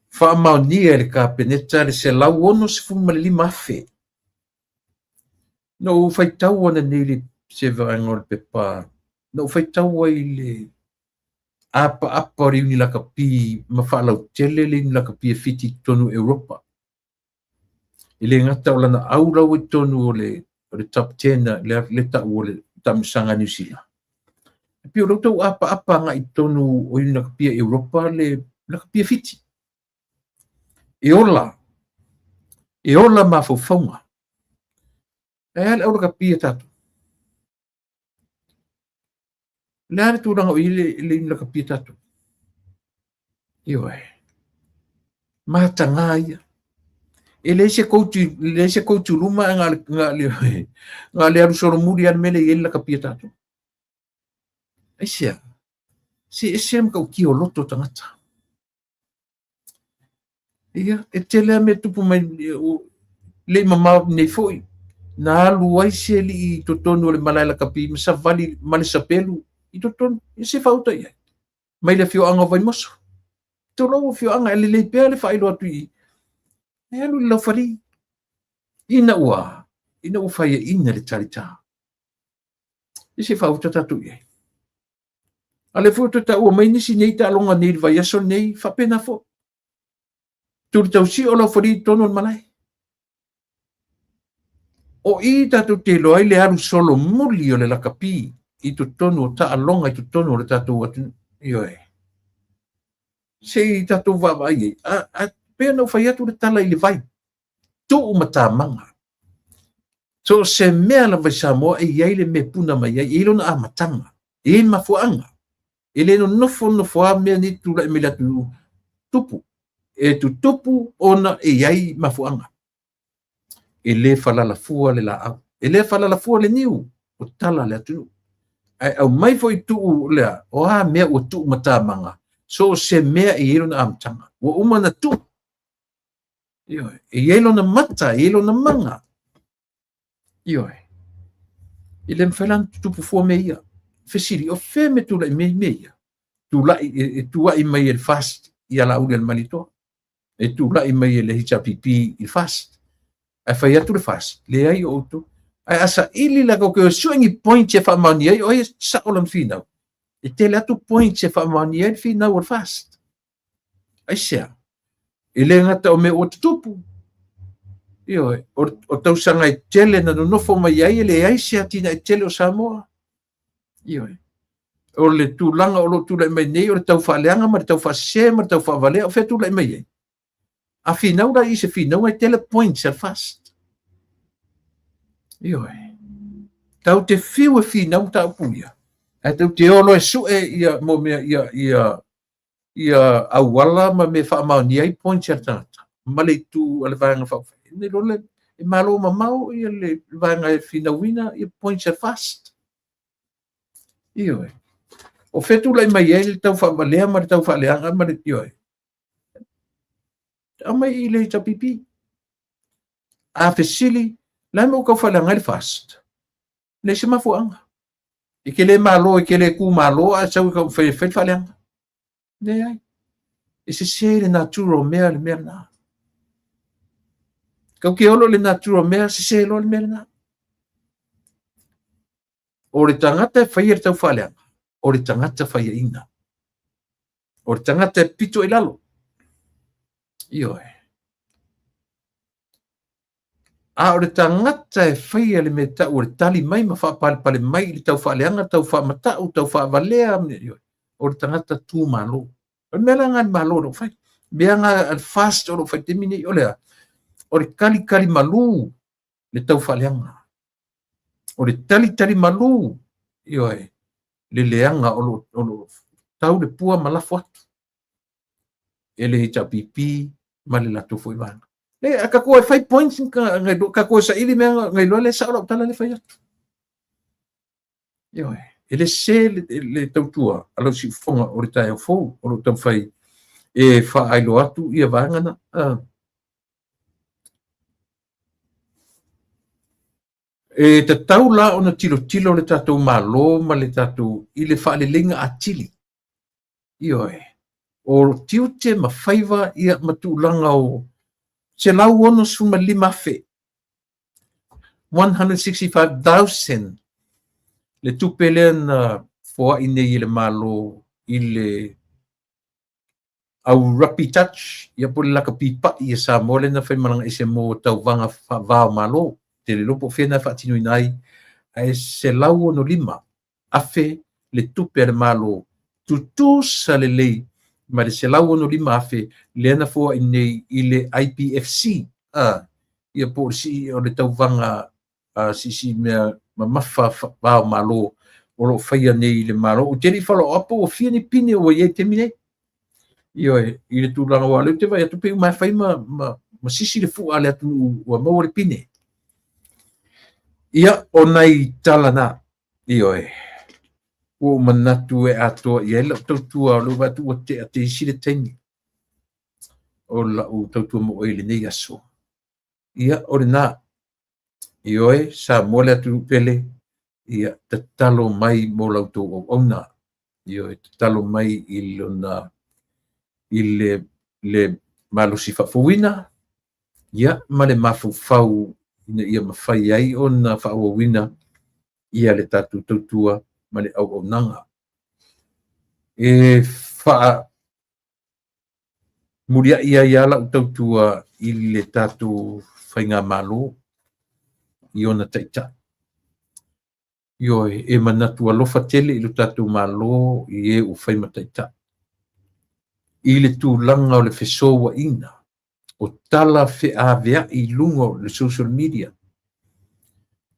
faamaonia e le Kapeneta le 165,000. Na ou faitau ananei i se vaega o le pepa, na ou faitau ai i le apaapa o le Iuni Lakapi ma faalautele le Iuni Lakapi e Fiti i totonu o Europa. E le gata o lana au la ua i totonu o le, o le top 10 le, le tau o le taamilosaga a Niu Sila. E pei o lea ua tau apaapa agai i totonu o Iuni Lakapi a Europa le lakapi a Fiti. E ola, e ola mafaufauga. Ae a le au lakapi a tatou? Le a le tulaga o i ai le, le iuni lakapi a tatou? Ioe. Mataga ia. E leai se koutu, leai se koutu luma ae na le, na le alu solomuli lava le mea lea e i ai le lakapi a tatou. Aisea? Se ese le matautia o loto o tagata. Ia, e tele lava mea tupu mai le i mamao nei foi. Na alu ai se alii i totonu o le malae lakapi ma savali ma le sapelu i totonu, ia se faauta i ai. Mai le afioaga o Vaimoso. Tulou afioaga, e lelei pea le faailoa atu i i. E alu i le laufali. Ina ua, ina ua faiaina le talita. Ia se faauta tatou i ai. A lea foi ua toe taua mai nisi nei taaloga nei i le vaiaso lenei, faapena foi. Tuli tausio o laufali i totonu o le malae. O i tatou te iloa ai le alu solomuli o le lakapi i totonu o taaloga i totonu o le tatou atunuu. Ioe. Se i tatou vaavaai ai. A, a, pei ona ou fai atu le tala i le vai. Tuu matamaga. So o se mea lava i Samoa e i ai le mea e puna mai ai, e i ai lona amataga, e i ai mafuaaga. E le nonofo nofo lava mea nei tulai mai le atunuu tupu. E tutupu ona e i ai mafuaaga. E le falala fua le laau, e le falala fua le niu, o tala a le atunuu. Ae aumai foi tuu lea, o a mea ua tuu matamaga, so o se mea e i ai lona amataga. Ua uma ona tuu. Ioe. E i ai lona mata, e i ai lona maga. Ioe. E le mafai la ona tutupu fua mea ia. Fesili, o fea mea tulai mai mea ia? Tulai, e, e tuai mai e le FAST ia Laauli a le Malietoa. E tulai mai e le HRPP i le FAST. Ae fai atu le FAST, leai o outou. Ae a saili la kou ke sue ni points e faamaonia ai, o ai e sao lona finau. E tele atu points e faamaonia ai le finau o le FAST. Aisea? E le gata o mea ua tutupu, ioe, o, o tausaga e tele na nonofo mai ai e leai se atinae tele o Samoa. Ioe. O le tulaga o lo o tulai mai nei o le tau faaleaga ma le tau faasese ma le tau faavalea, o fea tulai mai ai? A finau la i se finauga e tele points a le FAST. Ioe. Tau te fiu e finau mataupu ia. Ae tau te olo e sue ia mo mea ia ia ia auala ma mea faamaonia ai points a le tagata ma le itu a le Vaega Faaupufai. Nei loa le e malo mamao ia le vaega e finauina ia points a le FAST. Ioe. O fea tulai mai ai le tau faavalea ma le tau faaleaga ma le ioe. Aumai i le HRPP. A fesili, le a le mea ua tau faaleaga ai le FAST? Leai se mafuaaga. E te le malo, e te le tu malo, ae sau e taumafai e fai le faaleaga. Leai. E sese le natura o mea le mea lena. Tau te olo le natura o mea, sese loa le mea lena. O le tagata e faia le tau faaleaga, o le tagata faiaina. O le tagata e pito i lalo. Ioe. A o le tagata e faia le mea tau o le tali mai ma faapalepale mai i le tau faaleaga, tau faamata'u, tau faavalea, o le tagata tu malo. O le mea la lena a le Malo o lo o fai. Mea lena a le FAST o lo o fai i le taimi nei, o le a? O le talitali malu le tau faaleaga. O le talitali malu, ioe, le leaga o lo o tau le pua ma lafo atu e le HRPP ma le latou foi vaega. E, a tatou e fai points, tatou e saili mea na iloa le sao lau tala le fai atu. Ioe, e le sese le tautua a lau siufofoga o le taeao fou o lo o taumafai e faailoa atu ia vaega na. E tatau la ona tilotilo le tatou Malo ma le tatou i le faaleleiga atili. Ioe, o tiute ma faiva ia ma tulaga o 165,000, 165,000 le tupe lea na foai nei e le Malo i le au rugby touch, ia po o le lakapi pa'i a Samoa lea na faimalaga ese mo tauvaga faava o Malo. Te le iloa po o fea na faatinoina ai, ae 165,000 le tupe a le Malo, tutusa lelei ma le 165,000 lea na foai nei i le IPFC, ia po o le sii o le tauvaga siisii mea mamafa va o Malo o lo o faia nei i le Malo. Ou te le i follow up ua fia ni pine ua i ai i le taimi nei. Ioe, i le tulaga aua o lea ou te vaai atu pei uma e fai ma, ma, ma sisi le fua a le atunuu ua maua le pine. Ia, o nai tala na, ioe, ua ou manatu e atoa i ai lau tautua, o lea ua vaai atu ua tea te isi le taimi o lau tautua moe i lenei aso. Ia, o lena, ioe, Samoa le atunuu pele, ia, tatalo mai mo la outou auauna. Ioe, tatalo mai i lona, i le, le malosi faafouina, ia, ma le mafaufau ina ia mafai ai ona faaauauina ia le tatou tautua ma le auaunaga. E faa muliai ai lava lau tautua i le tatou faigamalo i ona taitai. Ioe, e manatu alofa tele i lo tatou Malo i e ua fai ma taitai. I le tulaga o le fesouaina, o tala feaveai i luga o le social media,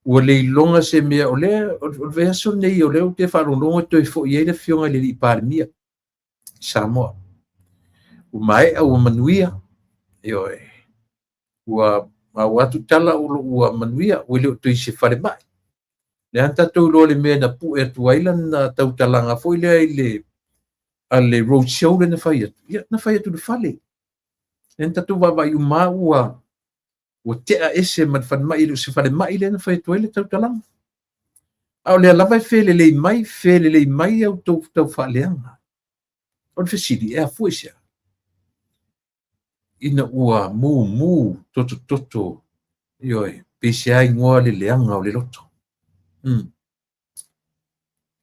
ua le iloga se mea, o lea, o le vaiaso lenei o lea ou te faalogologo e toe foi ai le afioga i le alii Palemia i Samoa. Ua maea, ua manuia, ioe, ua maua atu tala o lo ua manuia, ua le o toe i se falemai. Lea na tatou iloa le mea na pue atu ai lana tautalaga foi lea i le a le road show lea na fai atu, ia na fai atu i le fale. Lea na tatou vaavaai uma ua ua tea ese ma le falemai, e le o se falemai lea na fai atu ai le tautalaga. A o lea lava e felelei mai, felelei mai a outou tau faaleaga. O le fesili, e afua i se a? Ina ua mumu totototo, ioe, pe se a igoa le leaga o le loto.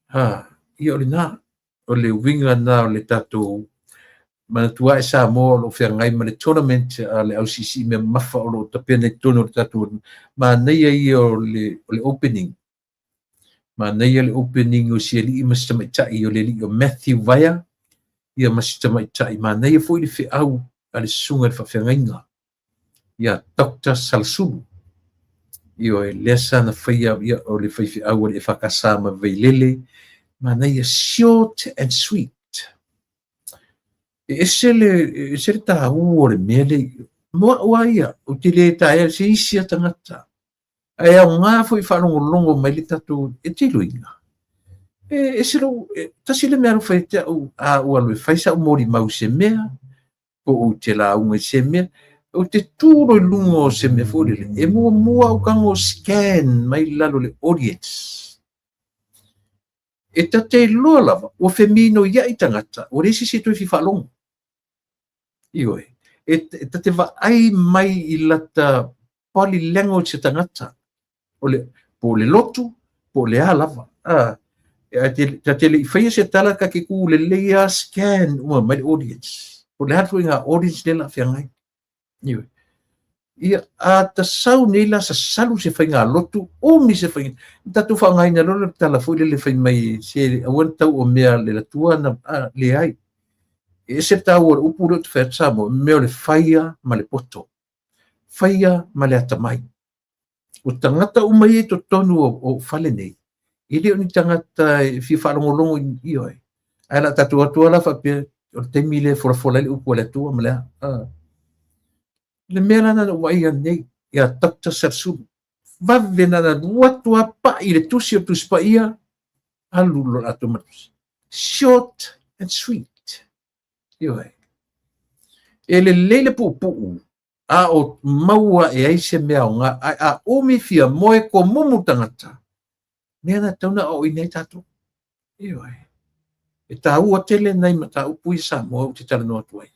Ha, ia o lena, o le uiga lena o le tatou manatua e Samoa o lo o feagai ma le tournament a le au siisii mea mamafa o lo o tapena i totonu o le tatou manaia ia o le opening. Manaia le opening o si alii ma si tamaitai o le alii o Matthew Vaea ia ma si tamaitai. Manaia foi le feau a le susuga i le faafeagaiga ia Doctor Salasulu. Ioe, lea sa na faia ia, o le faifeau a le EFKS ma Vailele. Manaia, short and sweet. E ese le, e ese le tāua o le mea lea. Mo au lava ia, ou te le taea se isi a tagata. Ae aoga foi faalogologo mai le tatou e te iloina. E ese lou, e, tasi le mea alofa ia te au, a ua alu e fai sau molimau i se mea, po ou te lauga i se mea, ou te tu loa i luga o se mea foi lele, e muamua au tago scan mai lalo le audience. E ta te iloa lava, ua feminoiai tagata, ua leai se isi e toe fia faalogo. Ioe. E ta te vaai mai i lata body language tagata. O le, po o le lotu, po o le a lava. A, e ta te le i faia se tala ta te tu lelei a scan uma mai le audience. Po o le a foi ngā audience le la feagai. Ioe. Ia, a ta sau nei la sasalu se faigalotu, umi se faiga. Tatou faaaogaina loa le tala foi lele fai mai se aua ne tau o mea le latua na a, leai. E ese le taua o le upu lea ou te fai atu Samoa, mea o le faia ma le poto. Faia ma le atamai. O tagata uma ia i totonu o fale nei, e le o ni tagata e fia faalogologo i ioe. Ae la tatou atu la faapea, o le taimi lea e folafola ai le upu a le Atua ma le a. A. Le mea la na ou vaai nei ia Dr. Sasulu. Vave na alu atu a pai le tusi o Tusi Paia, alu lo latou ma tusi. Short and sweet. Ioe. E lelei le puupuu, a o maua e ai se mea o ngā, a, a umi fia moe ko mumu tangata. Mea na tau na o inei tātou. Ioe. E tāua tele nei mataupu i Samoa ou te talanoa atu ai.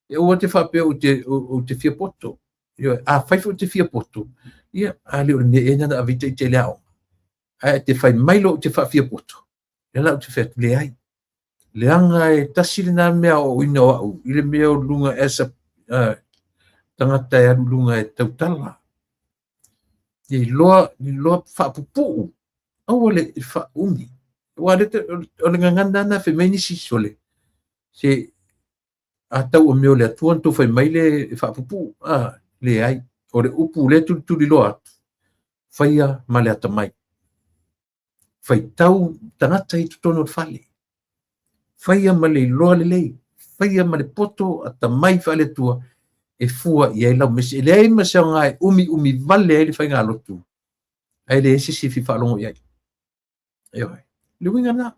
E aua te faapea ou te, ou te fia poto. Ioe, afai foi ou te fia poto, ia, a le o le mea ea na ave i te le aoga. Ae te fai mai loa ou te faafia poto, lea la ou te fai atu, leai. Leaga e tasi lena mea o ina o au i le mea o luga as a tagata e alu luga e tautala. Ia iloa, iloa faapupuu, aua le faaumi. Aua le, o le gagana na fai mai nisi sole, se a tau o mea o le Atua na tou fai mai le e faapupuu, a, leai. O le upu lea tulituliloa atu, faia ma le atamai. Faitau tagata i totonu o le fale. Faia ma le iloa lelei, faia ma le poto atamai faale-Atua e fua i ai lau mese. E leai ma se aoga e umiumi vale ai le faigalotu, ae leai se isi e fia faalogo i ai. Ioe. Le uiga lena.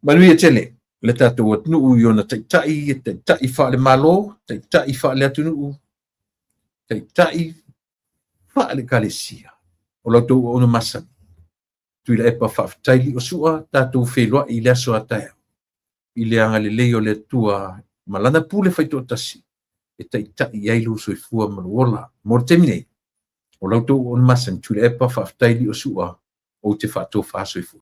Manuia tele le tatou atunuu i ona taitai, taitai faale-Malo, taitai faale-atunuu, taitai faale-Ekalesia. O la outou auauna masani. Tuilaepa faafetai Liosua, tatou feiloai i le aso a taeao i le agalelei o le Atua ma lana pule faitoatasi e taitai ai lou soifua ma lou ola. Mo le taimi nei, o la outou auauna masani, Tuilaepa faafetai Liosua, ou te faatofa soifua.